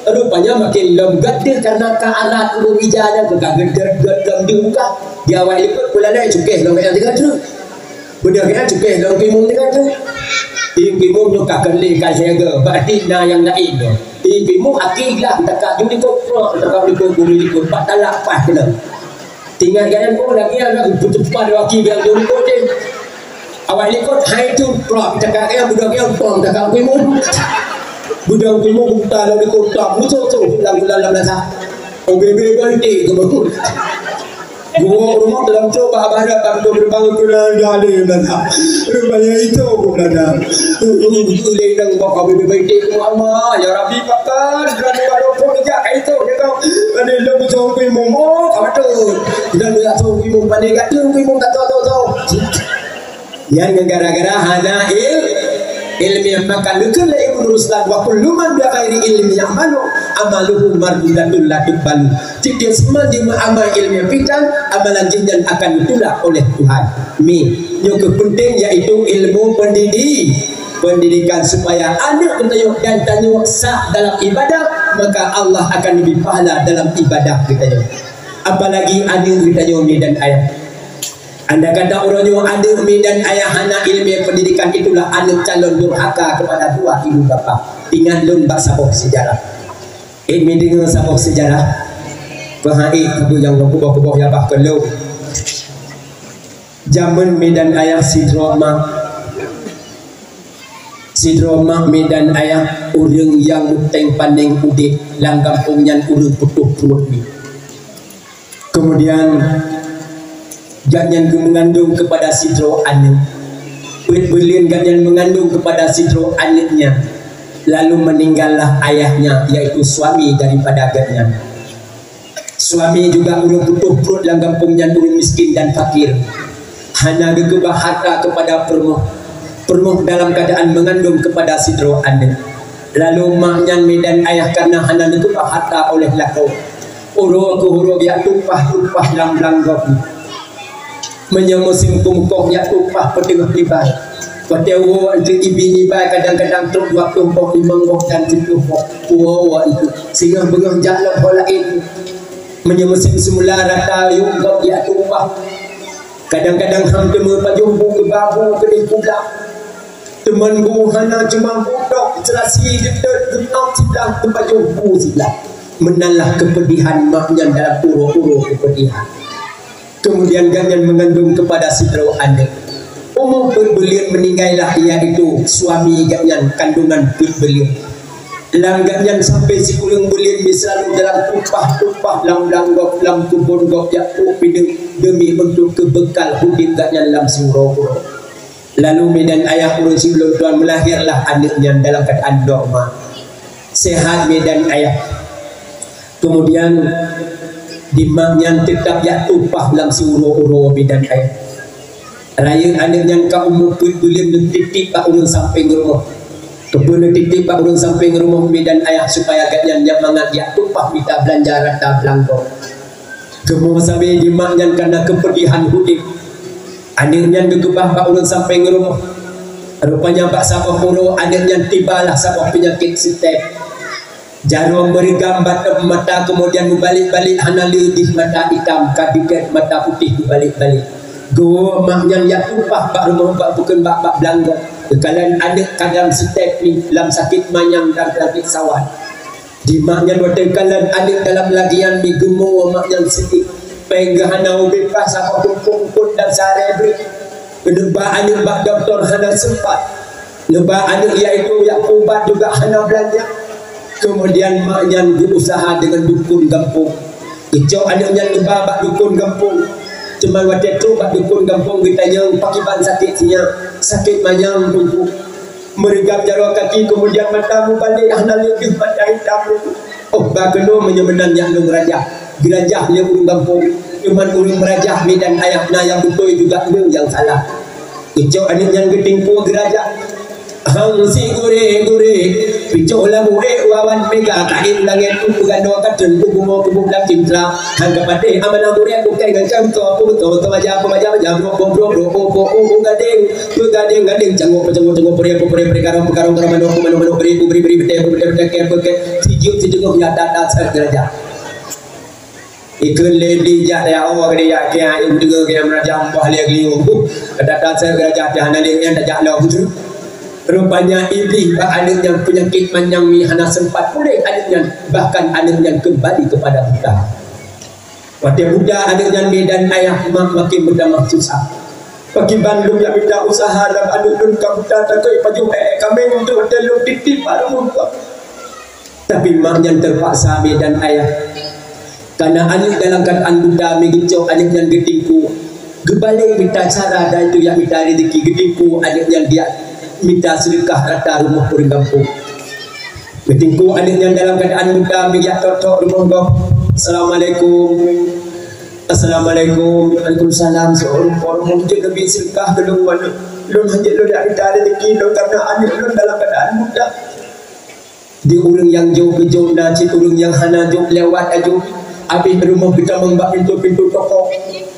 Rupanya makin lom gèt deuh kareuna ka arat ureueng ija nyan keu ka gèt-gèt lom deuh bukah. Di awak likot peulalèe cukéh lom gobnyan teuka treuk. Beudôh gobnyan cukéh lom keu imum teuka treuk. Imum nyoe ka keu lé ka siaga, bak di na nyang laén nyoe. Di pimu aki lah, takak ju likot, takak likot, guru likot, bak talak pah kena. Tinggai gadan pun lagi anak beuteupan laki bilang ju likot deh. Awak likot hai tu, prok takak ya, budak ya, pom takak pimu. Budak pimu buta lalu likot, tak musuh tu, lalu dalam rasa. Obebe ganti tu. Gua rumah dalam coba barat tak betul berbang kena jadi mana. Rupanya itu pun ada. Uleh dan bapa bebe baik tu ama. Ya Rabbi pakan dan walaupun jak itu dia tahu. Ada lebih jauh kui momo kamu tu. Dan dia tahu kui momo pandai kata kui momo tak tahu tahu. Nyang gara-gara hana il-, ilmiah. Maka neukheun lé Ibnu Ruslan, "Wa kullu man bi ghairi ilmi ya'malu, amaluhu mardudatun la tuqbalu." Tiep-tiep seumandum meuamal ilmiah pitan, amalan jih nyan akan ditulak oleh Tuhan. Mi, nyoe keuh penting, yaitu ilmu pendidi-, pendidikan, supaya aneuk geutanyoe dan tanyoe sah dalam ibadah, maka Allah akan leubeh pahala dalam ibadah geutanyoe. Apalagi aneuk geutanyoe, mi dan ayah. Andai kata uroe nyoe aneuk mi dan ayah hana ilmiah pendidikan, itulah aneuk calon durhaka kepada dua ibu bapa. Ingat lôn bak saboh sejarah. Eh, mi deungoe saboh sejarah. Peuhai, kabu nyang lôn kuboh-kuboh ya bah keu lôn. Jameun mi dan ayah sidroe mak. Sidroe mak mi dan ayah ureueng nyang muteng paneng udeb lam gampông nyan ureueng putôh pruet mi. Kemudian, gobnyan geumeungandong keupada sidroe aneuk. Peuet buleuen gobnyan meungandong keupada sidroe aneuk nyan, lalu meninggallah ayahnya, yaitu suami daripada gobnyan. Suami juga ureueng putôh pruet lam gampông nyan, ureueng miskin dan fakir. Hana geukeubah harta keupada peurumoh, peurumoh dalam keuadaan meungandong keupada sidroe aneuk. Lalu mak nyan mi dan ayah kareuna hana neukeubah harta oleh lakoe. Uroe keu uroe geujak tumpah-tumpah lam blang gob. Meunyoe musém peumeukoh geujak tumpah peuteungoh ibai. Watée woe eunteuk ibi ibai kadang-kadang trok dua ploh boh, limong boh dan siplôh boh. Woe-woe eunteuk singoh beungoh jak lom ho laén. Meunyoe musém seumula rata yuem gob geujak tumpah. Kadang-kadang ham teumé pajoh bu geuba bu keudeh pulang. Teuma bu hana cuma bu tok, seulasi geutot geutot siblah teupajoh bu siblah. Meunan lah keupeudihan mak nyan dalam uroe-uroe keupeudihan. Keumudian gobnyan meungandong keupada sidroe aneuk. Umu peuet buleuen meuninggai lah, iaitu suami gobnyan kandongan peuet buleuen. Lam gobnyan sampai sikureueng buleuen mi seulalu dalam tumpah-tumpah lam blang gob, lam keubon gob jak peuet pineuk demi untuk keu beukal udeb gobnyan lam siuroe-uroe. Lalu mi dan ayah ureueng sigohlom tuan meulahirlah aneuk nyan dalam keuadaan normal, sehat mi dan ayah. Keumudian di mak nyan teutab jak tumpah lam siuroe-uroe mi dan ayah. Rayeuk aneuk nyan ka umu peuet buleuen neutitip bak ureueng sampéng rumoh. Keupeue neutitip bak ureueng sampéng rumoh mi dan ayah supaya gobnyan nyang mangat jak tumpah mita beulanja rata blang gob. Keumoe sabe di mak nyan kareuna keupeudihan udeb. Aneuk nyan geukeubah bak ureueng sampéng rumoh. Rupanya bak saboh uroe aneuk nyan tibalah saboh peunyakét stroke. Jaroe meureugam bateum mata, keumudian meubalek-balek hana le dih mata itam, ka dikeue mata putéh meubalek-balek. Geuwoe mak nyan jak tumpah bak rumoh bak bukon bak, bak blang gob. Geukalon aneuk kadang stroke mi lam sakét manyang dan sakét sawan. Di mak nyan watée kalon aneuk dalam lagian mi geumoe mak nyan seuti. Péng geuh hana ubé paih saboh tumpôk eungkôt dan saré breueh. Neuba aneuk bak dokto hana seumpat. Neuba aneuk yaitu jak ubat juga hana beulanja. Keumudian mak nyan geuuseuha deungon dukon gampông. Geucok aneuk nyan neuba bak dukon gampông. Teuma watée trok bak dukon gampông geutanyong pakriban sakét sinyak, sakét manyang, Teungku. Meureugam jaroe kaki, keumudian mata meubalek hana le dih mata itam. Oh, bah keunoe meunyoe meunan nyak lôn rajah. Geurajah lé ureueng gampông. Teuma ureueng meurajah mi dan ayah na nyang beutôi juga na nyang salah. Geucok aneuk nyan geutimpo geurajah. Hang si gurée-gurée, picoh lambu ék wawan mega kain langét, peuganoe kateun bumoe kubu lam cintra. Hang ka patéh amanah gurée bukai ngon cangko, peubeutôi-beutôi aja peumaja-maja brok-brok brok-brok, oh, oh, oh, gadeng. Peugadeng-gadeng, cangok-peucangok, cangok peurie-peurie, peurie karong-peukarong, karong manok-manok, bri-bri-bri, betée-betée, kée-kée, sijeuek-sijeuek, nyata-nyata seujarah. Ikheun lé di jak ya, oh, geude jak, kée ayeuem deungoe kée meurajah bah lé geuliuh. Nyata-nyata seujarah teuh hana lé nyan tajak lom teuh. Rupanya Iblih bak aneuk nyan peunyakét manyang mi hana sempat puléh aneuk nyan, bahkan aneuk nyan keumbali keupada buta. Watée buta aneuk nyan mi dan ayah mak makin meutamah susah. Pakriban lôn jak mita useuha lam aneuk lôn ka buta takot pajoh ék-ék kaméng untuk watée lôn tieb-tieb bak rumoh gob. Tapi mak nyan teupaksa mi dan ayah. Kana aneuk dalam keuadaan buta mi geucok aneuk nyan geutingku. Geubalek mita cara dan itu jak mita rezeki geutingku aneuk nyan jak mita seudeukah rata rumoh ureuëng gampông. Geutingku aneuk nyan dalam keuadaan buta mi jak tok-tok rumoh gob. Assalamualaikum. Assalamualaikum. Waalaikumsalam. Seorang orang mungkin lebih seudeukah keu lôn aneuk. Lôn hanjeuet lôn jak mita rezeki lôn karena aneuk lôn dalam keuadaan buta. Di ureuëng nyang jok geujok na cit ureuëng nyang hana jok lewat aju. Abéh rumoh geutamong bak pintoe-pintoe toko.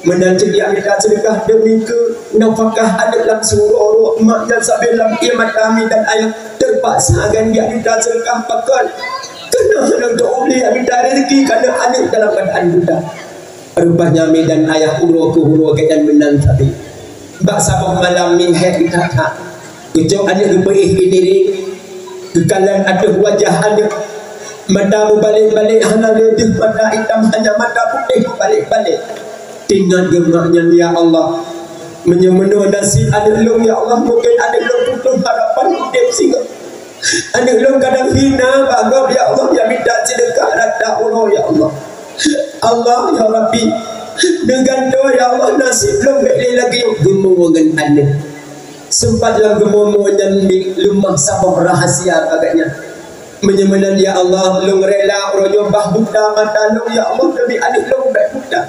Meunan cit jak mita seudeukah demi keu nafakah aneuk lam siuroe-uroe mak nyan sabe lam ié mata mi dan ayah teupaksa gan jak mita seudeukah pakon. Keuneuk hana teuubli jak mita rezeki kana aneuk dalam keuadaan buta. Rupanya mi dan ayah uroe keu uroe geutan meunan sabe. Bak saboh malam mi hék that-that. Geucok aneuk geupeuéh indiri. Geukalon ateueh wajah aneuk. Mata meubalek-balek hana lé deuh mata itam hanya mata putéh meubalek-balek. Tingat geuh mak nyan ya Allah. Meunyoe meunoe nasib aneuk lôn ya Allah mungkin aneuk lôn putôh harapan udeb singoh. Aneuk lôn kadang hina bak gob ya Allah ya mita seudeukah rata uroe ya Allah. Allah ya Rabbi. Neugantoe ya Allah nasib lôn bék lé lagée geumoe ngon aneuk. Sempat lam geumoe nyan leumah saboh rahasia bagaih nyan. Meunyoe meunan ya Allah lôn rela uroe nyoe bah buta mata lôn ya Allah demi aneuk lôn bék buta.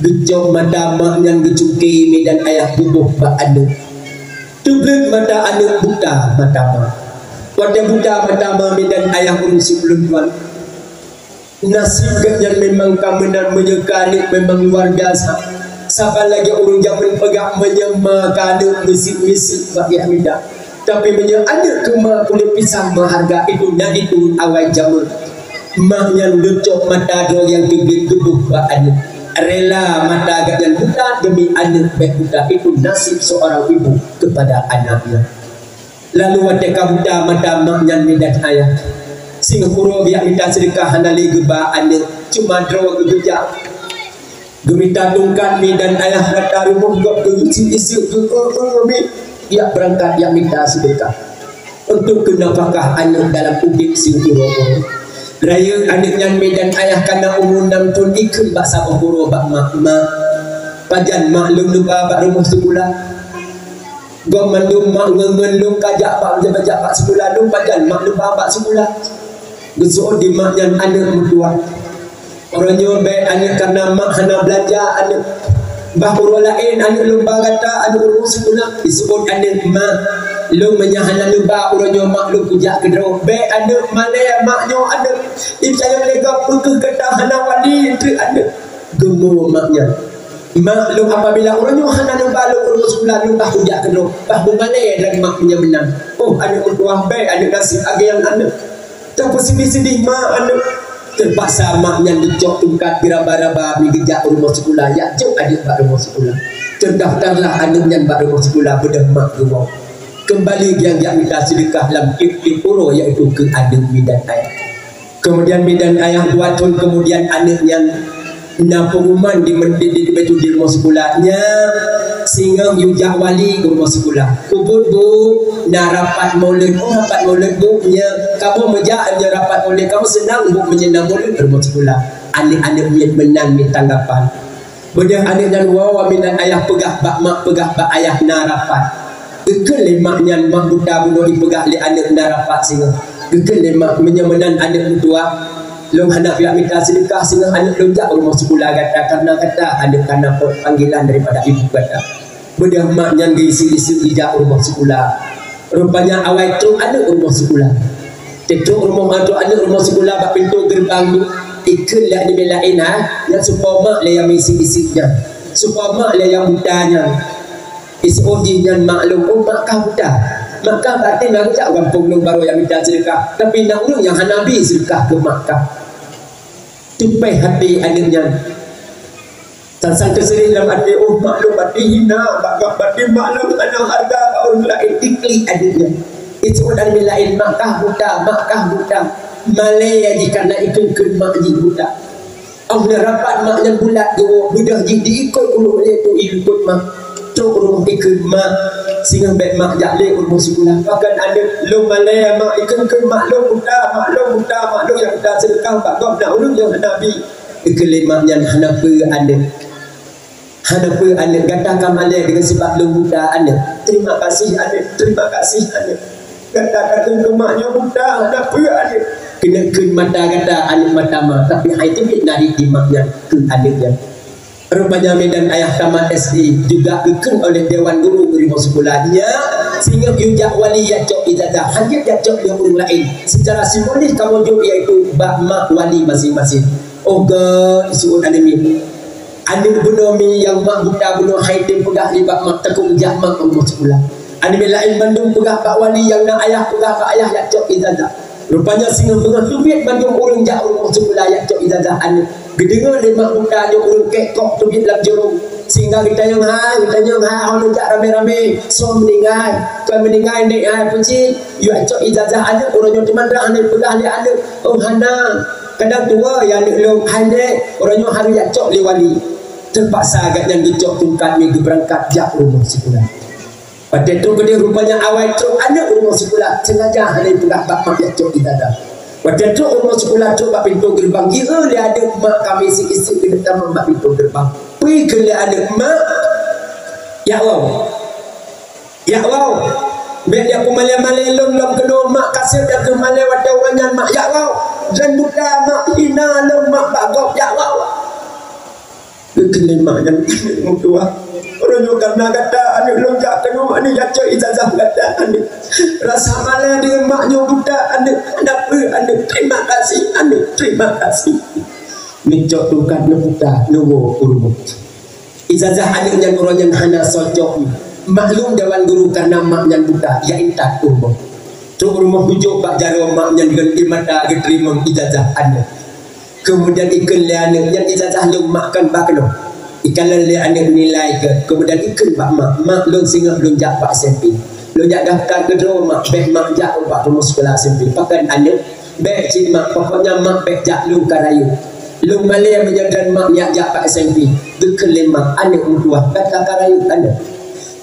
Geucok mata mak nyan geucungke mi dan ayah buboh bak aneuk. Teubleuet mata aneuk buta mata mak. Watée buta mata mak mi dan ayah ureuëng sibuleuen tuan. Nasib geuh nyan memang ka meunan meunyoe ka aneuk memang luar biasa. Saban lagée ureuëng jameun peugah meunyoe ma ka aneuk miseuk-miseuk bak geuh mida. Tapi meunyoe aneuk keu ma kulét pisang meuharga itu na diturut awai jameun. Mak nyan geucok mata droe nyang teubiet geuboh bak aneuk. Rela mata geuh nyan buta demi aneuk bék buta itu nasib seorang ibu kepada anaknya. Lalu watée ka buta mata mak nyan mi dan ayah. Singoh uroe geujak mita seudeukah hana lé geuba aneuk, cuma droe geuh geujak. Geumita tungkat mi dan ayah rata rumoh gob geuiseuk-iseuk geu-eu-eu mi jak beurangkat jak mita seudeukah. Untuk keu nafakah aneuk dalam udeb siuroe-uroe. Rayeuk aneuk nyan mi dan ayah kana umu nam thon ikheun bak saboh uroe bak mak, "Mak, pajan mak lôn neuba bak rumoh sikula?" Gob mandum mak ngon-ngon lôn ka jak bak jak bak sikula lôn pajan mak lôn ba bak sikula. Geuseuôt di mak nyan aneuk meutuah. Uroe nyoe bék aneuk kana mak hana beulanja aneuk. Bah uroe laén aneuk lôn ba gata aneuk ureuëng sikula. Diseuôt aneuk mak lôn meunyoe hana lôn ba uroe nyoe mak lôn kujak keudroe. Bék aneuk malée mak nyoe aneuk. Ipeucaya lé gob peukeuh gata hana wali treuk aneuk. Geumoe mak nyan. Mak lôn apabila uroe nyoe hana neuba lôn ureuëng sikula lôn bah kujak keudroe bah meumalée dan mak meunyoe meunan. Oh aneuk meutuah bék aneuk nasib agée nyang aneuk. Tapeusidih-sidih mak aneuk. Teupaksa mak nyan geucok tungkat geuraba-raba mi geujak u rumoh sikula jak jok aneuk bak rumoh sikula. Teudaftarlah aneuk nyan bak rumoh sikula beudôh mak geuwoe. Keumbali nyang jak mita seudeukah lam tieb-tieb uroe yaitu keu aneuk mi dan ayah. Keumudian mi dan ayah dua thon keumudian aneuk nyan na peunguman di, di, di, di, di rumoh sikula. Nyan singoh yue jak wali keu rumoh sikula. Keubuet bu na rapat maulud, oh rapat maulud bu nyan kamoe meujak nyan rapat maulud kamoe seunang bu meunyoe na maulud keu rumoh sikula. Aneuk-aneuk miet meunan miet tanggapan. Beudôh aneuk nyan woe mi dan ayah peugah bak mak peugah bak ayah na rapat. Geukheun lé mak nyan mak buta bunoe ipeugah lé aneuk na rapat singoh. Geukheun lé mak meunyoe meunan aneuk meutuah, lôn hana piak mita seudeukah singoh aneuk lôn jak u rumoh sikula gata karena gata aneuk kana pot panggilan daripada ibu gata. Beudôh mak nyan geuiseuk-iseuk geujak u rumoh sikula. Rupanya awai trok aneuk u rumoh sikula. Teutrok rumoh trok aneuk rumoh sikula bak pintoe geureubang nyoe ikheun lé aneuk laén ha, nyan supoe mak lé nyang meuiseuk-iseuk nyan. Supoe mak lé nyang buta nyan. Iseuôt jih nyan mak lôn, oh mak kah buta. Mak kah batin na geujak gampông lôn barô nyang mita seudeukah, tapi na ureuëng nyang hana bi seudeukah keu mak kah. Teupéh até aneuk nyan. Sang-sang teuseudeh lam até, oh mak lôn batin hina, bak, bak batin mak lôn hana hareuga bak ureuëng laén, diklik aneuk nyan. Iseuôt dan laén, mak kah buta, mak kah buta. Malée jih kareuna ikheun-kheun mak jih buta. Óh lheueh rapat mak nyan bulat geuwoe, beudôh jih diikot ureuëng lé tu ilikot mak. Trok ureuëng ikheun mak, singoh bék mak jak lé ureuëng sikula. Pakon aneuëk lôn malée mak, ikheun-kheun mak lôn buta, mak lôn buta, mak lôn nyang buta, seudeukah bak gob na ureuëng nyang hana bi. Ikheun lé mak nyan, hana peue aneuëk. Hana peue aneuëk, gata ka malée deungon sabab lôn buta aneuëk. Terima kasih aneuëk, terima kasih aneuëk. Gata ka kheun keu mak nyoe buta, hana peue aneuëk. Keuneuk kheun mata gata aneuëk mata ma, tapi hai teubiet narit di mak nyan keu aneuëk nyan. Rupanya Medan Ayah tamat S D juga geukheun oleh dewan guru ureuëng sikula, nyak singoh yue jak wali jak cok ijazah, hanjeuet jak cok lé ureuëng laén. Secara simbolis kamoe jok iaitu bak mak wali maséng-maséng. Oh gét, iseuôt aneuëk miet. Aneuëk bunoe mi nyang mak buta bunoe hai tem peugah nibak mak takheun jak mak ureuëng sikula. Aneuëk miet laén bandum peugah bak wali nyang na ayah, peugah bak ayah jak cok ijazah. Rupanya singoh beungoh teubiet bandum ureuëng jak ureuëng sikula jak cok ijazah aneuëk. Geudeungoe lé mak buta nyoe ureuëng kek kok teubiet lam jurông. Sehingga geutanyong hai, geutanyong hai, oh neujak ramé-ramé. Soe meuninggai, soe meuninggai nek hai peucit. Yue cok ijazah aneuëk, uroe nyoe teuma hana peugah lé aneuëk. Oh hana. Kadang tuwoe ya aneuëk lôn, hai nek, uroe nyoe harôh jak cok lé wali. Teupaksa gobnyan geucok tungkat mi geubeurangkat jak ureuëng sikula. Watée trok keudeh rupanya awai trok aneuëk ureuëng sikula, sengaja hana peugah bak mak jak cok ijazah. Watée trok ureuëng sikula trok bak pintoe geureubang, jieu lé aneuëk mak kami si isi keuneuk tamong bak pintoe geureubang. Peue kheun lé aneuëk mak, ya Allah. Ya Allah, bék jak peumalée-malée lôn lom keunoe mak, kaseb jak keumalée watée uroe nyan mak, ya Allah. Dan buta mak, hina lôn mak bak gob, ya Allah. Geukheun lé mak nyan, meutuah. Uroe nyoe kareuna gata aneuëk lôn jak keunoe, aneuëk jak cok ijazah gata aneuëk. Rasa malée deungon mak nyoe buta aneuëk, hana peue aneuëk, terima kasih aneuëk, terima kasih. Neucok tungkat neubuta, neuwoe ureuëng. Ijazah aneuëk nyan uroe nyan hana soe cok. Maklum dewan guru kareuna mak nyan buta, ya intat ureuëng. Trok ureuëng bujok bak jaroe mak nyan deungon ie mata geuteurimong ijazah aneuëk. Keumudian ikheun lé aneuëk nyan ijazah lôn mak kon bak keunoe. Ikalon lé aneuëk nilai gét, keumudian ikheun bak mak, mak lôn singoh lôn jak bak S M P. Lôn jak daftar keudroe mak, bék mak jak ubak rumoh sikula S M P. Pakon aneuëk, bék cit mak, pokoknya mak bék jak lôn ka rayeuk. Lôn malée meunyoe dan mak jak bak S M P. Geukheun lé mak, aneuëk meutuah, gata ka rayeuk aneuëk.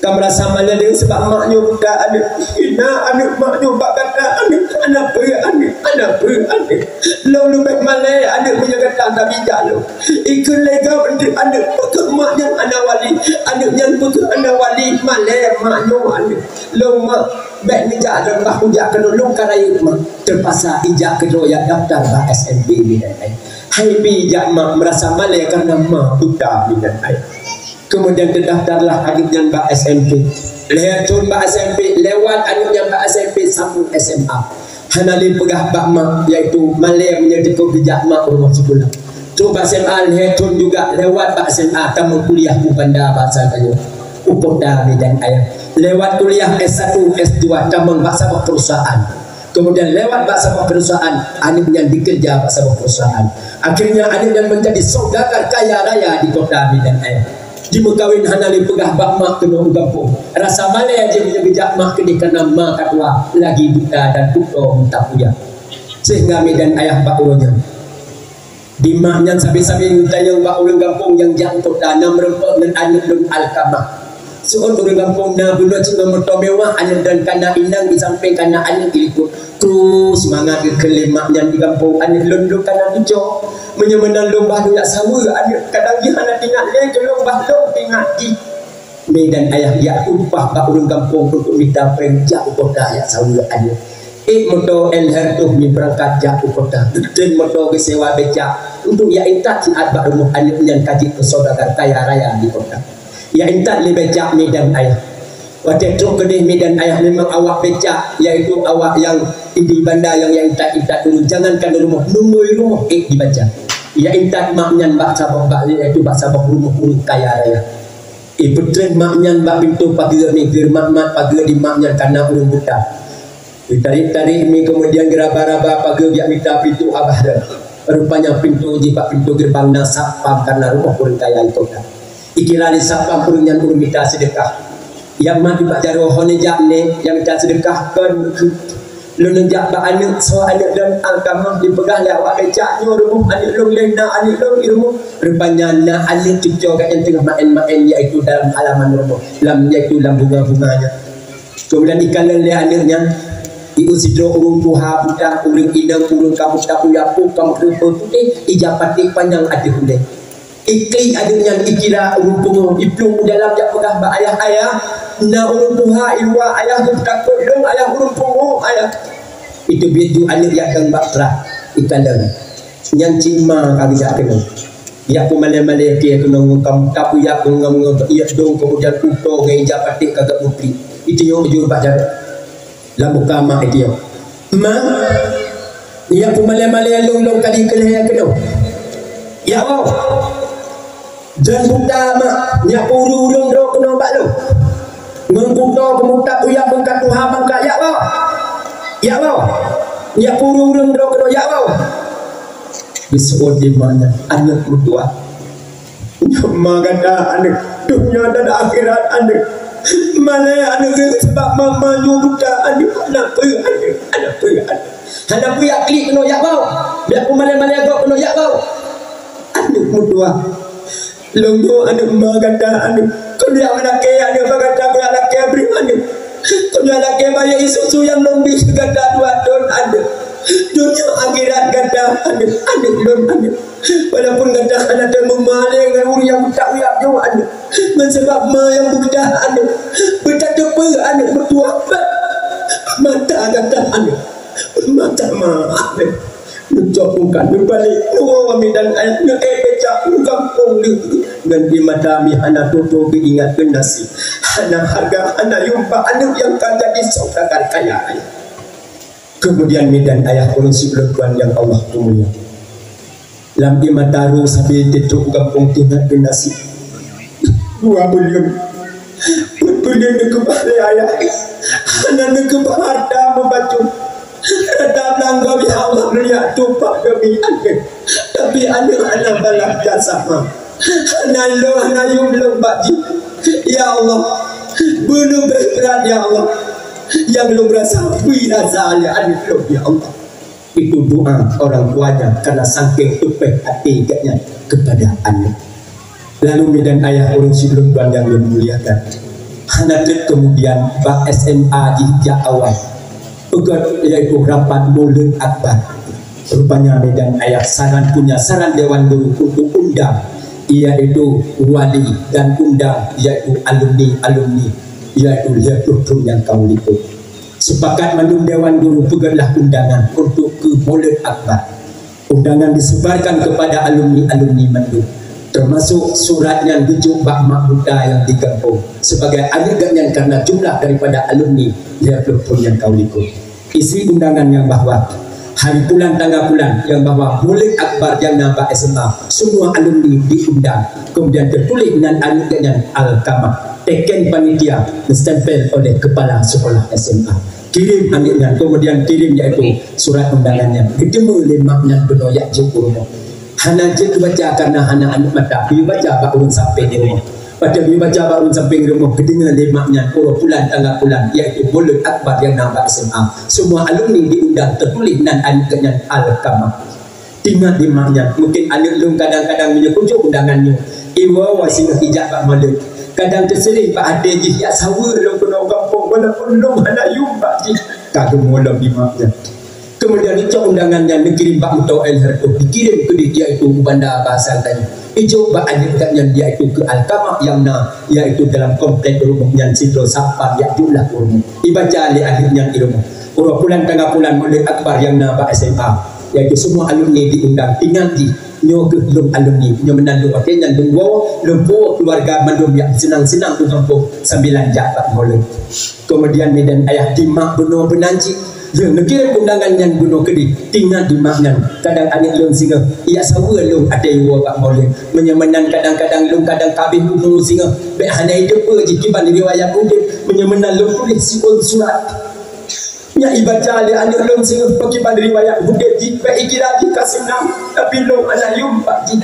Ka meurasa malée deungon sabab mak nyoe buta aneuëk. Hina aneuëk mak nyoe bak gata aneuëk. Hana peue aneuëk, hana peue aneuëk. Lôn leubeh malée aneuëk meunyoe gata ka bijak lôn. Ikheun lé gob aneuëk, aneuëk peugah mak nyan hana wali. Aneuëk nyan peugah hana wali, malée mak nyoe aneuëk. Lôn mak bék neujak lôn bah kujak keunoe lôn ka rayeuk mak. Teupaksa ijak keudroe jak daftar bak S M P Medan Ayah. Hai bijak mak meurasa malée kareuna mak buta Medan Ayah. Keumudian teudaftarlah aneuëk nyan bak S M P. Lhée thon bak S M P, lewat aneuëk nyan bak S M P sampoe S M A. Hana lé peugah bak mak, yaitu malée meunyoe teukok geujak mak u rumoh sikula. Trok bak S M A lhée thon juga lewat bak S M A tamong kuliah u Banda Bahasa Tanyoe, u kota Medan Ayah. Lewat kuliah S satu, S dua tamong bak saboh perusahaan. Kemudian lewat bak saboh perusahaan, aneuëk nyan dikeureuja bak saboh perusahaan. Akhirnya aneuëk nyan menjadi saudagar kaya raya di kota Medan Ayah. Jimeukawen hana lé peugah bak mak keunoe u gampông. Rasa malée jih meunyoe geujak mak keudeh kareuna ma ka tuha, lagi buta dan putôh meutak kuya. Sehingga Medan Ayah bak uroe nyan. Di mak nyan sabe-sabe geutanyong bak ureuëng gampông nyang jak u kota, na meurumpok ngon aneuëk lôn Alkamah. Seuôt ureuëng gampông na bunoe cit ngon moto mewah, aneuëk dan kana inong di sampéng kana aneuëk di likot. Terus mangat geukheun lé mak nyan di gampông, aneuëk lôn, lôn kana tujoh. Meunyoe meunan lôn bah lôn jak saweue aneuëk, kadang jih hana teuingat lé keu lôn bah lôn teuingat jih. Medan Ayah jak tumpah bak ureuëng gampông untuk mita péng jak u kota jak saweue aneuëk. Ék moto L R tuh mi beurangkat jak u kota. Geutreun moto geusewa becak untuk jak intat siat bak rumoh aneuëk nyan ka jeuet keu saudagar kaya raya di kota. Jak intat lé becak Medan Ayah. Watée trok keudeh Medan Ayah memang awak becak, yaitu awak nyang di banda nyang jak intat-intat ureuëng, jangankan rumoh, nungui rumoh ék dibaca. Jak intat mak nyan bak saboh bak, yaitu bak saboh rumoh ureuëng kaya raya. Ipeutreun mak nyan bak pintoe pageue mi, geumat-mat pageue di mak nyan kareuna ureuëng buta. Geutarék-tarék mi keumudian geuraba-raba pageue jak mita pintoe abah droe. Rupanya pintoe jih bak pintoe geureubang na satpam kareuna rumoh ureuëng kaya di kota. Ikira lé satpam ureuëng nyan ureuëng mita seudeukah. Nyang mat bak jaroe, ho neujak nèk nyang taseudeukah kon. Lôn neujak bak aneuk, soe aneuk lôn Alkamah, dipeugah lé awak becak nyoe rumoh aneuk lôn, lé na aneuk lôn di rumoh. Rupanya na aneuk cucoe gobnyan teungoh maén-maén, yaitu dalam halaman rumoh, lam, yaitu lam bunga-bunga nyan. Keumudian ikalon lé aneuk nyan, ieu sidroe ureueng tuha buta, ureueng inong, ureueng ka buta, uya pu, ka meukeureubeue putéh, ija paték panyang ateueh ulèe. Iklik aneuk nyan, ikira ureueng pungo, iplueng u dalam, jak peugah bak ayah, "Ayah, na ureueng tuha i luwa, ayah, geupeutakot lôn, ayah, ureueng pungo, ayah." Iteubiet ju aneuk jak dong bak trah, ikalon. Nyan cit ma ka geujak keunoe. Jak peumalèe-malèe keu keunoe ngon kamoe, tapi jak ngon, ngon, ngon, jak dong, keumudian utoe ngon ija paték ka geupeupriek. Itunyok ju bak jaroe. Lam muka mak dia. "Ma, nyak peumalèe-malèe lôn, lôn ka dikeulhèe keunoe. Ya Allah, jan buta mak, nyak peuureueng-ureueng droe keunoe bak lôn. Ngon kuto keumutak uyak beungkat tuha bangka, ya Allah. Ya Allah, nyak peuureueng-ureueng droe keunoe, ya Allah." Disebut di mana aneuk meutuah. "Ma gata aneuk, dunia dan akhirat aneuk. Malèe aneuk, sabab mama nyoe buta aneuk, hana peue aneuk, hana peue aneuk. Hana peue, jak klik keunoe jak bau. Jak peumalèe-malèe gob keunoe jak bau." Aneuk meutuah. "Lôn nyoe aneuk ma gata aneuk. Kon jak meulakèe aneuk bak gata, kon jak lakèe breueh aneuk. Kon jak lakèe bayeue isusu nyang lôn bri keu gata dua thôn aneuk. Dunia akhirat gata aneuk, aneuk lôn aneuk. Walaupun gata hana teumeumalèe ngon ureueng nyang buta uyak nyoe aneuk, ngon sabab ma nyang buta aneuk, beutateupeue aneuk meutuah bak mata gata aneuk, mata ma aneuk." Neucok mungkat, neubalek, neuwoe midan ayah, neuék becak, neugampông lé. Ngon di mata mi hana toto geuingat keu naseb, hana hareuga, hana yum bak aneuk nyang ka jadi saudagar kaya raya. Keumudian midan ayah, ureueng sigohlom tuan nyang Allah peumulia. Lam ié mata roh sabe teutrok u gampông teuingat keu naseb. Dua buleuen. Buleuen neukeubah lé ayah. Hana neukeubah hareuta meubacut. Rata beulanggoe, ya Allah, neujak tumpah demi aneuk. Tapi aneuk hana balas jasa ma. Hana lôn, hana yum lôn bak jih. Ya Allah, beuleubeh brat, ya Allah. Nyang lôn rasa, bri rasa lé aneuk lôn, ya Allah. Itu doa orang tuanya karena saking tupeh até gobnyan kepada aneuk. Lalu midan ayah, ureueng sigohlom tuan nyang lôn muliakan. Hana trép keumudian bak S M A jih jak awai. Peugöt yaitu rapat Maulid Akbar. Rupanya midan ayah saran, punya saran dewan guru untuk undang yaitu wali dan undang yaitu alumni-alumni yaitu lhèe ploh thôn nyang ka likot. Sepakat mandum dewan guru peugötlah undangan untuk keu Maulid Akbar. Undangan disebarkan kepada alumni-alumni mandum, termasuk surat nyang geujok bak mak buta nyang di gampông sebagai aneuk gobnyan karena jumlah daripada alumni lhèe ploh thôn nyang ka likot. Isi undangan nyang bahwa hari bulan tanggai bulan nyang bahwa Maulid Akbar nyang na bak S M A, semua alumni diundang. Kemudian teutuléh nan aneuk gobnyan Alkamah. Teken panitia, neustempel oleh kepala sekolah S M A. Kirém aneuk nyan, kemudian kirém yaitu surat undangan nyan. Geuteumé lé mak nyan bunoe jak jok u rumoh. Hana jeuet geubaca karena hana aneuk mata, geubaca bak ureueng sampéng rumoh. Watèe geubaca bak ureueng sampéng rumoh, geudeungö lé mak nyan uroe bulan tanggai bulan, yaitu Maulid Akbar nyang na bak S M A. Semua alumni diundang, teutuléh nan aneuk gobnyan Alkamah. Teuingat di mak nyan, mungkin aneuk lôn kadang-kadang meunyoe kujok undangan nyoe, iwoe-woe singoh ijak bak Maulid. Kadang teuseureh bak até jih, jak saweue lôn keunoe gampông, walaupun lôn hana yum bak jih, ka geumulom di mak nyan. Kemudian icok undangan nyan neukirém bak meutoe L Herto, dikirém keudéh yaitu u Banda Basa Tanjong. Ijok bak aneuk gobnyan yaitu keu Alkamah nyang na yaitu dalam komplek rumoh nyan sidroe satpam jak jok lah u rumoh. Ibaca lé aneuk nyan di rumoh. Uroe bulan tanggai bulan Maulid Akbar nyang na bak S M A, yaitu semua alumni diundang. Teuingat jih, nyoe keuh lôn alumni, nyoe meunan lôn watèe nyan lôn woe, lôn puwoe keuluwarga mandum jak seunang-seunang u gampông sambilan jak bak Maulid. Kemudian midan ayah di mak bunoe meunan cit, lheueh neukirém undangan nyan bunoe keudéh, teuingat di mak nyan, kadang aneuk lôn singoh, ijak saweue lôn até iwoe bak Maulid. Meunyoe meunan kadang-kadang lôn kadang ka abéh umu singoh, bèk hana iteupeue jih kiban riwayat udép, meunyoe meunan lôn tuléh siôn surat. Nyan ibaca lé aneuk lôn singoh pakriban riwayat udép jih, bèk ikira jih ka seunang, tapi lôn hana yum bak jih.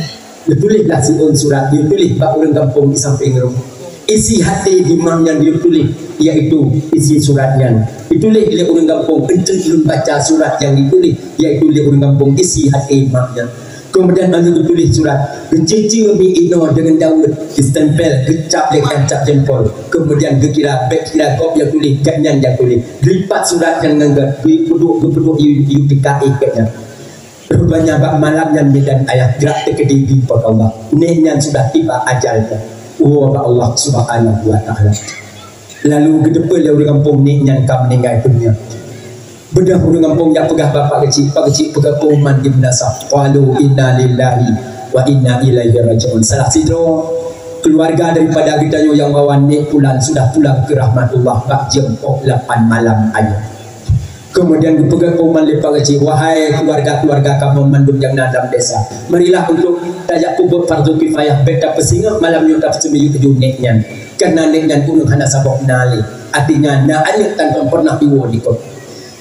Neutuléh lah siôn surat, neutuléh bak ureueng gampông di sampéng rumoh. Isi hati di mak nyan dituléh, yaitu isi surat nyan. Dituléh lé ureuëng gampông, enteuk lôn baca surat nyang dituléh, yaitu lé ureuëng gampông isi hati mak nyan. Keumudian anu geutuléh surat, geuceucue mi inoe deungon daweuet, geustempel, geucap lé geucap jempol. Keumudian geukira, bék kira gob nyang tuléh, gobnyan nyang tuléh. Geulipat surat nyan ngon gét, geupeuduek, geupeuduek yue, yue tikaéh gobnyan. Rupanya bak malam nyan bidan ayah gerak teukeudi di Po teu Allah. Nék nyan sudah tiba ajalnya. Woe bak Allah Subhanahu wa Ta'ala. Lalu geuteupeue lé ureuëng gampông nék nyan ka meuninggai donya. Beudôh ureuëng gampông jak peugah bapak keuchik, pak keuchik peugah pengumuman di meunasah. Qalu inna lillahi wa inna ilaihi raji'un. Salah sidroe keluarga daripada geutanyoe nyang bahwa nék pulan sudah pulang ke rahmatullah bak jeuem poh lapan malam ayah. Keumudian geupeugah pengumuman lé pak keuchik, wahai keluarga-keluarga kamoe mandum nyang na lam desa, marilah untuk tajak peubuet fardu kifayah, bék tapeusingoh malam nyoe tapeuseumeuyuek tujoh nék nyan. Karena nék nyan ureuëng hana saboh na lé. Artinya, na aneuëk tanpa pernah iwoe likot.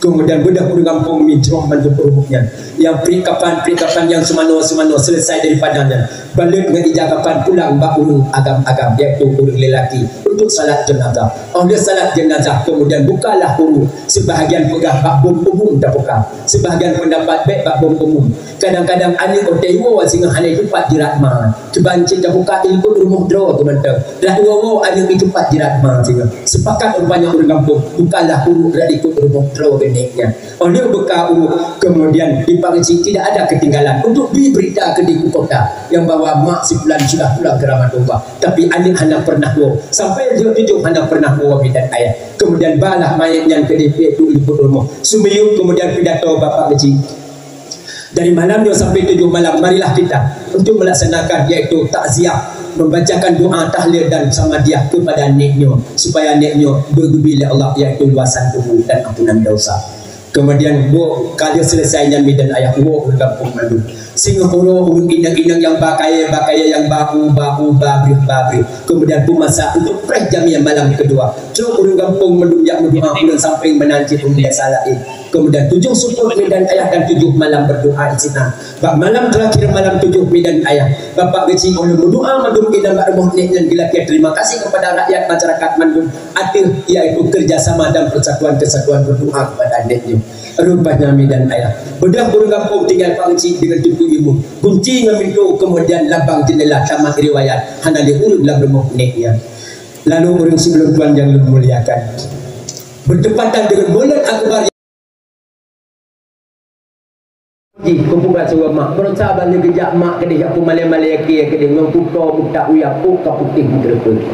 Keumudian beudôh ureuëng gampông mi jroh mandum ureuëng nyan. Nyang priek kapan, priek kapan nyang seumanoe, seumanoe selesai daripada nyan. Balot ngon ija kapan pulang bak ureuëng agam-agam, yaitu ureuëng lelaki, untuk salat jenazah. Óh lheueh salat jenazah, keumudian bukalah ureuëng. Sebahagian peugah bak bom umum tabuka. Sebahagian pendapat bék bak bom umum. Kadang-kadang aneuëk watée iwoe singoh hana teumpat jirat ma. Cuba cit tabuka likot rumoh droe keu mantong. Dak iwoe-woe aneuëk teumpat jirat ma singoh. Sepakat rupanya ureuëng gampông, bukalah ureuëng rak likot rumoh droe geunék nyan. Óh lheueh buka ureuëng, keumudian di pak keuchik tidak ada ketinggalan untuk bri beurita keudéh u kota nyang bahwa mak si pulan sudah pulang ke rahmatullah. Tapi aneuëk hana pernah woe. Sampai jeuet tujoh hana pernah woe bidan ayah. Keumudian balah manyét nyan keudéh pih tu likot rumoh. Seumeuyuek keumudian pidato bapak keuchik. Dari malam nyoe sampai tujoh malam, marilah kita untuk melaksanakan, yaitu takziah, membacakan doa tahlil dan samadiah kepada nék nyoe, supaya nék nyoe dibri lé Allah, yaitu luasan kubu dan ampunan dosa. Keumudian, bu, ka lheueh selesai nyan bidan ayah, woe ureuëng gampông mandum. Singoh uroe ureuëng inong-inong nyang ba kayée, ba kayée nyang ba u, ba u, ba breuh, ba breuh. Keumudian, peumasak untuk preh jamé malam keudua. Trok ureuëng gampông mandum jak meudoa, ulôn sampéng meunan cit ureuëng biasa laén. Keumudian tujoh seupôt bidan ayah dan tujoh malam berdoa istiftah. Bak malam terakhir malam tujoh bidan ayah, bapak keuchik óh lheueh meudoa mandum inong bak rumoh nék nyan geulakée terima kasih kepada rakyat masyarakat mandum ateueh, yaitu kerjasama dan persatuan-kesatuan berdoa kepada nék nyoe. Rupanya bidan ayah. Beudôh ureuëng gampông tinggai pak keuchik deungon teungku imeum. Gunci ngon pintoe keumudian labang jeundela tamat riwayat hana lé ureuëng lam rumoh nék nyan. Lalu ureuëng sigohlom tuan nyang lôn muliakan. Bertepatan dengan Maulid Akbar jih, keu peugah siwa mak, beurasa bak lheueh geujak mak keudeh jak peumalée-malée akhé keudeh ngon kuto butak uya pok ka putéh meuteureupeue.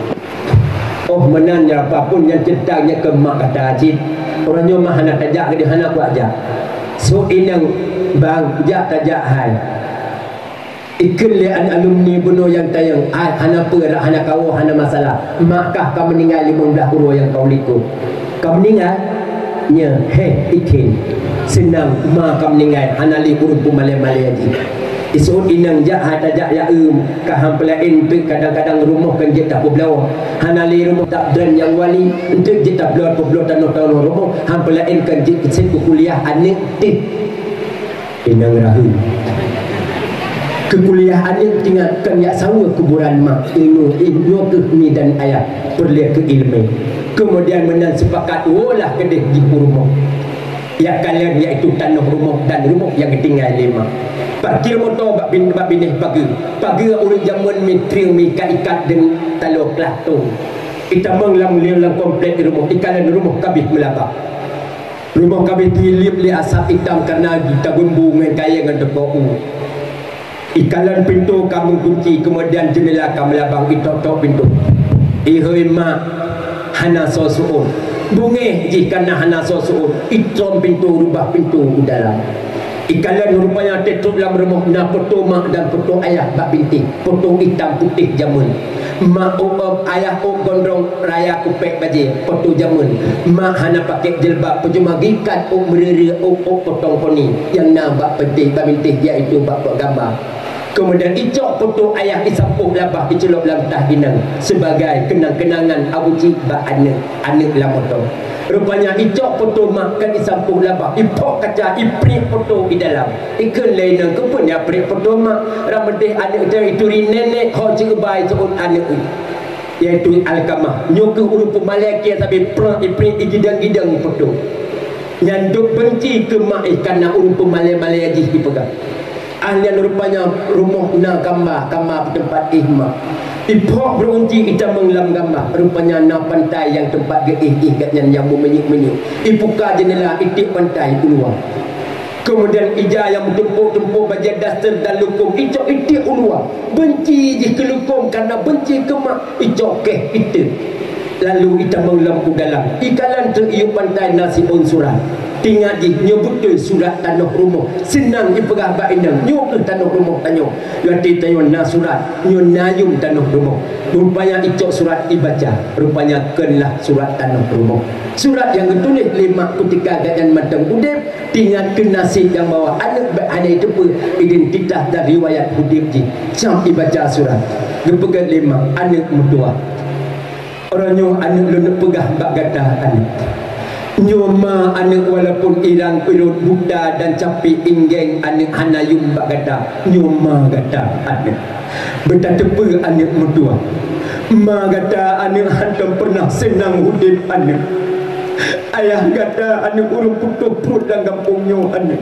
Oh meunan nyan, apapun nyang ceurita nyan keu mak gata cit. Uroe nyoe mak hana tajak keudeh, hana kuajak. Sôk inong bang jak tajak hai. Ikheun lé an alumni bunoe nyang tayang, ai hana peue rak hana kawoe hana masalah. Mak kah ka meuninggai limong blaih uroe nyang ka u likot. Ka meuninggai? Nyo, heh, ikheun. Seunang ma ka meuninggai, hana lé ureuëng peumalée-malée jih. Iseuôt inong jak hai tajak ya eum, ka han peulaén teuk kadang-kadang rumoh kan jeuet tapeubloe. Hana lé rumoh dak dren nyang wali, enteuk jeuet tabloe peubloe tanoh-tanoh rumoh, han peulaén kan jeuet keu sét keu kuliah aneuëk teuh. Inong rayeuk. Keu kuliah aneuëk teuingat kon jak saweue kuburan mak, ilmu, ilmu keuh mi dan ayah, peureulée keu iéleumé. Keumudian meunan seupakat woe lah keudeh jih u rumoh. Jak kalon yaitu tanoh rumoh dan rumoh nyang geutinggai lé mak. Parkir moto bak bin-, bak binéh pageue. Pageue ureuëng jameun mi trieng mi ka ikat deungon taloe klatong. Itamong lam lieng lam komplek rumoh, ikalon rumoh kabeh meulabah. Rumoh kabeh teulilip lé asap itam kareuna jitaguen bu ngon kayée ngon teuko u. Ikalon pintoe ka meugunci, keumudian jeundela ka meulabang, itok-tok pintoe. Ihôi mak, hana soe seuôt. Beungéh jih kareuna hana soe seuôt, itrôm pintoe, reubah pintoe u dalam. Ikalon rupanya teutrôk lam rumoh na poto mak dan poto ayah bak bintéh, poto itam putéh jameun. Mak ôk, ayah ôk gondrong raya kupék bajée, poto jameun. Mak hana pakék jilbab, peujeuem gikat ôk meureureue, ôk, ôk potong poni nyang na bak bintéh, bak bintéh, yaitu bak, bak gamba. Keumudian icok poto ayah isampôh labah iceulop lam tah inong seubagai keunang-keunangan abu cit bak aneuëk, aneuëk lam moto. Rupanya icok poto mak kan isampôh labah, iphok kaca, ipriek poto i dalam. Ikheun lé inong, "Keupeue nyan priek poto mak?" Ram meudeh aneuëk teuh ituri nenek ho jeuet bai seuôt aneuëk. yaitu Alkamah. Nyoe keuh ureuëng peumalée kiai sabe prang ipriek igidang-gidang ipeutôh. Nyan dok beunci keu mak ih kana ureuëng peumalée-malée jih ipeugah. Ahlian rupanya rumoh na kamba, kamba peuteumpat ih mak. Iphok beurunci itamong lam kamba, rupanya na pantai nyang teumpat geuih ih gobnyan nyang meuminyéuk-minyéuk. Ipuka jeundela itiek pantai u luwa. Keumudian ija nyang meutumpôk-tumpôk bajée daster dan lukôm icok itiek u luwa. Beunci jih keu lukôm kareuna beunci keu mak, icok keh iteuk. Lalu itamong lom u dalam. Ikalon teuk iyup pantai na siôn surat. Tingat jih nyoe beutôi surat tanoh rumoh. Seunang ipeugah bak inong, nyoe keuh tanoh rumoh tanyoe. Watée tanyoe na surat, nyoe na yum tanoh rumoh. Rupanya icok surat ibaca. Rupanya kheun lah surat tanoh rumoh. Surat nyang geutuléh lé mak keutika gobnyan mantong udeb, tingat keu naseb nyang bahwa aneuëk bék hana jiteupeue identitas dan riwayat udeb jih. Cam ibaca surat. Geupeugét lé mak, aneuëk meutuah. Uroe nyoe aneuëk lôn peugah bak gata, aneuëk. Nyoe ma aneuëk, walaupun irang irot buta dan capek inggeng aneuëk hana yum bak gata. Nyoe ma gata, aneuëk. Beutateupeue aneuëk meutuah. Ma gata aneuëk hántom peureunah seunang udeb aneuëk. Ayah gata aneuëk ureuëng putôh pruet lam gampông nyoe aneuëk.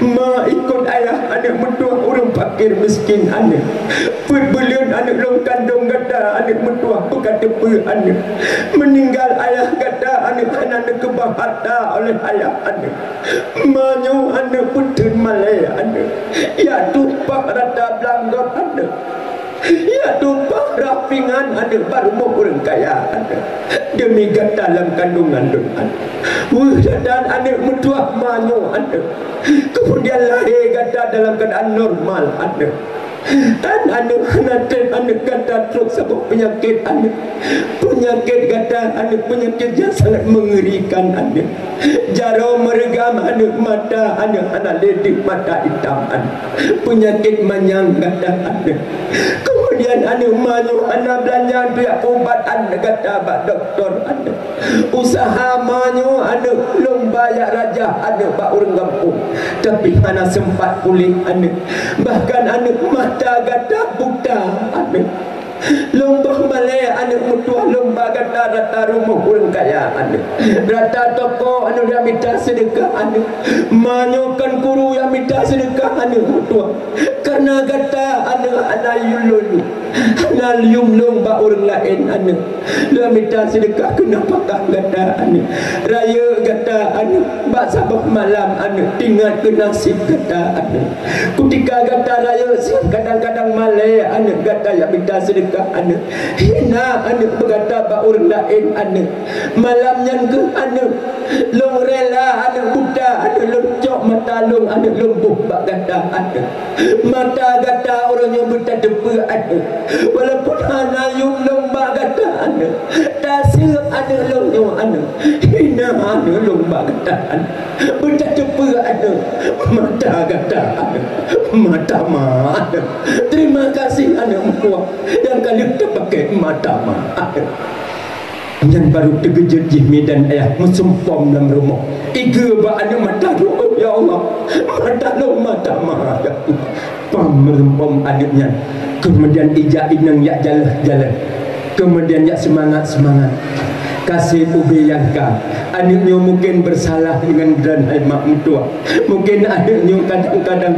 Ma ikot ayah aneuëk meutuah ureuëng pakir miskin aneuëk. Peuet buleuen aneuëk lôn kandong gata aneuëk meutuah beuka teupeue aneuëk. Meuninggal ayah gata aneuëk hana neukeubah hareuta oleh ayah aneuëk. Ma nyoe aneuëk peuteun malée aneuëk. Jak tumpah rata beulanggot aneuëk. Jak tumpah rap pingan aneuëk bak rumoh ureuëng kaya aneuëk. Deumi gata lam kandungan lôn aneuëk. Weueh dan aneuëk meutuah ma nyoe aneuëk. Keumudian lahé gata dalam keuadaan normal aneuëk. Tan aneuëk hana treb aneuëk gata trok saboh peunyakét aneuëk. Peunyakét gata aneuëk peunyakét nyang sangat meungerikan aneuëk. Jaroe meureugam aneuëk, mata aneuëk hana lé deuek, mata itam aneuëk. Peunyakét manyang gata aneuëk. Keumudian aneuëk ma nyoe hana beulanja untuk jak peuubat aneuëk gata bak dokto aneuëk. Useuha ma nyoe aneuëk lôn ba jak rajah aneuëk bak ureuëng gampông, tapi hana seumpat puléh aneuëk. Bahkan aneuëk mata gata buta aneuëk. Lôn boh malée aneuëk meutuah lôn ba gata rata rumoh ureuëng kaya aneuëk. Rata toko aneuëk nyang mita seudeukah aneuëk. Ma nyoe kon kuru nyang mita seudeukah aneuëk meutuah. Kareuna gata aneuëk hana yum lôn, hana yum lôn bak ureuëng laén aneuëk. Lôn mita seudeukah keu nafakah gata aneuëk. Rayeuk gata aneuëk bak saboh malam aneuëk, tingat keu naseb gata aneuëk. Keutika gata rayeuk siang kadang-kadang malée aneuëk gata jak mita seudeukah aneuëk. Hina aneuëk beugata bak ureuëng laén aneuëk. Malam nyan keuh aneuëk lôn rela aneuëk buta aneuëk lôn cok mata lôn aneuëk lôn boh bak gata aneuëk. Mata gata uroe nyoe beutateupeue aneuëk. Walaupun hana yum lôn bak gata aneuëk. Taseueb aneuëk lôn nyoe aneuëk. Hina aneuëk lôn bak gata aneuëk. Beutateupeue aneuëk, mata gata aneuëk, mata ma aneuëk. Terima kasih aneuëk meutuah nyang ka lheueh tapakée mata ma aneuëk. Nyan barô teugeujeuet jih mi dan ayah meusumpom lam rumoh. Igeue bak aneuëk mata droe, "Ya Allah, mata lôn mata ma, ya Allah." Pam meusumpom aneuëk nyan. Keumudian ija inong jak jaleh-jaleh. Keumudian jak seumangat-seumangat. Kaseb ubé nyang ka. Aneuëk nyoe mungken beusalah deungon droeneuh hai mak meutuah. Mungken aneuëk nyoe kadang-kadang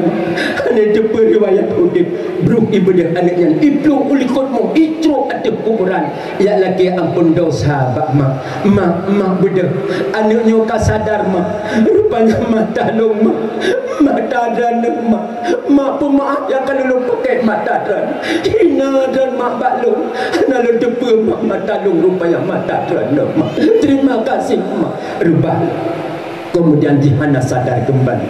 hana teupeue riwayat udeb. Brôh ibeudôh aneuëk nyan, iplueng u likot mo, icrok ateueh kuburan. Jak lakée amphon desya bak mak. Mak, mak beudôh. Aneuëk nyoe ka sadar mak. Rupanya mata lôn mak. Mata droeneuh mak. Mak peumaáh nyang ka lôn pakée mata droeneuh. Hina droeneuh mak bak lôn. Hana lôn teupeue mak mata lôn rupanya mata droeneuh mak. Terima kasih mak. Reubah. Keumudian jih hana sadar keumbali.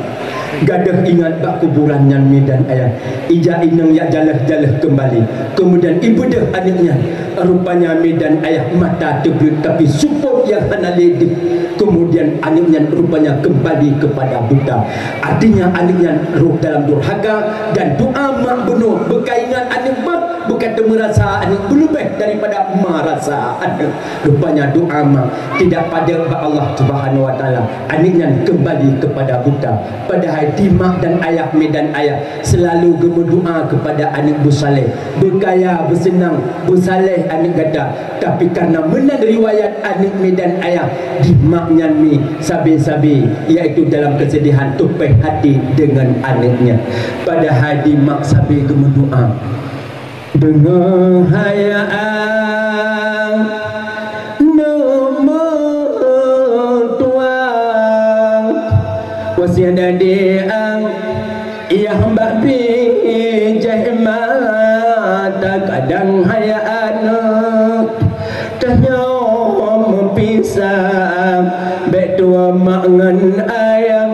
Gadôh ingat bak kuburan nyan mi dan ayah. Ija inong jak jaleh-jaleh keumbali. Keumudian ibeudôh aneuëk nyan. Rupanya mi dan ayah mata teubleuet tapi seupôt nyang hana lé deuh. Keumudian aneuëk nyan rupanya keumbali keupada buta. Artinya aneuëk nyan rôh dalam durhaka dan doa mak bunoe beukaingat aneuëk mak Kata merasa aneuk berlebih daripada merasa aneuk. Rupanya doa mak tidak pada bak Allah Subhanahu Wa Taala. Aneuk nyan kembali kepada buta. Padahai di mak dan ayah, mi dan ayah selalu geumeudoa kepada aneuk beusaleh, beukaya, beuseunang, beusaleh aneuk gata. Tapi karena meunan riwayat aneuk mi dan ayah, di mak nyan mi sabe-sabe, yaitu dalam kesedihan, tupeh hati dengan aneuk nyan. Padahai di mak sabe geumeudoa. Deungoe hai aneuk meutuah, wasiet aneuk, yah bak bijéh mata, kadang hai aneuk tanyoe meupisah, bék tuwoe mak ngon ayah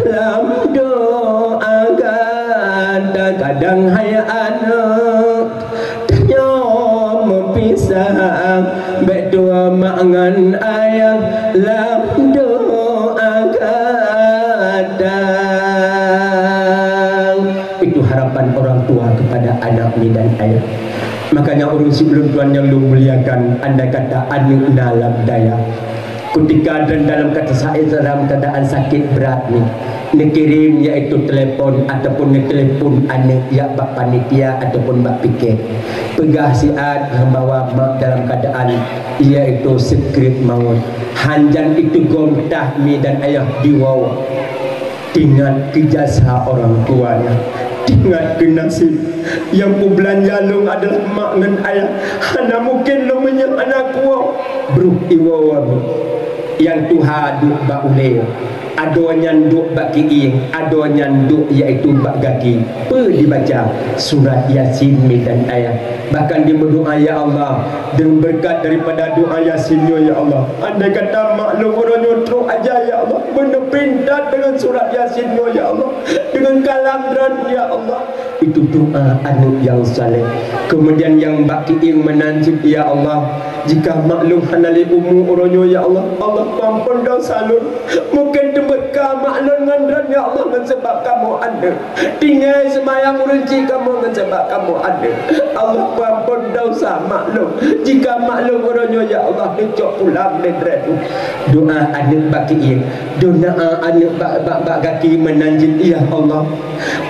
lam doa gata, kadang hai aneuk tanyoe meupisah, bék tuwoe mak ngon ayah lam doa gata. Itu harapan orang tua kepada anak, mi dan ayah. Makanya ureuëng sibeulom tuan nyang lôn muliakan, andai kata aneuk na lam dayah, kutika dan dalam kata sae dalam keadaan sakit berat ni, neukirém yaitu telepon ataupun neutelepon aneuk jak bak panitia ataupun bak piket. Peugah siat bahwa mak dalam keadaan yaitu sekret maut. Hanjan itu gom tah, mi dan ayah, di woe. Ingat keu jasa orang tua nyan. Ingat keu nasib. Nyang peubelanja lôn adalah mak ngon ayah. Hana mungken lôn meunyoe aneuk kuwoe. Bruh iwoe. Nyang tuha duek bak ulée, adoe nyan duek bak kiéng, adoe nyan duek yaitu bak gaki. Peue dibaca? Surat Yasin, mi dan ayah. Bahkan dimeudoa, "Ya Allah, deungon beureukat daripada doa Yasin nyoe, ya Allah, andai kata mak lôn uroe nyoe trok aja, ya Allah, beuneuh pintat deungon surat Yasin nyoe, ya Allah, deungon kalam droen, ya Allah." Itu doa aneuk nyang saleh. Kemudian nyang bak kiéng meunan cit, "Ya Allah, jika mak lôn hana lé umu uroe nyoe, ya Allah, Allah peuampon desya lôn. Mungken teubeuka mak lôn ngon droen, ya Allah, ngon sabab kamoe aneuk. Tinggai seumayang ureuëng cit kamoe ngon sabab kamoe aneuk. Allah peuampon desya mak lôn. Jika mak lôn uroe nyoe, ya Allah, neucok pulang lé droen." Doa aneuk bak kiéng, doa aneuk bak, bak, bak gaki meunan cit, "Ya Allah,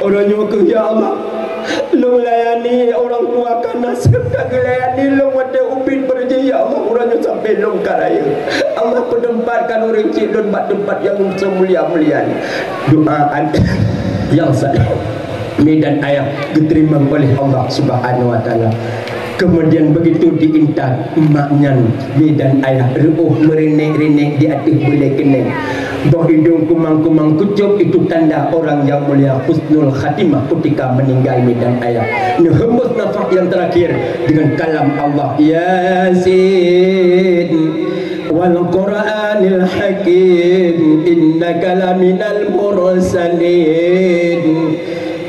uroe nyoe keuh, ya Allah, lôn layani orang tua ka na seb ka geulayani lôn watée ubit beureuji, ya Allah, uroe nyoe sampai lôn ka rayeuk. Allah, peuteumpatkan ureuëng cit lôn bak teumpat nyang seumulia-mulia nyoe." Doa aneuk nyang saleh, mi dan ayah, geuteurimong oleh Allah Subhanahu Wa Taala. Kemudian begitu diintat, mak nyan, mi dan ayah, reuôh meurinék-rinék di ateueh beulée keuneng. Boh idong kumang-kumang kucok, itu tanda orang yang mulia husnul khatimah ketika meninggal, mi dan ayah. Neuhembus nafas yang terakhir dengan kalam Allah, "Yasin, wal Qur'anil Hakim, innaka laminal mursalin."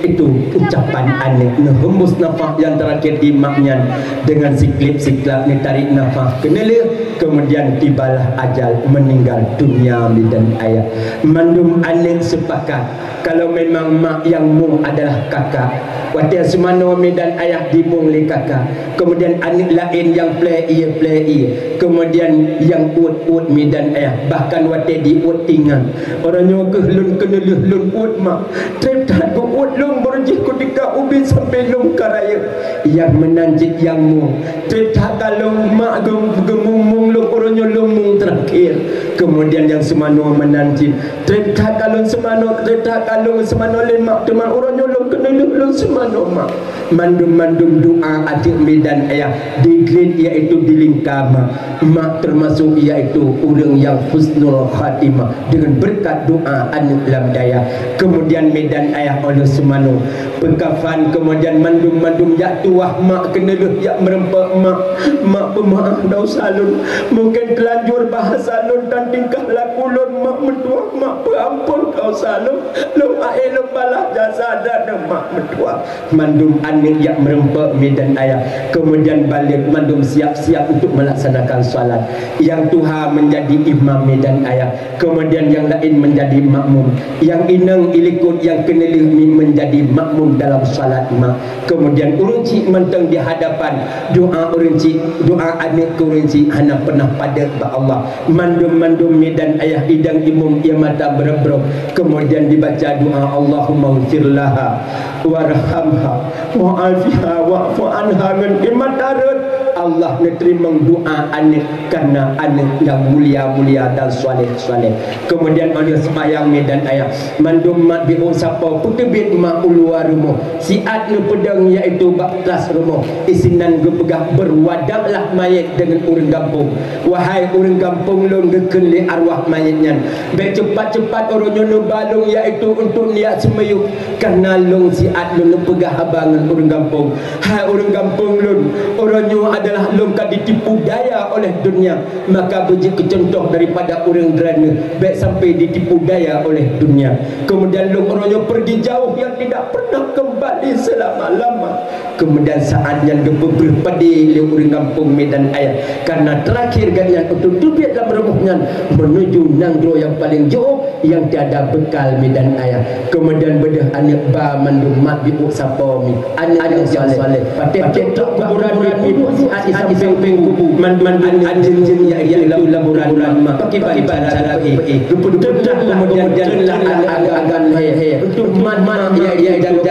Itu ucapan aneuk neuhembus nafas yang terakhir di mak nyan. Dengan siklab-siklab neutarik nafas keuneulheueh, kemudian tibalah ajal, meninggal dunia, mi dan ayah. Mandum aneuk sepakat, kalau memang mak nyang mueng adalah kakak, watée seumanoe mi dan ayah dimueng lé kakak, kemudian aneuk laén nyang plé ié, plé ié, kemudian nyang uet, uet mi dan ayah, bahkan watée diuet tingat, "Uroe nyoe keuh lôn keuneulheueh lôn uet mak, treb that geuuet lôn beureuji ketika ubit sampai lôn ka rayeuk." Nyang meunan cit nyang mueng, "Treb that ka lôn mak geu-, geumueng-mueng lôn, uroe nyoe lôn mueng terakhir." Kemudian nyang seumanoe meunan cit, "Treb that ka lôn seumanoe, treb that ka lôn seumanoe lé mak, teuma uroe nyoe lôn keuneulheueh lôn seumanoe mak." Mandum-mandum doa aneuk, mi dan ayah, digrit yaitu dilingka mak. Mak termasuk yaitu ureuëng nyang husnul khatimah dengan beureukat doa aneuk lam dayah. Kemudian mi dan ayah, óh lheueh seumanoe peukafan, kemudian mandum-mandum jak tuwah mak keuneulheueh, jak meurumpok mak, "Mak, peumeu'ah desya lôn. Mungken teulanjur bahasa lôn dan tingkah laku lôn, mak meutuwah, mak peuampon desya lôn. Lôn akhé lôn balah jasa droeneuh, mak meutuwah." Mandum aneuk jak meurumpok mi dan ayah, kemudian balek mandum siap-siap untuk melaksanakan salat. Nyang tuha menjadi imam mi dan ayah, kemudian nyang laén menjadi makmum. Nyang inong ilikot nyang keuneulheueh mi menjadi makmum dalam salat mak. Kemudian ureuëng chik mantong di hadapan doa ureuëng chik, doa aneuëk keu ureuëng chik hana pernah padek bak Allah. Mandum-mandum mi dan ayah idang imum ia mata berem-berem. Kemudian dibaca doa, "Allahumma ghfir laha warhamha wa'afiha wa'fu anha," ngon ié mata rot. Allah neuteurimong doa aneuëk karena aneuëk nyang mulia-mulia dan saleh-saleh. Kemudian aneuëk sembahyang mi dan ayah. Mandum mat biôh sapo peuteubiet mak u luwa rumoh, siat neupeudong yaitu bak plas rumoh. Isinan geupeugah, "Berwadaklah mayét deungon ureuëng gampông. Wahai ureuëng gampông lôn," geukheun lé arwah mayét nyan, "bék cepat-cepat uroe nyoe neuba lôn yaitu untuk neujak seumiyueb, karena lôn siat lôn neupeugah haba ngon ureuëng gampông. Hai ureuëng gampông lôn, uroe nyoe adalah lôn ka ditipu daya oleh dunia." Maka beujeuet keu cuntoh daripada ureuëng droeneueh, bék sampai ditipu daya oleh dunia. Kemudian lôn uroe nyoe pergi jauh yang tidak pernah kembali selama-lama. Kemudian saat nyan geupeubreuh padé lé ureuëng gampông mi dan ayah, karena terakhir gobnyan untuk teubiet lam rumoh nyan menuju nanggroe yang paling jauh yang tiada bekal mi dan ayah. Kemudian beudôh aneuëk ba mandum mat biôh sapo mi. Aneuëk nyang saleh. Patéh trok kuburan mi, peuduek siat di sampéng kubu. Man, man aneuëk jeuem-jeuem yaitu lam kuburan ma. Pakriban cara peuéh? Geupeuduek keumudian teulah agan-agan lhèe. Untuk mat-mat yaitu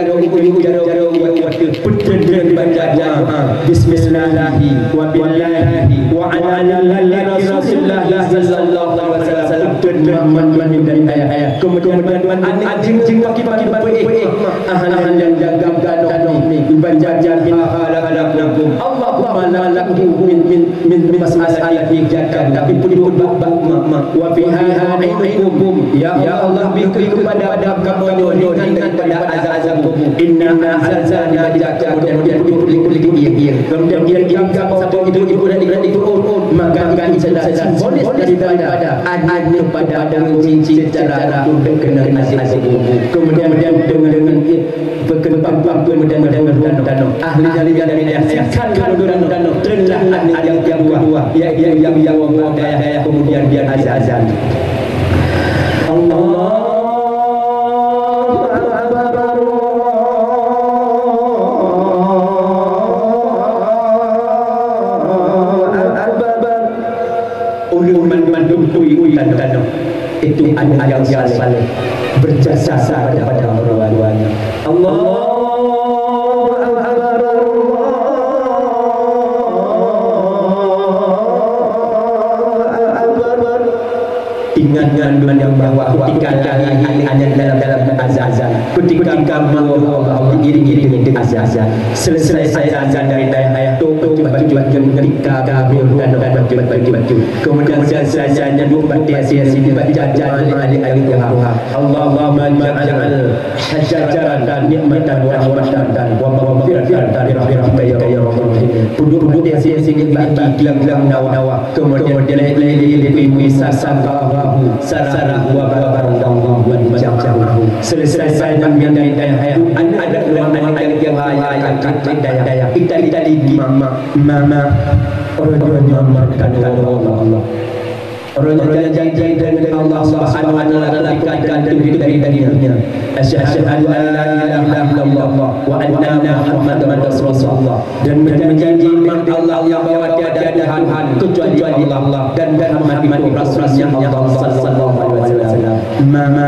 jaroe-jaroe, peuteubiet baca doa, "Bismillahi wa billahi wa ala millati Rasulillahi sallallahu alaihi wasallam." Peuteubiet mat-mat dan ayah. Keumudian aneuëk jeuem-jeuem pakriban peuéh? Ahan nyang jaga kanoe mi, iban jajan min halalakum. Allahumma la taqdiru min, min, min mas'alati jaka, tapi peuduek bak ma, ma. Wa fiha nu'idukum. Ya Allah, bri keupada kamoe nyoe ringan daripada azab kubur. Inna anzalna jaka, kemudian peuduek likot-likot ié. Kemudian dia tinggal satu ibu-ibu dan ibu-ibu, maka itu adalah simbolis daripada aneuëk pada ureuëng chik secara untuk keuneuk azab kubur. Kemudian dengan, dengan Peukeupang-pang peumeudang-meudang tanoh. Ahli nyang dari dayah sikan tanoh. Treunlah aneuëk nyang keudua, yaitu nyang, nyang, nyang dayah, kemudian dia azan. Allahu Akbar, Allahu Akbar. Ulun man-, mandum kui-kui tanoh. Itu anak yang saleh, berjasa kepada orang tuanya. Allahu Akbar, Allahu Akbar. Ingat kandungan bahwa ketika lahir anak dalam, dalam azan, ketika Allah diiringi dengan azan, selesai azan dari ayah tu, baca-baca ketika kami dan baca-baca. Kemudian saya, saya, saya nyebut baca, saya sini baca, Allahumma ja'al hajaratan ni'matan wa rahmatan wa maghfiratan bi rahmatika ya arhamar rahimin. Peuduek-peuduek dia sini bagi tiang-tiang nawa-nawa. Kemudian dia lagi-lagi lebih wisata sarah wa barakallahu wa jamahu. Selesai saya dan ada ulang anak yang haya yang daya. Kita, kita lagi mama, mama. Orang yang mama Allah. Orang yang janji dengan Allah Subhanahu wa Taala ketika itu dari dunia. Asyhadu an la ilaha illallah wa anna Muhammadar Rasulullah. Dan menjanji dengan Allah bahwa tiada Tuhan kecuali Allah dan Muhammad itu Rasulnya Allah sallallahu alaihi wasallam. Mama,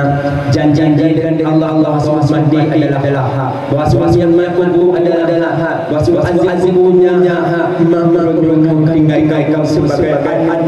janji dengan Allah bahwa Muhammad adalah hak. Bahwa suami yang mengaku adalah hak. Bahwa azan ibunya hak. Mama, tinggai kau sebagai anak.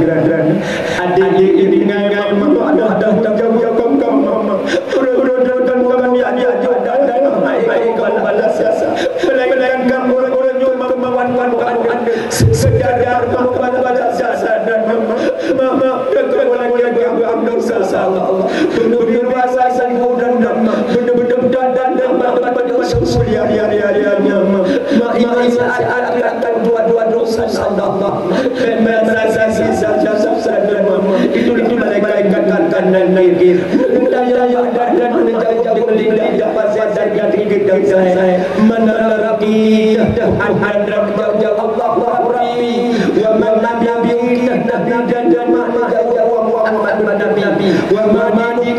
Adik ini dengan mama ada tanggung jawab kau, mama. Urut-urut dan kami adik dan dan baik kau balas jasa. Melainkan kamu urut-urut kemauan kamu anda. Sekedar kamu balas jasa dan mama. Mama, dan kamu lagi aku ambil salah Allah. Benar-benar rasa sanggup dan mama. Benar-benar dan dan mama. Benar-benar sungguh ya, ya, ya, ya, ya, mama. Ma, ma, saat, saat akan dua-dua dosa Allah. Memang saksi saja saja mama. Itu, itu malaikat kanan naik. Entah yang ada dan menjauh dengan lidah yang pasal dan yang tinggi dan saya. Mana Rabbi? Tuhan Rabbi, ya Allah Rabbi. Wa ma Nabi, Nabi dan, dan mana jauh Muhammad Nabi. Wa ma Nabi,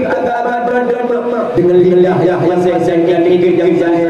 agama dan, dan, dan, dengan lidah yang pasal dan yang tinggi dan saya.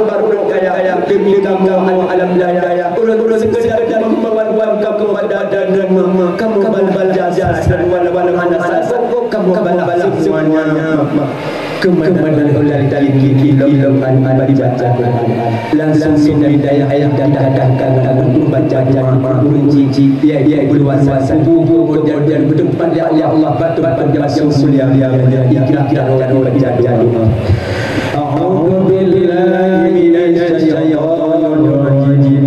baru-baru kaya, demi kamoe alam daya. Ulôn-ulôn sekedar meuwan-wan kamoe bak dada, kamoe balas jasa, walau hana sasok, kamoe balas semuanya. Keumandan ulôn tali kilo an baca Quran. Langsung pindah dayah ayah datang, datang baca doa ureueng cicik, yaitu berpuasa subuh, kemudian bertempat di Allah, Allah, batu-batu yang mulia, ikrar baca doa. أعوذ بالله من الشيطان الرجيم.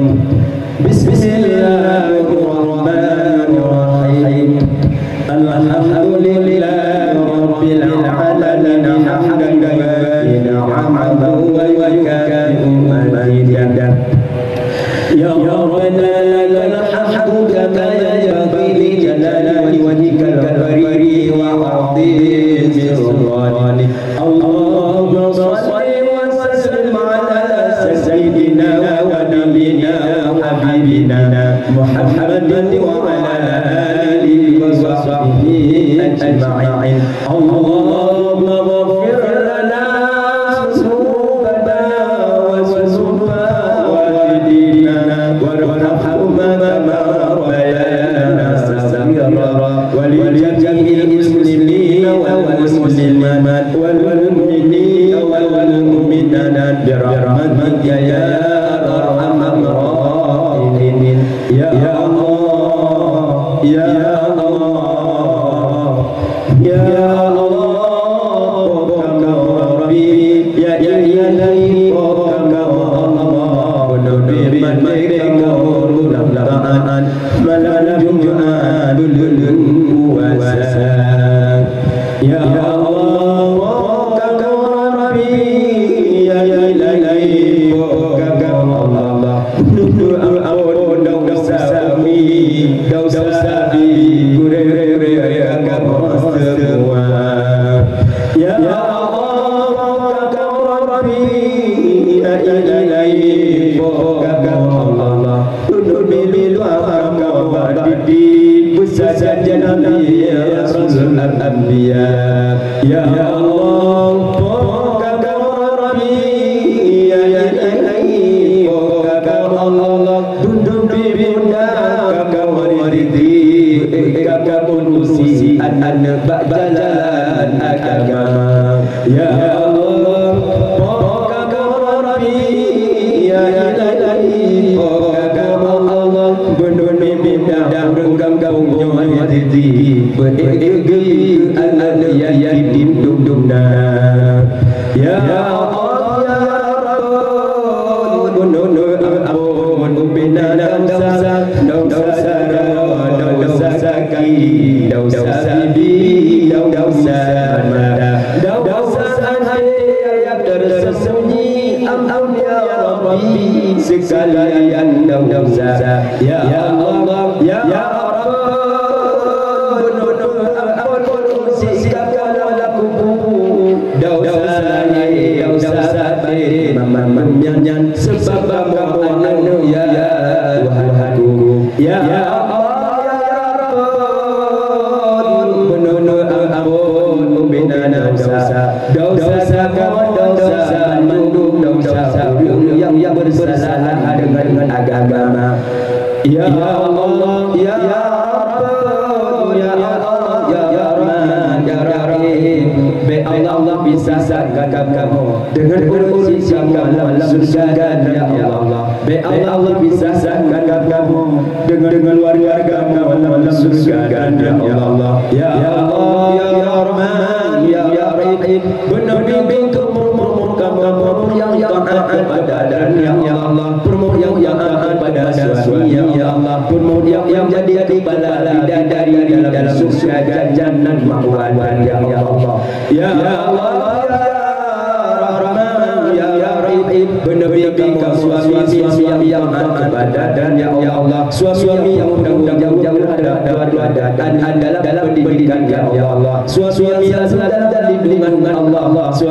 بسم الله الرحمن الرحيم. الحمد لله رب العالمين، حمدا يوافي نعمه ويكافئ مزيده. يا ربنا لك الحمد كما ينبغي لجلال وجهك الكريم وعظيم سلطانك. اللهم صل وسلم على سيدنا ونبينا وحبيبنا محمد وعلى آله وصحبه أجمعين. اللهم اغفر لنا ذنوبنا وذنوب والدينا وارحمهما كما ربيانا صغارا. ولجميع المسلمين والمسلمات والمؤمنين والمؤمنات برحمتك يا أرحم الراحمين. يا الله، يا الله، يا الله، Rabbi, ya Ilahi, ya Allah, malam Jumat buleuen puasa. Ya Allah, Rabbi, ya Ilahi, ya Allah, nuntut ampôn desya kami, desya abi, gurée-gurée agama semua. Ya Allah, Rabbi, ya Ilahi, ya Allah, Ulôn milu agama bak diri, beusajan Nabi Rasul Anbiya. Ya Allah, Rabbi, ya Ilahi, ya Allah, dundun bunda kamoe diri, kamoe urusi aneuk bak jalan agama. Ya Allah, Rabbi, ya Ilahi, ya Allah, beuneueng mimpi ureueng gampông nyoe di, beuék geuh aneuk yatim dum-dum na. Ya Allah, ya Rabb, beuneueng ampôn ubena desya, desya droe, desya kaki, desya bibi, desya mata, desya até nyang tersembunyi, ampun ya Rabbi, sekalian desya. Ya Allah, ya Rabb, beuneueng ampôn sikap dalam kubu, desya lahé, desya batén, mamang nyan, sebab kamoe aneuk ya Tuhanku. Ya Allah, ya Rabb, beuneueng ampôn ubena desya, desya kamoe, desya mandum desya ureueng nyang bersalah deungon agama. Ya Allah, ya Rabb, ya Allah, ya Rahman, ya Rahim, bèk Allah pisahkan kamoe deungon ureueng sikamoe lam syeuruga, ya Allah. Bèk Allah pisahkan kamoe deungon, deungon keuluwarga kamoe lam syeuruga, ya Allah. Ya Allah, ya Rahman,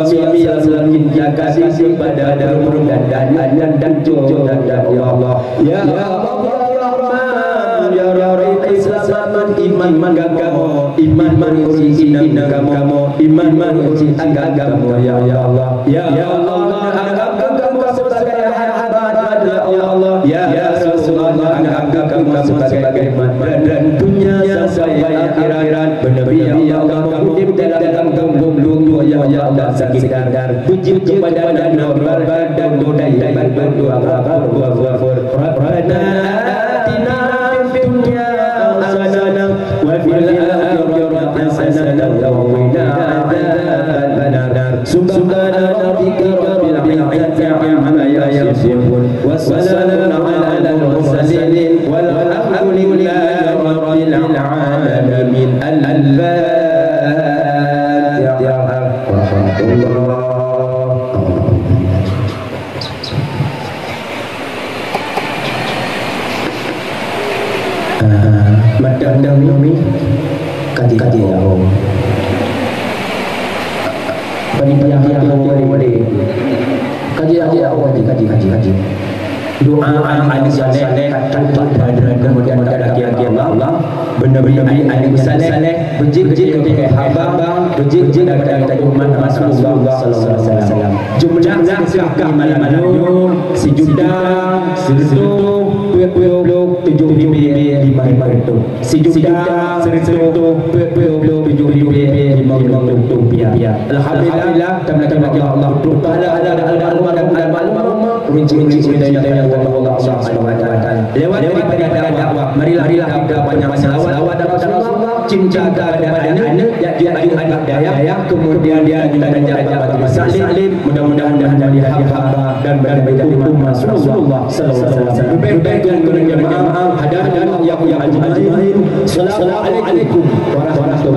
Suami yang selalu cinta kasih kepada perempuan dan, dan, dan, dan cucu, ya Allah. Ya Allah, ya Rahman, ya Rahim, selamatkan iman kamu, iman manusia inam kamu, iman manusia agama kamu, ya Allah. Ya Allah, anggap kamu sebagai hamba, ya Allah. Ya Rasulullah, anggap kamu sebagai iman dan dunia sampai akhirat. Benabi, ya Allah, udép dalam kampung, ya Allah, sekitar. Puji kepada Allah, dan dodai, dan doa ghafur, ghafur. Rabbana atina fid dunya hasanah wa fil akhirati hasanah wa qina adzabannar. Subhana rabbika rabbil izzati amma yasifun. Wa salamun alal mursalin. Walhamdulillahi rabbil alamin. Al-Fatihah. Ah, madam nami kaji, kaji, ya Allah. Panitia, ya Allah. Kaji, ya Allah, kaji, kaji, kaji, kaji. Doa anak saleh, kemudian laki-laki Allah. Benabi anak saleh, beujeuet keu haba, beujeuet keu umat Rasulullah sallallahu alaihi wasallam. Jumlah sedekah malam nyoe sijuta sireutoh peuet ploh tujoh ribèe lima reutôh. Sijuta sireutoh peuet ploh tujoh ribèe lima reutôh rupiah. Alhamdulillah, tamulia Allah, pahala almarhum dan almarhumah. Ureueng cit-ureueng cit nyang Allah, Allah Subhanahu wa Taala. Lewat daripada dakwah, marilah kita banyak selawat kepada Rasulullah, cinta kepada aneuk, ya, ya, aneuk dayah, kemudian kita menjaga majelis taklim, mudah-mudahan menjadi hamba dan menjadi umat Rasulullah sallallahu alaihi wasallam. Lebih baik dan kurang jemaah, hadanallahu wa iyyakum ajmain. Assalamualaikum warahmatullahi